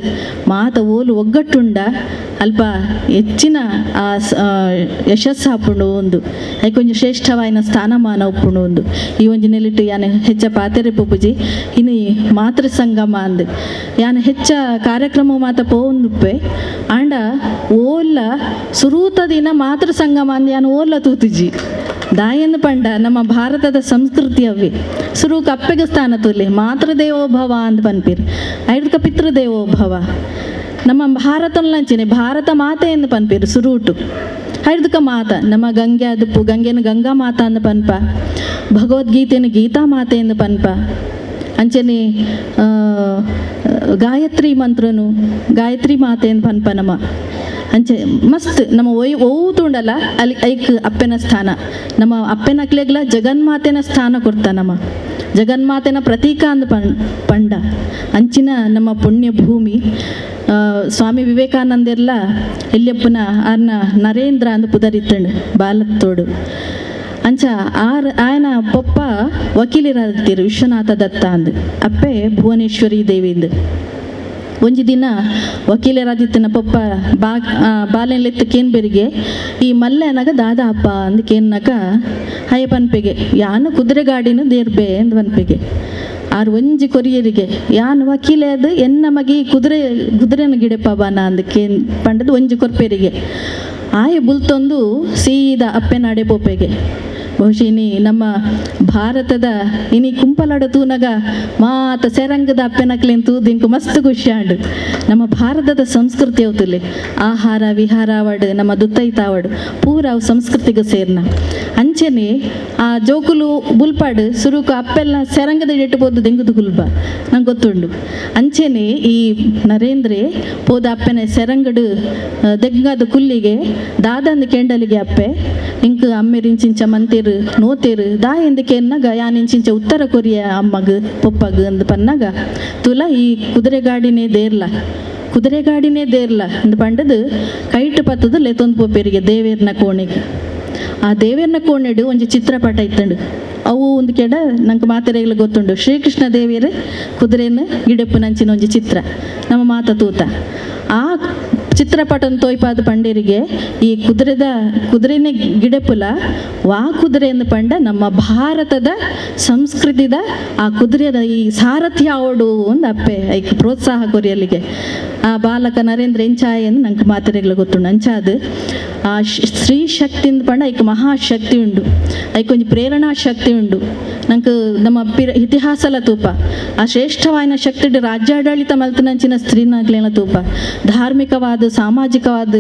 ಮಾತ ಓಲು ಒಗ್ಗಟ್ಟುಂಡ ಅಲ್ಪ ಹೆಚ್ಚಿನ ಆ ಯಶಸ್ಸು ಹಾಪುಂಡು ಒಂದು ಐಕೊಂಜಿ ಶ್ರೇಷ್ಠವಾಯಿನ ಸ್ಥಾನಮಾನ ಉಪ್ಪುಂಡು ಒಂದು ಈ ಒಂಜಿ ನೆಲಿಟ್ಟು ಯಾನೆ ಹೆಚ್ಚ ಪಾತೆರೆ ಪೂಪುಜಿ ಇನ್ನು ಮಾತೃ ಸಂಗಮ ಅಂದು ಯಾನ ಹೆಚ್ಚ ಕಾರ್ಯಕ್ರಮ ಮಾತ ಪೋಂದುಪ್ಪೆ ಆಂಡ ಓಲ್ಲ ಸುರೂತ ದಿನ ಮಾತೃ ಸಂಗಮ ಅಂದು ಯಾನು ಓಲ್ಲ ತೂತುಜಿ ದಾಯನ ಪಂಡ ನಮ್ಮ ಭಾರತದ ಸಂಸ್ಕೃತಿ ಅವೇ ಸುರುಕ್ ಅಪ್ಪೆಗೆ ಸ್ಥಾನ ತುಲೆ ಮಾತೃದೇವೋಭವ ಅಂದ್ ಪನ್ಪಿರ್ ಐಡ್ಕ ಪಿತೃದೇವೋಭವ ನಮ್ಮ ಭಾರತಂಚಿನ ಭಾರತ ಮಾತೆ ಎಂದು ಪನ್ಪಿರು ಸುರೂಟು ಐಡ್ದಕ ಮಾತ ನಮ್ಮ ಗಂಗೆ ಅದುಪ್ಪು ಗಂಗೆನ ಗಂಗಾ ಮಾತಾ ಅಂದ್ ಪನ್ಪ ಭಗವದ್ಗೀತೆಯನ್ನು ಗೀತಾ ಮಾತೆ ಎಂದು ಪನ್ಪ ಅಂಚನೆ ಗಾಯತ್ರಿ ಮಂತ್ರನು ಗಾಯತ್ರಿ ಮಾತೆ ಎಂದು ಪನ್ಪ ನಮ್ಮ ಅಂಚೆ ಮಸ್ತ್ ನಮ್ಮ ಒಯ್ ಓತುಂಡಲ್ಲ ಅಲ್ಲಿ ಐಕ್ ಅಪ್ಪೆನ ಸ್ಥಾನ ನಮ್ಮ ಅಪ್ಪೆನ ಅಕ್ಲೆಗ್ಲ ಜಗನ್ಮಾತೆನ ಸ್ಥಾನ ಕೊಡ್ತ ನಮ್ಮ ಜಗನ್ಮಾತೆನ ಪ್ರತೀಕ ಅಂದ್ ಪಂಡ ಅಂಚಿನ ನಮ್ಮ ಪುಣ್ಯ ಭೂಮಿ ಸ್ವಾಮಿ ವಿವೇಕಾನಂದೆಲ್ಲ ಎಲ್ಲಿಯಪ್ಪನ ಅರ್ನ ನರೇಂದ್ರ ಅಂದ್ ಪುದರಿತ್ತಂಡು ಬಾಲತ್ತೋಡು ಅಂಚ ಆರ್ ಆಯನ ಪೊಪ್ಪ ವಕೀಲರಾಗ್ತೀರು ವಿಶ್ವನಾಥ ದತ್ತ ಅಂದ್ ಅಪ್ಪೆ ಭುವನೇಶ್ವರಿ ದೇವಿಂದು ಒಂಜಿ ದಿನ ವಕೀಲರಾದಿತ್ತನ ಪೊಪ್ಪ ಬಾ ಬಾಲೆನ್ಲೆತ್ತು ಕೇನ್ಬೆರಿಗೆ ಈ ಮಲ್ಲೆನಗ ದಾದಾ ಅಪ್ಪ ಅಂದ್ ಕೇನ್ನಕ ಹಯ ಪನ್ಪೆಗೆ ಯಾನು ಕುದುರೆ ಗಾಡಿನ ದೇರ್ಬೆ ಅಂದ್ ಪನ್ಪೆಗೆ ಆರು ಒಂಜಿ ಕೊರಿಯರಿಗೆ ಯಾನು ವಕೀಲೆ ಅದು ಎನ್ನ ಮಗಿ ಕುದುರೆ ಕುದುರೆನ ಗಿಡೆಪ್ಪ ಬಾನ ಅಂದ್ ಕೇನ್ ಪಂಡದು ಒಂಜಿ ಕೊರ್ಪೆರಿಗೆ ಆಯೆ ಬುಲ್ತೊಂದು ಸೀದಾ ಅಪ್ಪೆನಾಡೆ ಪೋಪೆಗೆ ಬಹುಶಃ ಇನಿ ನಮ್ಮ ಭಾರತದ ಇನಿ ಕುಂಪಲಾಡ ತೂನಗ ಮಾತ ಸೆರಂಗದ ಅಪ್ಪೆನಕ್ಲೇನ್ ತೂದಿಂಕು ಮಸ್ತ್ ಖುಷಿ ಆಂಡು ನಮ್ಮ ಭಾರತದ ಸಂಸ್ಕೃತಿ ಅವತುಲೆ ಆಹಾರ ವಿಹಾರ ಅವಡು ನಮ್ಮ ದುತ್ತೈತಾವಡು ಪೂರ ಅವು ಸಂಸ್ಕೃತಿಗೆ ಸೇರ್ನ ಅಂಚನೆ ಆ ಜೋಕುಲು ಬುಲ್ಪಾಡು ಸುರುಕು ಅಪ್ಪೆಲ್ಲ ಸೆರಂಗದ ಇಟ್ಟು ಪೋದು ದೆಂಗುದು ಗುಲ್ಬ ನಂಗೆ ಗೊತ್ತುಂಡು ಅಂಚನೆ ಈ ನರೇಂದ್ರೆ ಪೋದ ಅಪ್ಪೆನ ಸೆರಂಗಡು ದೆಗ್ಗದ ಕುಲ್ಲಿಗೆ ದಾದಂದು ಕೆಂಡಲಿಗೆ ಅಪ್ಪೆ ಇಂಕ್ ಅಮ್ಮೆರಿಂಚಿಂಚ ಮಂತಿರು ನೋತೇರು ದಾ ಎಂದಕ್ಕೆ ಯಾನಿಂಚಿಂಚ ಉತ್ತರ ಕೊರಿಯ ಅಮ್ಮಗ್ ಪೊಪ್ಪಗ್ ಅಂದ್ ಪನ್ನಾಗ ತುಲ ಈ ಕುದುರೆ ಗಾಡಿನೇ ದೇರ್ಲ ಕುದುರೆ ಗಾಡಿನೇ ದೇರ್ಲ ಅಂದ್ ಪಂಡದು ಕೈಟು ಪತ್ತದು ಲೆತೊಂದು ಪೋಪೆರಿಗೆ ದೇವೇರ್ನ ಕೋಣೆಗೆ ಆ ದೇವೇರ್ನ ಕೋಣೆಡು ಒಂಜಿ ಚಿತ್ರಪಟ ಇತ್ತಂಡು ಅವು ಒಂದು ಕೆಡ ನಂಗೆ ಮಾತೆರೆಗ್ಲ ಗೊತ್ತುಂಡು ಶ್ರೀಕೃಷ್ಣ ದೇವಿಯರು ಕುದುರೆನ ಗಿಡಪ್ಪು ನಂಚಿನ ಒಂಜಿ ಚಿತ್ರ ನಮ್ಮ ಮಾತ ತೂತ ಆ ಚಿತ್ರಪಟನ ತೋಯ್ಪಾದ ಪಂಡೇರಿಗೆ ಈ ಕುದುರೆನೇ ಗಿಡಪುಲ ವಾ ಕುದುರೆ ಎಂದು ಪಂಡ ನಮ್ಮ ಭಾರತದ ಸಂಸ್ಕೃತಿದ ಆ ಕುದುರೆದ ಈ ಸಾರಥ್ಯ ಅವಡು ಒಂದು ಅಪ್ಪೆ ಐಕ್ ಪ್ರೋತ್ಸಾಹ ಕೊರಿಯಲ್ಲಿಗೆ ಆ ಬಾಲಕ ನರೇಂದ್ರ ಎಂಚಾಯ ಎಂದು ನಂಗೆ ಮಾತೆರೆಗ್ಲ ಗೊತ್ತುಂಡು ಅಂಚಾದು ಆ ಸ್ತ್ರೀ ಶಕ್ತಿಯಿಂದ ಪಂಡ ಐಕ್ ಮಹಾಶಕ್ತಿ ಉಂಡು ಐಕ್ ಒಂಜಿ ಪ್ರೇರಣಾ ಶಕ್ತಿ ಉಂಡು. ನಂಗೆ ನಮ್ಮ ಪಿರ ಇತಿಹಾಸಲ ತೂಪ ಆ ಶ್ರೇಷ್ಠವಾಯಿನ ಶಕ್ತಿ ರಾಜ್ಯಾಡಳಿತ ಮಲ್ತನಂಚಿನ ಸ್ತ್ರೀನಾಗ್ಲೇನ ತೂಪ ಧಾರ್ಮಿಕವಾದ ಸಾಮಾಜಿಕವಾದ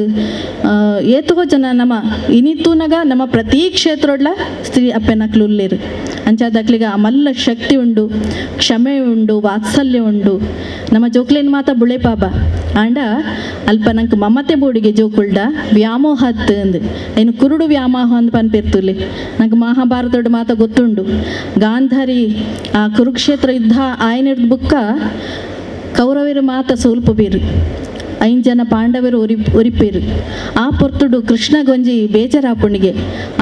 ಏತೋ ಜನ ನಮ್ಮ ಇನಿತೂನಗ ನಮ್ಮ ಪ್ರತಿ ಕ್ಷೇತ್ರೊಡ್ಲ ಸ್ತ್ರೀ ಅಪ್ಪೆನಕ್ಲು ಉಲ್ಲೇರು ಅಂಚಾದಕ್ಲಿಗ ಅಮಲ್ಲ ಶಕ್ತಿ ಉಂಡು, ಕ್ಷಮೆ ಉಂಡು, ವಾತ್ಸಲ್ಯ ಉಂಡು. ನಮ್ಮ ಜೋಕ್ಲೇನ್ ಮಾತ ಬುಳೆ ಪಾಪ ಆಂಡ ಅಲ್ಪ ನಂಗೆ ಮಮತೆ ಬೋಡಿಗೆ ಜೋಕುಲ್ಡ ವ್ಯಾಮೋಹತ್ ಅಂದು ಏನು ಕುರುಡು ವ್ಯಾಮೋಹ ಅಂದ್ ಪನ್ಪಿರ್ತುಲಿ. ನಂಗೆ ಮಹಾಭಾರತದ ಮಾತ ಗೊತ್ತುಂಡು. ಗಾಂಧಾರಿ ಆ ಕುರುಕ್ಷೇತ್ರ ಯುದ್ಧ ಆಯನಿರ್ದ ಬುಕ್ಕ ಕೌರವರ ಮಾತ ಸೋಲ್ಪ ಬೀರು ಐದು ಜನ ಪಾಂಡವರು ಒರಿಪೇರು. ಆ ಪೊರ್ತುಡು ಕೃಷ್ಣ ಗೊಂಜಿ ಬೇಜಾರಾಪುಣಿಗೆ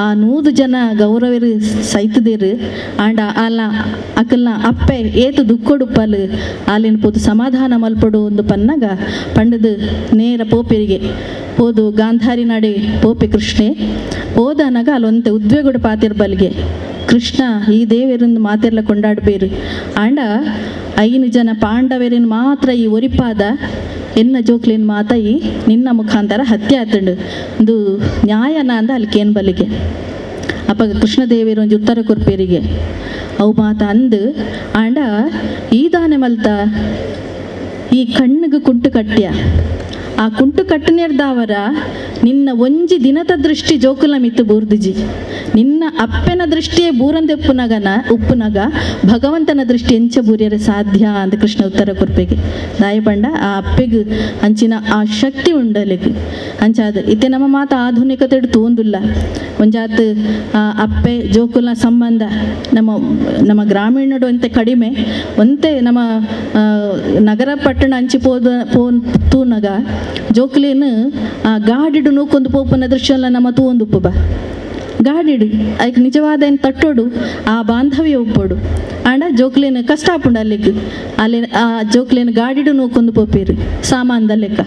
ಆ 100 ಜನ ಗೌರವರು ಸೈತದೇರು ಆಂಡ ಅಲ್ಲ ಅಕಲ್ನ ಅಪ್ಪೆ ಏತು ದುಕ್ಕೊಡುಪ್ಪಲು ಆಲಿನ ಪೋದು ಸಮಾಧಾನ ಮಲ್ಪಡು ಒಂದು ಪನ್ನಗ ಪಂಡದು ನೇರ ಪೋಪೆರಿಗೆ ಪೋದು ಗಾಂಧಾರಿ ನಡೆ ಪೋಪೆ ಕೃಷ್ಣೆ ಹೋದನಗ ಅಲ್ಲೊಂತೆ ಉದ್ವೇಗುಡು ಪಾತಿರ್ ಬಲ್ಗೆ ಕೃಷ್ಣ ಈ ದೇವರಿಂದ ಮಾತೆಲ್ಲ ಕೊಂಡಾಡ್ಬೇರು ಆಂಡ 5 ಜನ ಪಾಂಡವರಿನ ಮಾತ್ರ ಈ ಒರಿಪಾದ ಎನ್ನ ಜೋಕ್ಲಿನ ಮಾತ ಈ ನಿನ್ನ ಮುಖಾಂತರ ಹತ್ಯೆ ಆತಂಡು ಒಂದು ನ್ಯಾಯನ ಅಂದ ಅಲ್ಲಿ ಕೇನ್ ಬಲಿಗೆ. ಅಪ್ಪ ಕೃಷ್ಣದೇವರು ಒಂಜಿ ಉತ್ತರ ಕೊರ್ಪೇರಿಗೆ ಅವು ಮಾತ ಅಂದು ಆಂಡ ಈ ದಾನೆ ಮಲ್ತ ಈ ಕಣ್ಣಿಗೆ ಕುಂಟು ಕಟ್ಟ್ಯ ಆ ಕುಂಟು ಕಟ್ಟನೇರ್ದಾವರ ನಿನ್ನ ಒಂಜಿ ದಿನದ ದೃಷ್ಟಿ ಜೋಕುಲ ಮಿತ್ತು ಬೂರ್ದಿಜಿ ನಿನ್ನ ಅಪ್ಪನ ದೃಷ್ಟಿಯೇ ಬೂರಂದೆ ಉಪ್ಪುನಗನ ಉಪ್ಪುನಗ ಭಗವಂತನ ದೃಷ್ಟಿ ಎಂಚ ಬೂರಿಯರೆ ಸಾಧ್ಯ ಅಂತ ಕೃಷ್ಣ ಉತ್ತರ ಕೊರ್ಪೆಗೆ. ದಾಯಪಂಡ ಆ ಅಪ್ಪೆಗೆ ಅಂಚಿನ ಆ ಶಕ್ತಿ ಉಂಡಲಿಗೆ ಅಂಚಾದ ಇತ್ತೆ ನಮ್ಮ ಮಾತ ಆಧುನಿಕತೆ ತೋಂದುಲ್ಲ ಒಂಜಾತ್ ಆ ಅಪ್ಪೆ ಜೋಕುಲ ಸಂಬಂಧ ನಮ್ಮ ನಮ್ಮ ಗ್ರಾಮೀಣಡು ಅಂತೆ ಕಡಿಮೆ ಒಂತೆ ನಮ್ಮ ನಗರ ಪಟ್ಟಣ ಅಂಚಿ ಪೋದ ಪೋನ್ ತೂನಗ ಜೋಕ್ಲೇನು ಆ ಗಾಡಿಡು ನೂಕೊಂದು ಪೋಪನ ದೃಶ್ಯ ನಮ್ಮ ತೂವೊಂದು ಉಪ್ಪು ಬಾ ಗಾಡಿಡು ಅದಕ್ಕೆ ನಿಜವಾದ ಏನು ತಟ್ಟೋಡು ಆ ಬಾಂಧವ್ಯ ಉಪ್ಪೋಡು ಆಂಡ ಜೋಕ್ಲೇನು ಕಷ್ಟ ಆಪುಂಡು ಅಲ್ಲಿಗೆ ಅಲ್ಲಿ ಆ ಜೋಕ್ಲೇನು ಗಾಡಿಡು ನೂಕೊಂದು ಪೋಪೇರು ಸಾಮಾನ್ದ ಲೆಕ್ಕ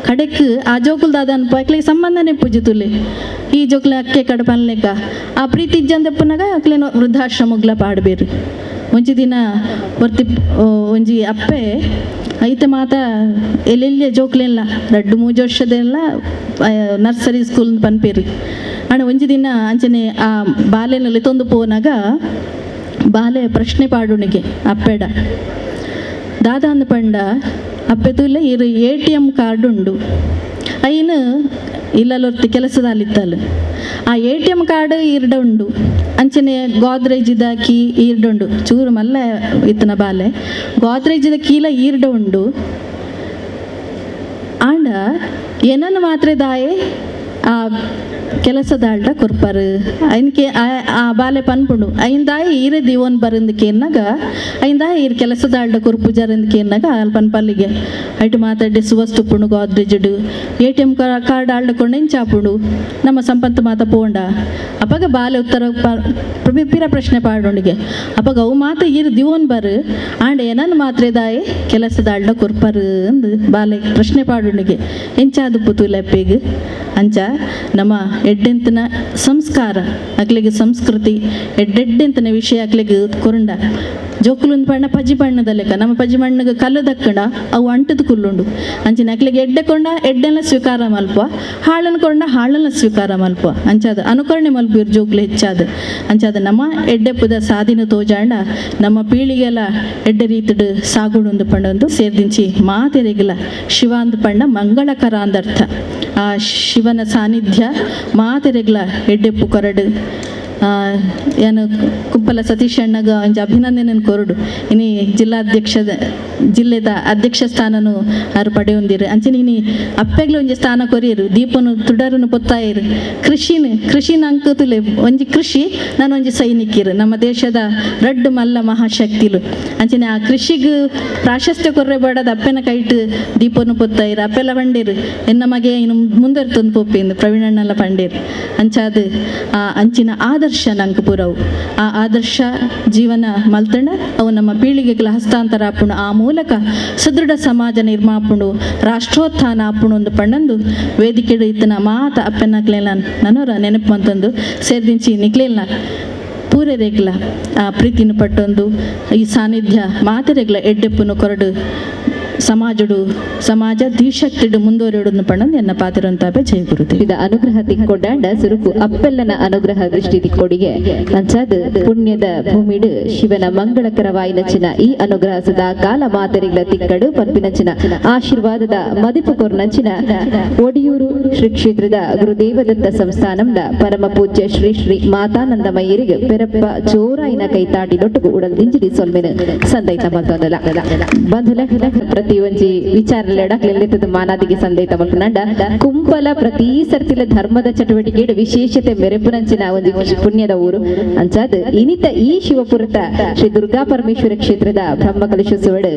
ಕಡೆಕ್ ಆ ಜೋಕುಲ್ದಾದ ಅನ್ಪ ಸಂಬಂಧನೇ ಪೂಜಿತುಲೆ ಈ ಜೋಕ್ಲೆ ಅಕ್ಕೆ ಕಡೆ ಪನ್ಲೆಕ್ಕ ಆ ಪ್ರೀತಿ ಇಜ್ಜಂದಪ್ಪನಾಗ ಅಕ್ಲೇನು ವೃದ್ಧಾಶ್ರಮಗ್ಲ ಪಾಡ್ಬೇರು. ಒಂಜಿ ದಿನ ವರ್ತಿ ಒಂಜಿ ಅಪ್ಪೆ ಐತೆ ಮಾತ ಎಲ್ಲೆಲ್ಲಿ ಜೋಕ್ಲೆಲ್ಲ 2-3 ವರ್ಷದೆಲ್ಲ ನರ್ಸರಿ ಸ್ಕೂಲ್ ಪನ್ಪೇರಿ ಅಣ್ಣ. ಒಂಜಿ ದಿನ ಅಂಚನೆ ಆ ಬಾಲೆನಲ್ಲಿ ತೊಂದು ಪೋನಾಗ ಬಾಲೆ ಪ್ರಶ್ನೆ ಪಾಡುಣಿಗೆ ಅಪ್ಪೆಡ ದಾದಾ ಅಂದ ಪಂಡ ಅಪ್ಪೆ ತುಲೆ ಇರು ATM card ಉಂಡು ಐನು ಇಲ್ಲೊರ್ತಿ ಕೆಲಸದಲ್ಲಿತ್ತಲ್ಲ ಆ ATM card ಈರ್ಡ ಉಂಡು ಅಂಚನೆ ಗೋದ್ರೇಜಿದ ಕೀ ಈರ್ಡ ಉಂಡು ಚೂರು ಮಲ್ಲ ಇತ್ತನ ಬಾಲೆ ಗೋದ್ರೇಜಿದ ಕೀಲ ಈರ್ಡ ಉಂಡು ಆಂಡ ಏನನ್ನು ಮಾತ್ರ ದಾಯೆ ಆ ಕೆಲಸದಾಳ್ಡ ಕೊರ್ಪರು ಐನ್ಕೆ ಆ ಬಾಲೆ ಪನ್ಪುಂಡು ಐಂದಾಯ ಈರೆ ದಿವೋನ್ ಬರಂದಕ್ಕೆ ಎನ್ನಾಗ ಐಂದಾಯ ಈರ್ ಕೆಲಸದಾಳ್ಡ ಕೊರ್ಪು ಜರಂದಕ್ಕೆ ಎನ್ನಾಗ ಅಲ್ಲಿ ಪನ್ಪಲ್ಲಿಗೆ ಐಟು ಮಾತಾಡಿ ಸುವಸ್ತುಪ್ಪುಂಡು ಗೋದ್ರೇಜಿಡು ATM card ಆಳ್ಡ ಕೊಂಡೆಂಚಾಪುಂಡು ನಮ್ಮ ಸಂಪತ್ತು ಮಾತ ಪೋಂಡ ಅಪಗ ಬಾಲೆ ಉತ್ತರ ಪಿರ ಪ್ರಶ್ನೆ ಪಾಡೋಣಿಗೆ ಅಪಗ ಅವು ಮಾತ ಈರು ದಿವೋನ್ ಬರು ಆಂಡ ಏನನ್ನು ಮಾತ್ರ ದಾಯೆ ಕೆಲಸದಾಳ್ಡ ಕೊರ್ಪರು ಅಂದು ಬಾಲೆ ಪ್ರಶ್ನೆ ಪಾಡೋಣಿಗೆ ಎಂಚಾದು ಪುತುಲೆಪ್ಪೆಗ್ ಅಂಚ ನಮ್ಮ ಎಡ್ಡೆಂತನ ಸಂಸ್ಕಾರ ಅಕ್ಲಿಗೆ ಸಂಸ್ಕೃತಿ ಎಡ್ಡೆಡ್ಡೆಂತನ ವಿಷಯ ಅಕ್ಲಿಗೆ ಕೊರಂಡ ಜೋಕುಲೊಂದು ಬಣ್ಣ ಪಜ್ಜಿ ಬಣ್ಣದ ಲೆಕ್ಕ ನಮ್ಮ ಪಜ್ಜಿ ಮಣ್ಣಿಗೆ ಕಲ್ಲು ದಕ್ಕಂಡ ಅವು ಅಂಟದ ಕುಲ್ಲುಂಡು ಅಂಚಿನ ಅಕ್ಲಿಗೆ ಎಡ್ಡೆ ಕೊಂಡ ಎಡ್ಡೆನ ಸ್ವೀಕಾರ ಮಲ್ಪ ಹಾಳನ್ನು ಕೊಂಡ ಹಾಳನ್ನ ಸ್ವೀಕಾರ ಮಲ್ಪ ಅಂಚಾದ ಅನುಕರಣೆ ಮಲ್ಪಿರು ಜೋಕುಲು ಹೆಚ್ಚಾದ ಅಂಚಾದ ನಮ್ಮ ಎಡ್ಡೆಪ್ಪದ ಸಾಧಿನ ತೋಜಾಂಡ ನಮ್ಮ ಪೀಳಿಗೆಲ್ಲ ಎಡ್ಡೆ ರೀತಿಡು ಸಾಗುಡೊಂದು ಪಂಡೊಂದು ಸೇರ್ದಿಂಚಿ ಮಾತೆರೆಗಿಲ್ಲ ಶಿವ ಅಂದ ಪಂಡ ಮಂಗಳಕರ ಅಂದರ್ಥ ಆ ಶಿವನ ಸಾನ್ನಿಧ್ಯ ಮಾತೆರೆಗ್ಲ ಎಡ್ಡೆಪ್ಪು ಕೊರಡು ಏನು ಕುಪ್ಪಲ ಸತೀಶ್ ಅಣ್ಣಗ ಒಂಜಿ ಅಭಿನಂದನೆ ಕೊರಡು ಇನಿ ಜಿಲ್ಲಾಧ್ಯಕ್ಷದ ಜಿಲ್ಲೆದ ಅಧ್ಯಕ್ಷ ಸ್ಥಾನನು ಆರು ಪಡೆಯೊಂದಿರು ಅಂಚಿನ ಇನಿ ಅಪ್ಪೆಗ್ಲ ಒಂಜಿ ಸ್ಥಾನ ಕೊರಿಯರು ದೀಪನು ತುಡರುನು ಪೊತ್ತಾಯಿರು ಕೃಷಿನ ಕೃಷಿನ ಅಂಕುತುಲೆ ಒಂಜಿ ಕೃಷಿ ನಾನು ಒಂಜಿ ಸೈನಿಕಿರು ನಮ್ಮ ದೇಶದ ರಡ್ಡು ಮಲ್ಲ ಮಹಾಶಕ್ತಿಲು ಅಂಚಿನ ಆ ಕೃಷಿಗೆ ಪ್ರಾಶಸ್ತ್ಯ ಕೊರ್ರೆ ಬೇಡದ ಅಪ್ಪೆನ ಕೈಟು ದೀಪನು ಪೊತ್ತಾಯಿರು ಅಪ್ಪೆಲ್ಲ ಬಂಡೀರು ಎನ್ನ ಮಗೆ ಇನ್ನು ಮುಂದುವರ್ತೊಂದು ಪೊಪ್ಪಿಂದು ಪ್ರವೀಣಣ್ಣೆಲ್ಲ ಪಂಡೀರು ಅಂಚಾದ ಆ ಅಂಚಿನ ಆದರ್ಶ ನಂಗೆ ಪೂರವು ಆ ಆದರ್ಶ ಜೀವನ ಮಲ್ತಂಡ ಅವು ನಮ್ಮ ಪೀಳಿಗೆಗಳ ಹಸ್ತಾಂತರ ಆಪುಂಡು ಆ ಮೂಲಕ ಸುದೃಢ ಸಮಾಜ ನಿರ್ಮಾಪುಂಡು ರಾಷ್ಟ್ರೋತ್ಥಾನ ಆಪುಂಡು ಒಂದು ಪಣ್ಣಂದು ವೇದಿಕೆ ಇತ್ತನ ಮಾತ ಅಪ್ಪೆನಕ್ಲೆಲ್ಲ ನನೋರ ನೆನಪು ಅಂತಂದು ಸೇರ್ದಿಂಚಿ ನಿಕ್ಲೆಲ್ಲ ಪೂರೆರೆಗ್ಲ ಆ ಪ್ರೀತಿನ ಪಟ್ಟೊಂದು ಈ ಸಾನ್ನಿಧ್ಯ ಮಾತೆರೆಗ್ಲ ಎಡ್ಡೆಪ್ಪುನು ಕೊರಡು ಸಮಾಜಡು ಸಮಾಜ ಧೀಶಕ್ತಿಡು ಮುಂದುವರಿಯೋಡು ಪಣ್ಣಂದು ಎನ್ನ ಪಾತಿರಂತಾಪೆ ಜಯ ಗುರುದೇವ್. ಇದ ಅನುಗ್ರಹ ತಿಕ್ಕೊಡಾಂಡ ಸುರುಕು ಅಪ್ಪೆಲ್ಲನ ಅನುಗ್ರಹ ದೃಷ್ಟಿ ತಿಕ್ಕೊಡಿಗೆ ಅಂಚಾದ ಪುಣ್ಯದ ಭೂಮಿಡು ಶಿವನ ಮಂಗಳಕರವಾಯಿನಚಿನ ಈ ಅನುಗ್ರಹ ಸದಾ ಕಾಲ ಮಾತರಿಗಳ ತಿಕ್ಕಡು ಪನ್ಪಿನಚಿನ ಆಶೀರ್ವಾದದ ಮದಿಪು ಕೊರ್ನಂಚಿನ ಒಡಿಯೂರು ಶ್ರೀ ಕ್ಷೇತ್ರದ ಗುರುದೇವದತ್ತ ಸಂಸ್ಥಾನಂದ ಪರಮ ಪೂಜ್ಯ ಶ್ರೀ ಶ್ರೀ ಮಾತಾನಂದಮಯ್ಯರಿಗೆ ಪೆರಪ್ಪ ಜೋರಾಯಿನ ಕೈತಾಟಿ ದೊಟ್ಟುಗು ಉಡಲ್ ದಿಂಜಿದಿ ಸೊಲ್ಮೆನು ಸಂದೈತ ಮಲ್ತೊಂದಲ ಬಂಧುಲ ಪ್ರತಿಯೊಂಜಿ ವಿಚಾರ ಎಡಕ್ಲೆಲ್ಲದ ಮಾನಾದಿಗೆ ಸಂದೈತ ಮಲ್ಪುನಂಡ ಕುಂಪಲ ಪ್ರತಿ ಸರ್ತಿಲ ಧರ್ಮದ ಚಟುವಟಿಕೆ ವಿಶೇಷತೆ ಮೆರೆಪುನಂಚಿನ ಒಂದು ಪುಣ್ಯದ ಊರು ಅಂಚಾದ ಇನಿತ ಈ ಶಿವಪುರತ ಶ್ರೀ ದುರ್ಗಾ ಪರಮೇಶ್ವರ ಕ್ಷೇತ್ರದ ಬ್ರಹ್ಮ ಕಲಶೋತ್ಸವಡು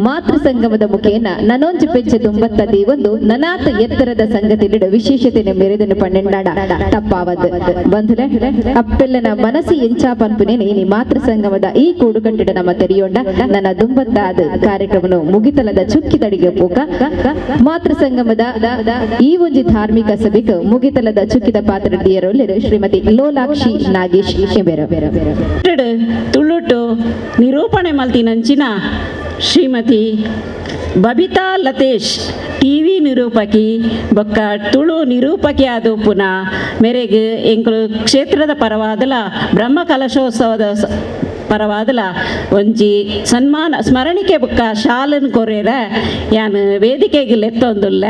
ಮಾತೃ ಸಂಗಮದ ಮುಖೇನ ನನೊಂಜಿ ಪೆಚ್ಚ ತುಂಬತ್ತ ದೇವೊಂದು ನನಾತ ಎತ್ತರದ ಸಂಗತಿಲಿಡ ವಿಶೇಷತೆ ಮೆರೆದನು ಪನ್ನೆಂಡಾಡ ತಪ್ಪಾವದ್ ಬಂಧುಲೆ ಅಪ್ಪೆಲ್ಲನ ಮನಸ್ಸು ಎಂಚಾ ಪನ್ಪುನೇನೆ ಇನಿ ಮಾತೃ ಸಂಗಮದ ಈ ಕೂಡುಕಟ್ಟಿಡ ನಮ್ಮ ತೆರೆಯೊಂಡ ನನ್ನ ದುಂಬತ್ತಾದ ಕಾರ್ಯಕ್ರಮನು ಮುಗಿತಲದ ಚುಕ್ಕಿದಡಿಗೆ ಪೋಕ ಮಾತೃ ಸಂಗಮದ ಈ ಒಂಜಿ ಧಾರ್ಮಿಕ ಸಭೆಗೆ ಮುಗಿತಲದ ಚುಕ್ಕಿದ ಪಾತ್ರ ದಿಯರೊಲ್ಲೆರು ಶ್ರೀಮತಿ ಲೋಲಾಕ್ಷಿ ನಾಗೇಶ್ ಶಿಬೇರು. ತುಳುಟು ನಿರೂಪಣೆ ಮಲ್ತಿನಂಚಿನ ಶ್ರೀಮತಿ ಬಬಿತಾ ಲತೇಶ್ ಟಿವಿ ನಿರೂಪಕಿ ಬೊಕ್ಕ ತುಳು ನಿರೂಪಕಿ ಆದ ಪುನಃ ಮೇರೆಗೆ ಎಂಕುಲು ಕ್ಷೇತ್ರದ ಪರವಾದಲ ಬ್ರಹ್ಮ ಕಲಶೋತ್ಸವದ ಪರವಾದಲ ಒಂಜಿ ಸನ್ಮಾನ ಸ್ಮರಣಿಕೆ ಬೊಕ್ಕ ಶಾಲನ್ ಕೊರೇರ ಯಾನ್ ವೇದಿಕೆಗೆ ಲೆತ್ತೊಂದುಲ್ಲ.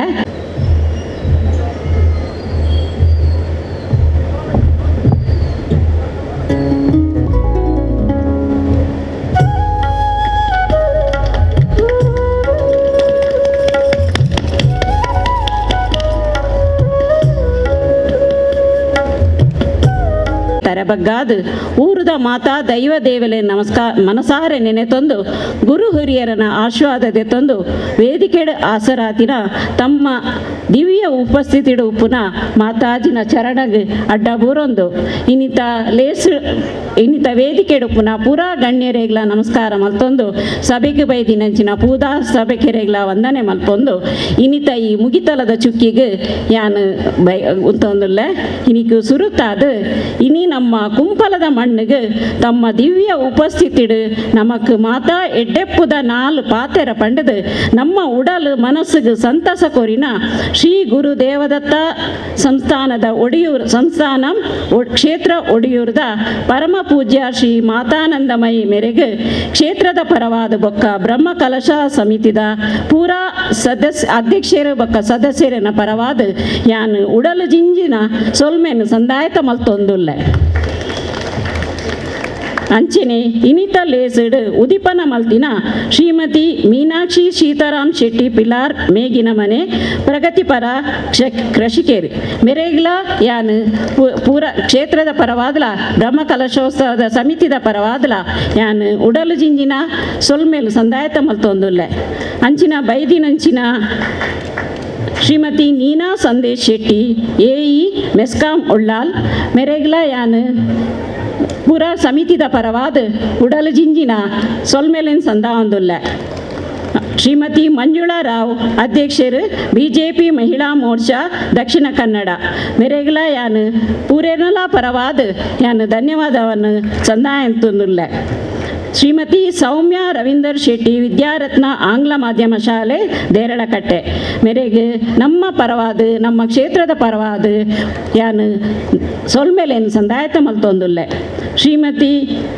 ತರಬಗ್ಗಾದು ಊರುದ ಮಾತಾ ದೈವ ದೇವಲೆ ನಮಸ್ಕಾರ ಮನಸಾರೆ ನೆನೆ ತಂದು ಗುರು ಹಿರಿಯರನ ಆಶೀರ್ವಾದದೆ ತಂದು ವೇದಿಕೆಡ ಆಸರಾತಿನ ತಮ್ಮ ದಿವ್ಯ ಉಪಸ್ಥಿತಿಡು ಪುನಃ ಮಾತಾಜಿನ ಚರಣಗ್ ಅಡ್ಡ ಬೂರೊಂದು ಇನ್ನಿತ ಲೇಸು ಇನ್ನಿತ ವೇದಿಕೆಡು ಪುನಃ ಪೂರಾ ಗಣ್ಯರೇಗ್ಲ ನಮಸ್ಕಾರ ಮಲ್ತೊಂದು ಸಭೆಗೆ ಬೈದಿನಂಚಿನ ಪೂದಾ ಸಭೆಕೆರೆಗ್ಲ ವಂದನೆ ಮಲ್ಪೊಂದು ಇನ್ನಿತ ಈ ಮುಗಿತಲದ ಚುಕ್ಕಿಗೆ ಯಾನ್ ಬೈ ಉಂತೊಂದುಲ್ಲ. ಇನಿಕು ಸುರುತಾದ ಇನಿ ನಮ್ಮ ಕುಂಪಲದ ಮಣ್ಣಿಗೆ ತಮ್ಮ ದಿವ್ಯ ಉಪಸ್ಥಿತಿಡು ನಮಕ್ ಮಾತಾ ಎಡ್ಡೆಪ್ಪುದ ನಾಲು ಪಾತೆರ ಪಂಡದು ನಮ್ಮ ಉಡಲು ಮನಸ್ಸಿಗೆ ಸಂತಸ ಕೋರಿನ ಶ್ರೀ ಗುರು ದೇವದತ್ತ ಸಂಸ್ಥಾನದ ಒಡಿಯೂರು ಸಂಸ್ಥಾನ ಕ್ಷೇತ್ರ ಒಡಿಯೂರದ ಪರಮ ಪೂಜ್ಯ ಶ್ರೀ ಮಾತಾನಂದಮಯಿ ಮೇರೆಗೆ ಕ್ಷೇತ್ರದ ಪರವಾದ ಬೊಕ್ಕ ಬ್ರಹ್ಮ ಕಲಶ ಸಮಿತಿದ ಪೂರಾ ಸದಸ್ಯ ಅಧ್ಯಕ್ಷರು ಬೊಕ್ಕ ಸದಸ್ಯರನ ಪರವಾದ ಯಾನ್ ಉಡಲು ಜಿಂಜಿನ ಸೊಲ್ಮೆನು ಸಂದಾಯತ ಮಲ್ತೊಂದುಲ್ಲ. ಅಂಚನೆ ಇನಿತ ಲೇಸಡ್ ಉದಿಪನ ಮಲ್ತಿನ ಶ್ರೀಮತಿ ಮೀನಾಕ್ಷಿ ಸೀತಾರಾಮ್ ಶೆಟ್ಟಿ ಪಿಲಾರ್ ಮೇಗಿನ ಮನೆ ಪ್ರಗತಿಪರ ಕೃಷಿಕೇರಿ ಮೆರೆಗ್ಲ ಯಾನ್ ಪೂರ ಕ್ಷೇತ್ರದ ಪರವಾದಲ ಬ್ರಹ್ಮ ಕಲಶೋತ್ಸವದ ಸಮಿತಿದ ಪರವಾದಲ ಯಾನ್ ಉಡಲು ಜಿಂಜಿನ ಸೊಲ್ಮೇಲು ಸಂದಾಯತ ಮಲ್ತೊಂದುಲ್ಲ. ಅಂಚಿನ ಬೈದಿನಂಚಿನ ಶ್ರೀಮತಿ ನೀನಾ ಸಂದೇಶ್ ಶೆಟ್ಟಿ ಎಇ ಮೆಸ್ಕಾಂ ಉಳ್ಳಾಲ್ ಮೆರೆಗ್ಲ ಯಾನ್ ಪೂರಾ ಸಮಿತಿದ ಪರವಾದ ಉಡಲು ಜಿಂಜಿನ ಸೊಲ್ಮೆಲಿನ್ ಸಂದಾವೊಂದುಲ್ಲ. ಶ್ರೀಮತಿ ಮಂಜುಳಾ ರಾವ್ ಅಧ್ಯಕ್ಷರು ಬಿಜೆಪಿ ಮಹಿಳಾ ಮೋರ್ಚಾ ದಕ್ಷಿಣ ಕನ್ನಡ ಮೆರೆಗ್ಲ ಯಾನ್ ಪೂರೇನಲ ಪರವಾದ ಯಾನ್ ಧನ್ಯವಾದವನ್ನು ಸಂದಾಯಂತೊಂದುಲ್ಲ. ಶ್ರೀಮತಿ ಸೌಮ್ಯ ರವೀಂದರ್ ಶೆಟ್ಟಿ ವಿದ್ಯಾರತ್ನ ಆಂಗ್ಲ ಮಾಧ್ಯಮ ಶಾಲೆ ದೇರಳಕಟ್ಟೆ ಮೇರೆಗೆ ನಮ್ಮ ಪರವಾದ ನಮ್ಮ ಕ್ಷೇತ್ರದ ಪರವಾದ ಯಾನ್ ಸೊಲ್ಮೆಲೇನು ಸಂದಾಯತ ಮಲ್ತೊಂದುಲ್ಲೆ. ಶ್ರೀಮತಿ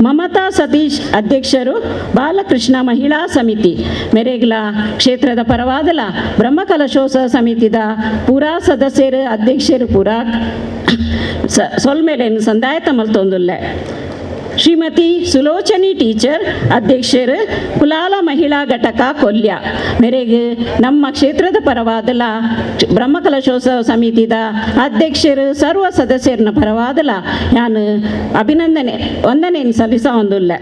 ಮಮತಾ ಸತೀಶ್ ಅಧ್ಯಕ್ಷರು ಬಾಲಕೃಷ್ಣ ಮಹಿಳಾ ಸಮಿತಿ ಮೆರೆಗ್ಲ ಕ್ಷೇತ್ರದ ಪರವಾದಲ ಬ್ರಹ್ಮಕಲಶೋತ್ಸವ ಸಮಿತಿದ ಪೂರಾ ಸದಸ್ಯರು ಅಧ್ಯಕ್ಷರು ಪೂರಾ ಸೊಲ್ಮೆಲೇನು ಸಂದಾಯತ ಮಲ್ತೊಂದುಲ್ಲೆ. ಶ್ರೀಮತಿ ಸುಲೋಚನಿ ಟೀಚರ್ ಅಧ್ಯಕ್ಷರು ಕುಲಾಲ ಮಹಿಳಾ ಘಟಕ ಕೊಲ್ಯ ಮೇರೆಗೆ ನಮ್ಮ ಕ್ಷೇತ್ರದ ಪರವಾದಲ ಬ್ರಹ್ಮಕಲಶೋತ್ಸವ ಸಮಿತಿದ ಅಧ್ಯಕ್ಷರು ಸರ್ವ ಸದಸ್ಯರನ್ನ ಪರವಾದಲ ನಾನು ಅಭಿನಂದನೆ ವಂದನೆಯನ್ನು ಸಲ್ಲಿಸ ಹೊಂದುಲ್ಲ.